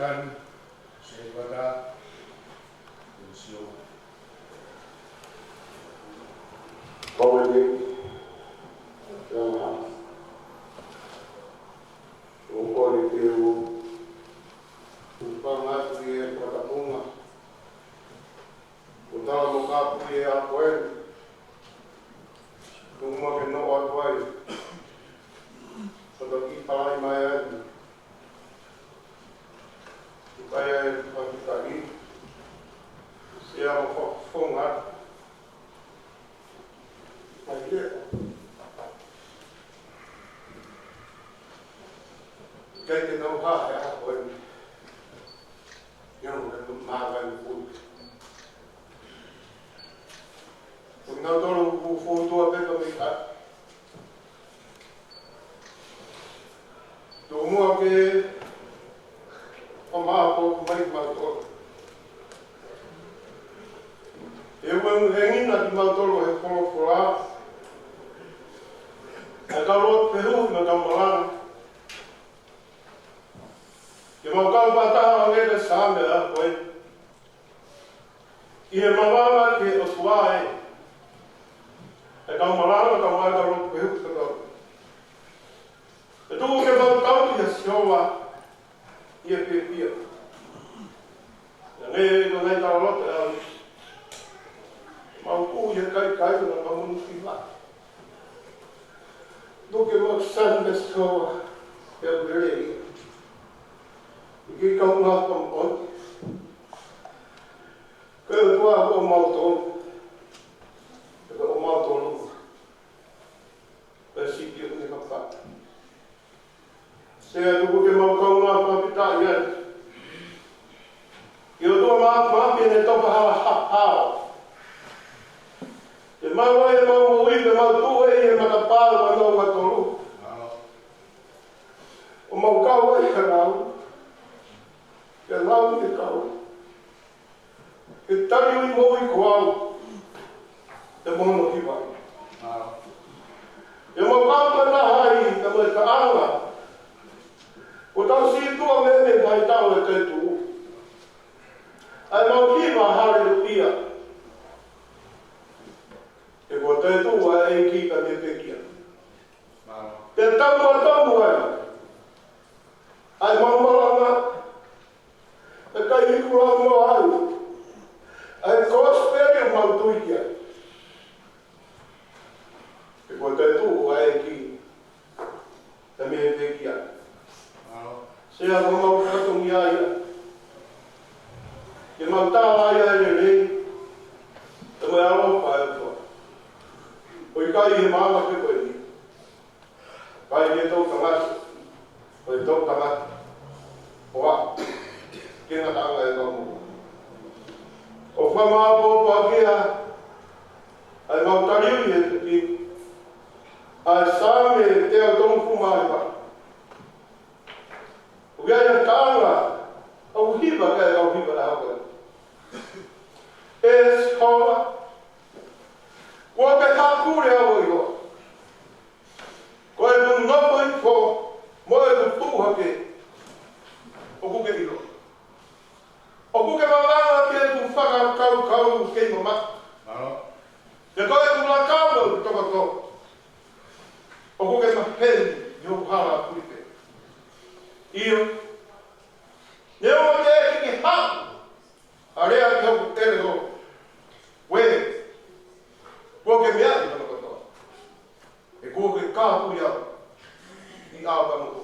Kan, se kata, sio. Komeni, Yamaha. ʻOku ou kole ke u, u pangatu e fakatapunga. Ko tala mo kapu e ako eni. Tuku muʻa ke noʻo atu ai. Ko toki palai mai ai. Tukai ai fakafetaʻi. Sea mo fakafofonga. Mai lea. Kai ke nau ha he ako eni. Ia mo ka tu mā kai mo kui. Ko kinautolu ʻoku fuotua pē ka mei ka. Tuku muʻa ke ʻomai ʻa e pō mai kimautolu. ʻE ueʻueʻi ʻe kimautolu ʻe he folofola. ʻA e kau lotu fehuʻi mo e kau malanga. Ke mau kau fakataha ange ka Saame ʻa koe. ʻI he mavava ki he ʻOtua ē. ʻE kau malanga, kau mai, kau lotu fehuʻi, kau. ʻE tuku ke mau tauhi ʻa Sihova ʻi he fiefia. Naʻe ʻi ai e ngaahi talaloto ʻe au. Mau kū ʻi he kaikai, naʻa mau munu ki vai. Tuku ke mau sani ʻa Sihova, ʻi he lelei. ʻIkai ke mau ngāue pea mo ʻomi. Ko e ʻOtua ʻoku ʻomautolu. Ko e ʻomautolu. Ko e sipi ʻoku ne kapa. Sea, tuku ke mau kaungā fakafetaʻi ai. ʻI he ʻOtua mafimafi ʻene tofa hala hahao. Ke mau ʻai ʻemau moʻui, ke mau tuʻu ʻi he matapā ʻo e ʻOtua. ʻO mau kau ai ka nau. Ke nau ke kau. Ke tali ui moʻui ko au. Ke mono ki vai. Ke mau kau ka nahai, ke mau e taʻanga. Ko tau si tua me me vai tau e te tu. ʻAi mau ki va haleluia. Ke ko te tu a e ki ka me te kia. Te tau a tau ai. ʻAi mau malanga. ʻE kai hiku lau mo ai. ʻAi kosipeli ʻo mau tui ki ai. Ke ko te tu a e ki. Te me te kia. Sea ko mau fatongia ia. Ke mau tala ia e lelei. Te mau alo pa e tua. ʻOku ʻikai he mama ke koe ni. Kai ke tau tangata. Ko e tau tangata. ʻOua. Ke ngata anga e kau mo. ʻO fakamāʻopoʻopo ʻaki ʻa e mau taliu ʻi he tuki. ʻA e Saame teau tolungofulu mā hiva. ʻOku ʻi ai e taʻanga, ʻoku hiva ke ʻoku hiva ʻa koe. ʻE Sihova, kuo ke haʻu ke ʻilo. Ko ʻeku nofo hifo, mo ʻeku tuʻu hake, ʻoku ke ʻilo. ʻOku ke vavanga ki heʻeku fakakaukau kei mamaʻo. Ke ko ʻeku lakau mo ʻeku tokotoko. ʻOku ke maheni ʻi hoku hala puli pē. ʻIo. Neongo ʻeku ʻikai ke haʻu ʻa lea ki hoku ʻelelo. Uē. Kuo ke meaʻi hono kotoa. ʻE kuo ke kāpui au ʻi ʻao ka moku.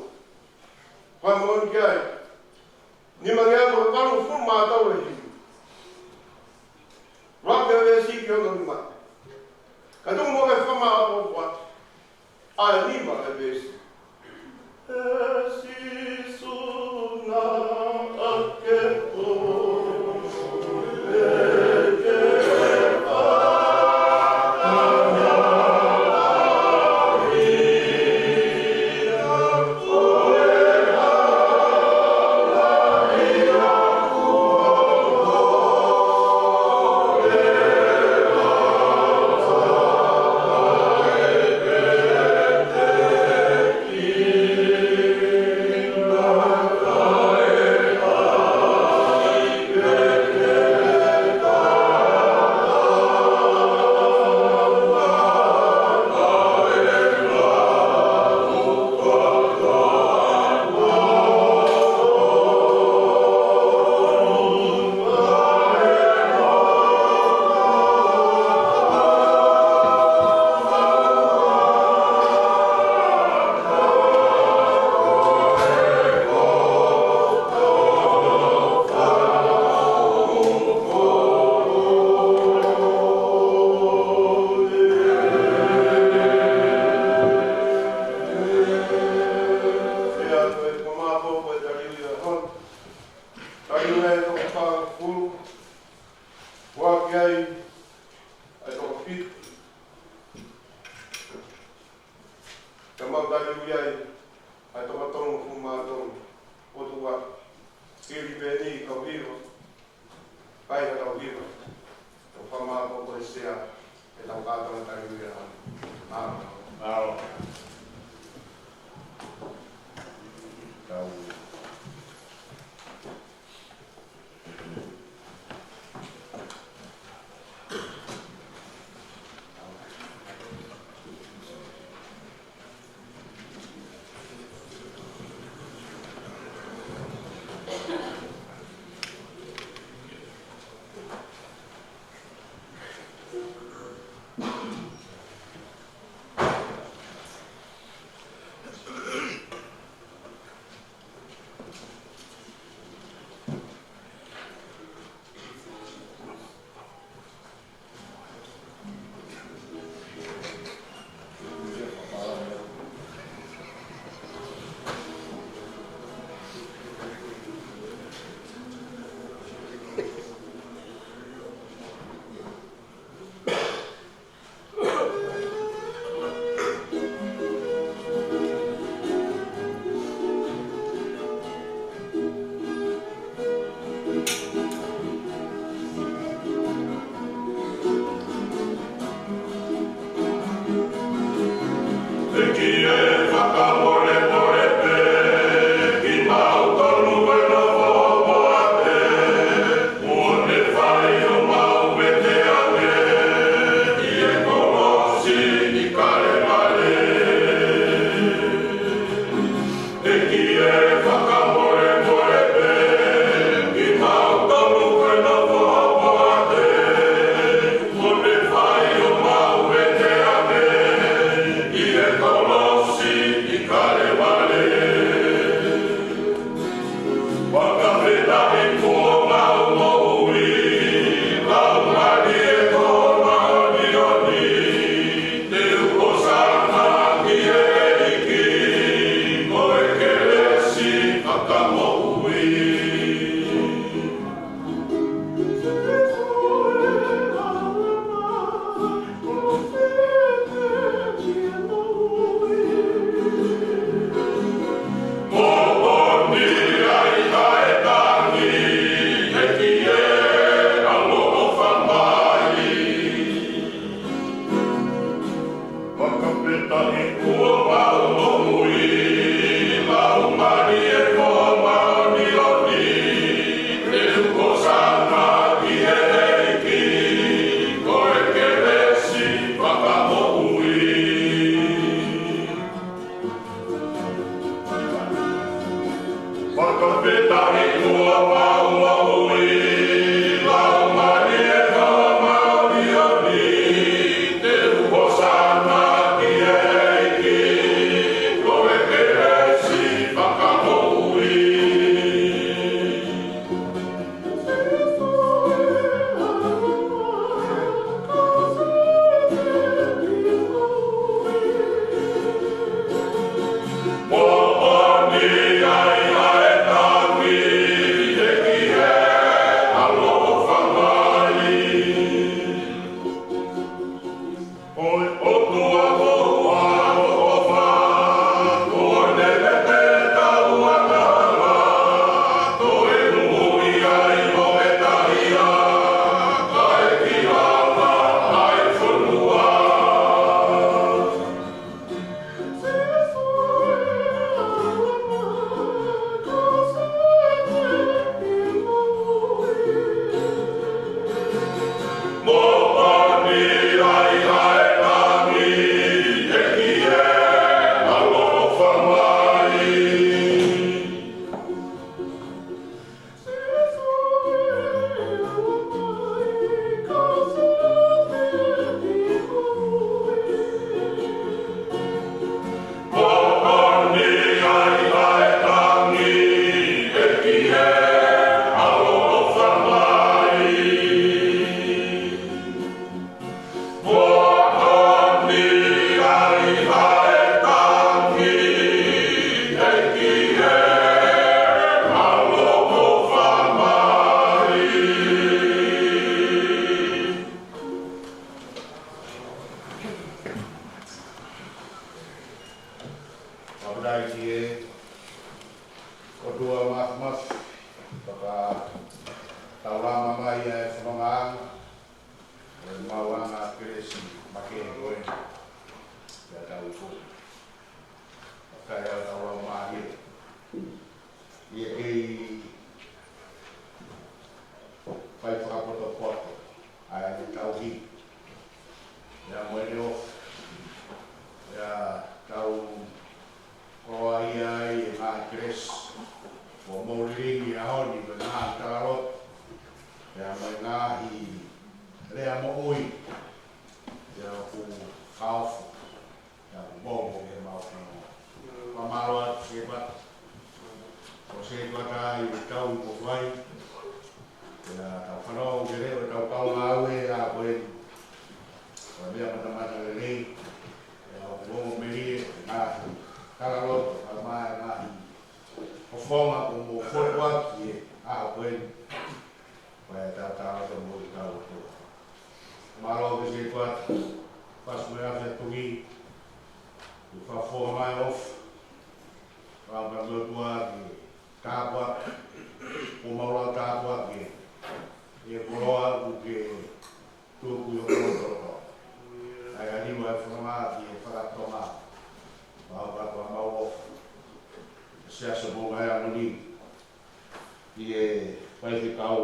Fakamoʻoni ki ai. Nima ngeau valungofulu mā tolu e himi. Ua ke veesi ki hono nima. Ka tuku mo ke fakamāʻopoʻopo atu. ʻAi nima e veesi. ʻE Sīsū na ake o Ua, Filipe ni kau hiva, fai ha kau hiva, ʻo fakamāʻopoʻopo ʻi he sea, ʻetau kātoanga tali ui ʻa. Mālō. Mālō. Tau. ʻEiki ē, fakamolemole pē kimautolu ʻi he nofo ʻo e moʻui, kuo ne fai homau vete ange ʻi he kolosi ʻi Kalevale. ʻEiki ē, fakamolemole pē kimautolu ʻi he nofo ʻo e moʻui, kuo ne fai homau vete ange ʻi he kolosi ʻi Kalevale. Fakafetaʻi kuo mau moʻui, Laumālie ko e māʻoniʻoni. Te u hōsana ki he ʻEiki, ko e kelesi fakamoʻui. Moʻoni ai ʻa e tangi, ʻEiki ē, ʻaloʻofa mai. Fakafetaʻi kuo mau moʻui, Laumālie ko e māʻoniʻoni. Te u hōsana ki he ʻEiki, ko e kelesi fakamoʻui. Fakafetaʻi kuo mau moʻui, Laumālie ko e māʻoniʻoni. Te u hōsana ki he ʻEiki, ko e kelesi fakamoʻui. Moʻoni ai ʻa e tangi, ʻEiki ē, Ua mafimafi, fakataulama mai ʻa e fonongaʻanga ʻo e maʻuʻanga kelesi makehe ko eni kiate kitautolu. Fakataulama mai ē. ʻIa kei fai fakapotopoto ʻa e tauhi ʻa e moʻoni ʻo e tau koloaʻia ai e ngaahi kelesi kuo mou lilingi he ʻaho ni, ko e ngaahi talaloto pea mo e ngaahi lea moʻui, pea ʻoku fakaofo ia ʻoku mou mo ke mau fanongo. Fakamālō atu Sētuata. Ko Sētuata ʻi he tau kuo fai. Pea tau fanongo ki he leʻo ʻetau kau ngāue ʻa ko eni. Ko e meʻa matamata lelei. Pea ʻoku ongo melie e ngaahi talaloto, kae ʻumaʻā e ngaahi fofonga kuo mou fokotuʻu ʻaki he ʻaho ko eni. Ko e tau talaloto mo e tau ʻOtua. Mālō ki he Sētuata, fasi mo e afi ʻa e tuʻi, ʻoku fakafofonga mai ʻofa. Pea pea mo e ʻOtua ke tāpuaki, ʻoku mau lau tāpuaki e koloa ʻoku ke tuku ʻi hoʻo koloa. ʻA ia ʻoku ʻi ai e fononga ki he fakatonga. Pea pea mo e ʻofa. Siasi ʻo Moʻunga Heamoni, ʻi he faifekau,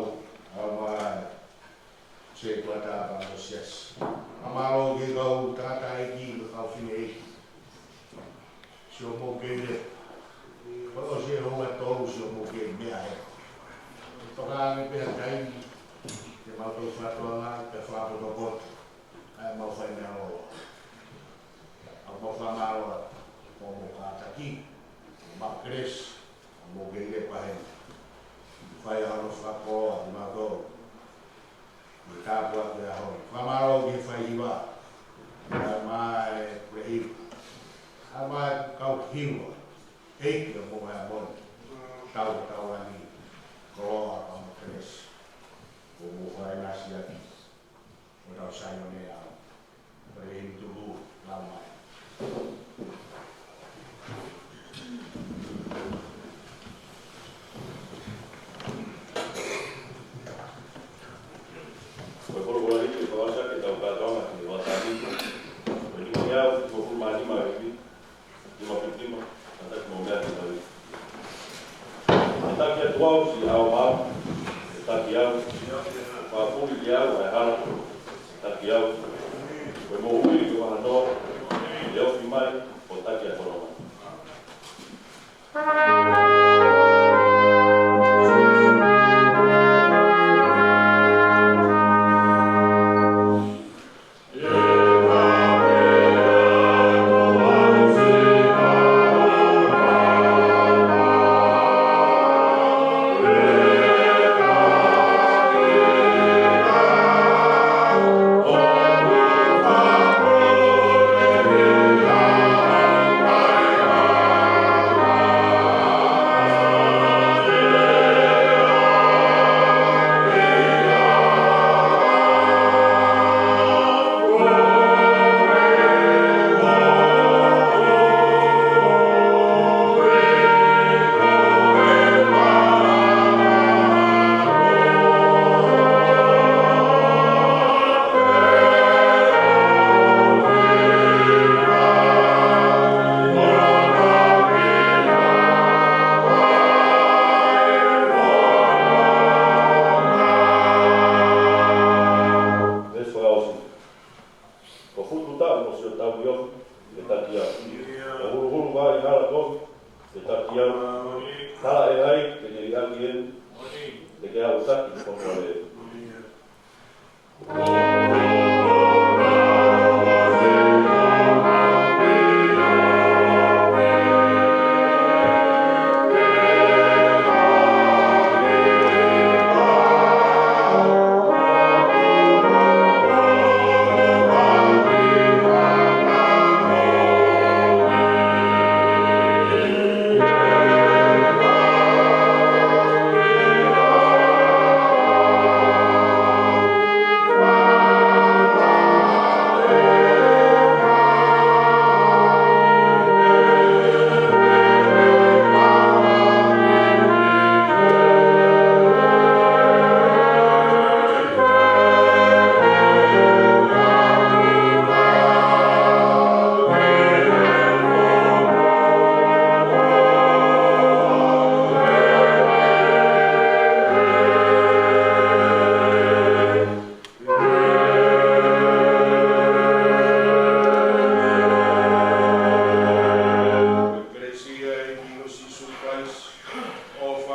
ʻa e maʻa Sētuata pea mo e siasi. Fakamālō ki he kau tangataʻeiki mo e kau fineʻeiki. Sio mo ke le. Ko e ʻosi e houa ʻe tolu sio mo ke meʻa he. Toka ange pē ha taimi ke mau tau fatuanga ke fakapotopoto ʻa e mau fai meʻa lōloa. ʻOku mau fakamālō atu, ʻoku mou kātaki, ʻoku mau kelesi, ʻoku mou kei lepa heni. Fai ʻa hono fakakoloa kimautolu. Mo tāpuaki ʻa hono. Fakamālō ki he faihiva. Kae ʻumaʻā e pulehiva. Kae ʻumaʻā e kau hiva. ʻEiki ʻo Moʻunga Heamoni. Tau, tau ani. Koloa pea mo e kelesi. ʻOku mou fai ngāsiaki. ʻO tau sai ʻo ne au. Ko e himi tuku, lau mai. Ko e koloa ko e himi, ko e ʻosi ke tau kātoanga ki he ʻOtua ni. Ko e nima ngeau, ko e hulu mā nima himi. Nima fitu nima, kātaki mo meʻa ki he tau. ʻE taki atu au siʻi ʻao maau, ʻe taki au, fakapuli ki au ʻa e hala, ʻe taki au, ko e moʻui ko e mahanoa, ʻe ofi mai, ʻo taki ʻa e fononga. Veesi fakaʻosi. Ko fuʻu tuʻa mo siʻo tau ʻi ofi, ʻe taki au. Ko e huluhulu vai hala kovi, ʻe taki au. Hala ʻe hai, te ke liʻaki eni, te ke aʻutaki ki he fonua lelei.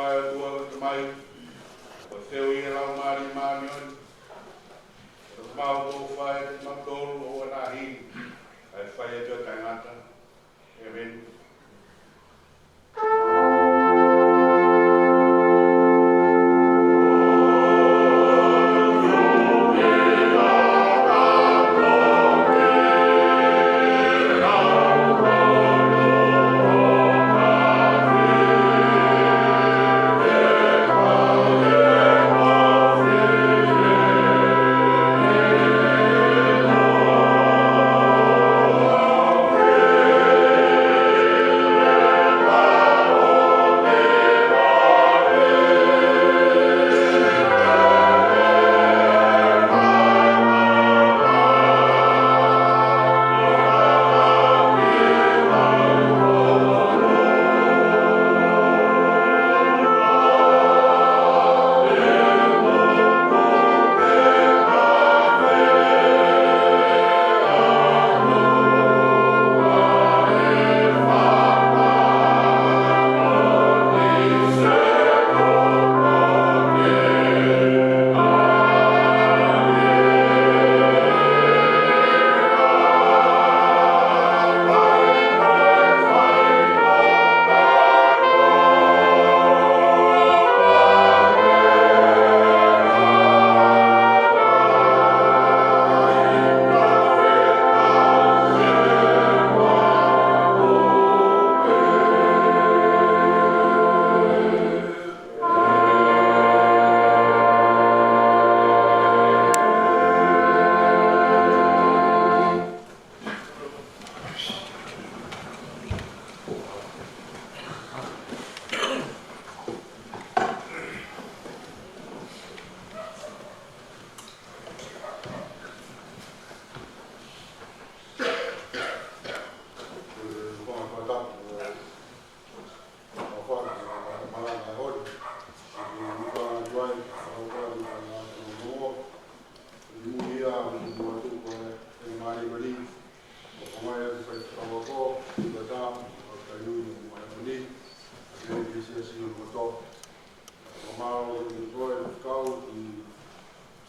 ʻOtua ko e Tamai, ko e Fefine, Laumālie Māʻoniʻoni, ko e mau ko fai te mau tolu o anahi, ʻa e fai atu ʻa taʻengata. ʻĒmeni.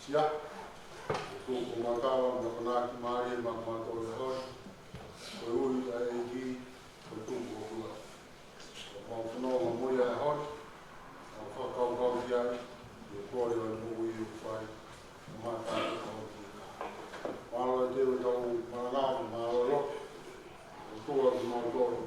Sia, ko e tuʻu ko Matawa, na panaki mālie ma mato e hoi, ko e ui ʻa e ʻEiki, ko e tuʻu ko ʻOtua. Ko mau fanongo mo ia e hoi, mau fakakaukau ki ai, ʻi he kole ʻo e moʻui ʻoku fai, mo mata ko ʻOtua. Mālō e teu e tau malanga, mālō lo, ʻOtua ki mau tolu,